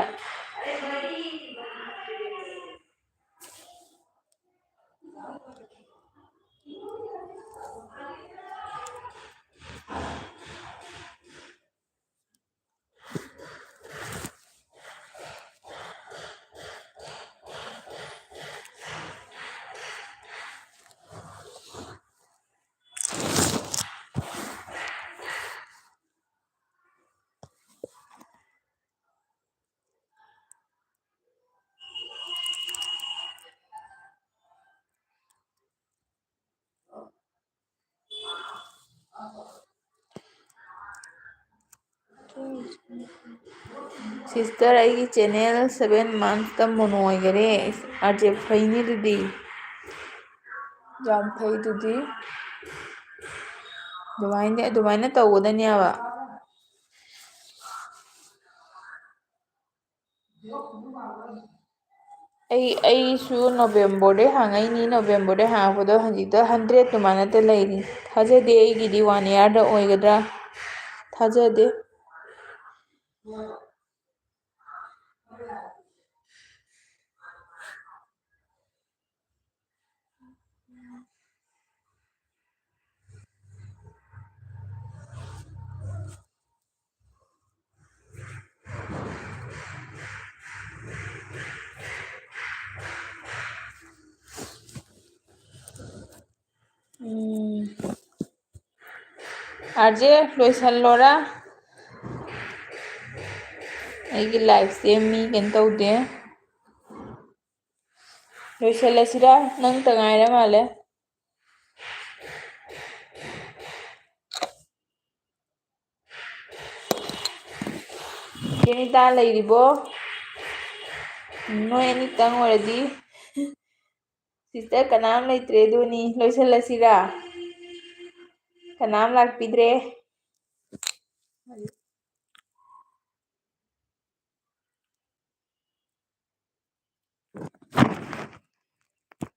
Sister, ꯑꯩꯒꯤ channel seven monthꯇ ꯃꯣꯅꯣ ꯑꯣꯏꯈꯔꯦ꯫ ꯑꯥꯔꯖꯦ, ꯐꯩꯅꯦ ꯑꯗꯨꯗꯤ꯫ ꯌꯥꯝ ꯐꯩ ꯑꯗꯨꯗꯤ꯫ ꯑꯗꯨꯃꯥꯏꯅ, ꯑꯗꯨꯃꯥꯏꯅ ꯇꯧꯒꯗꯅꯦꯕ꯫ ꯑꯩ ꯑꯩꯁꯨ ꯅꯣꯕꯦꯝꯕꯔꯗꯩ ꯍꯥꯡꯉꯛꯏꯅꯤ꯫ ꯅꯣꯕꯦꯝꯕꯔꯗꯩ ꯍꯥꯡꯉꯛꯄꯗꯣ ꯍꯧꯖꯤꯛꯇ ꯍꯟꯗ꯭ꯔꯦꯠ ꯑꯗꯨꯃꯥꯏꯅ ꯂꯩꯔꯤ꯫ ꯊꯥꯖꯗꯦ ꯑꯩꯒꯤꯗꯤ ꯋꯥꯟ ꯏꯌꯥꯔꯗ ꯑꯣꯏꯒꯗ꯭ꯔꯥ, ꯊꯥꯖꯗꯦ꯫ ꯎꯝ꯫ ꯑꯥꯔꯖꯦ, ꯂꯣꯏꯁꯜꯂꯣꯔꯥ? ꯑꯩꯒꯤ ꯂꯥꯏꯐꯁꯦ ꯃꯤ ꯀꯩꯅꯣ ꯇꯧꯗꯦ꯫ ꯂꯣꯏꯁꯜꯂꯁꯤꯔꯥ? ꯅꯪꯇ ꯉꯥꯏꯔ ꯃꯥꯜꯂꯦ꯫ ꯖꯦꯅꯤꯇꯥ ꯂꯩꯔꯤꯕꯣ? ꯅꯣꯏ ꯑꯅꯤꯇꯪ ꯑꯣꯏꯔꯗꯤ꯫ ꯁꯤꯁꯇꯔ ꯀꯅꯥꯝ ꯂꯩꯇ꯭ꯔꯦ, ꯑꯗꯨꯅꯤ꯫ ꯂꯣꯏꯁꯜꯂꯁꯤꯔꯥ? ꯀꯅꯥꯝ ꯂꯥꯛꯄꯤꯗ꯭ꯔꯦ꯫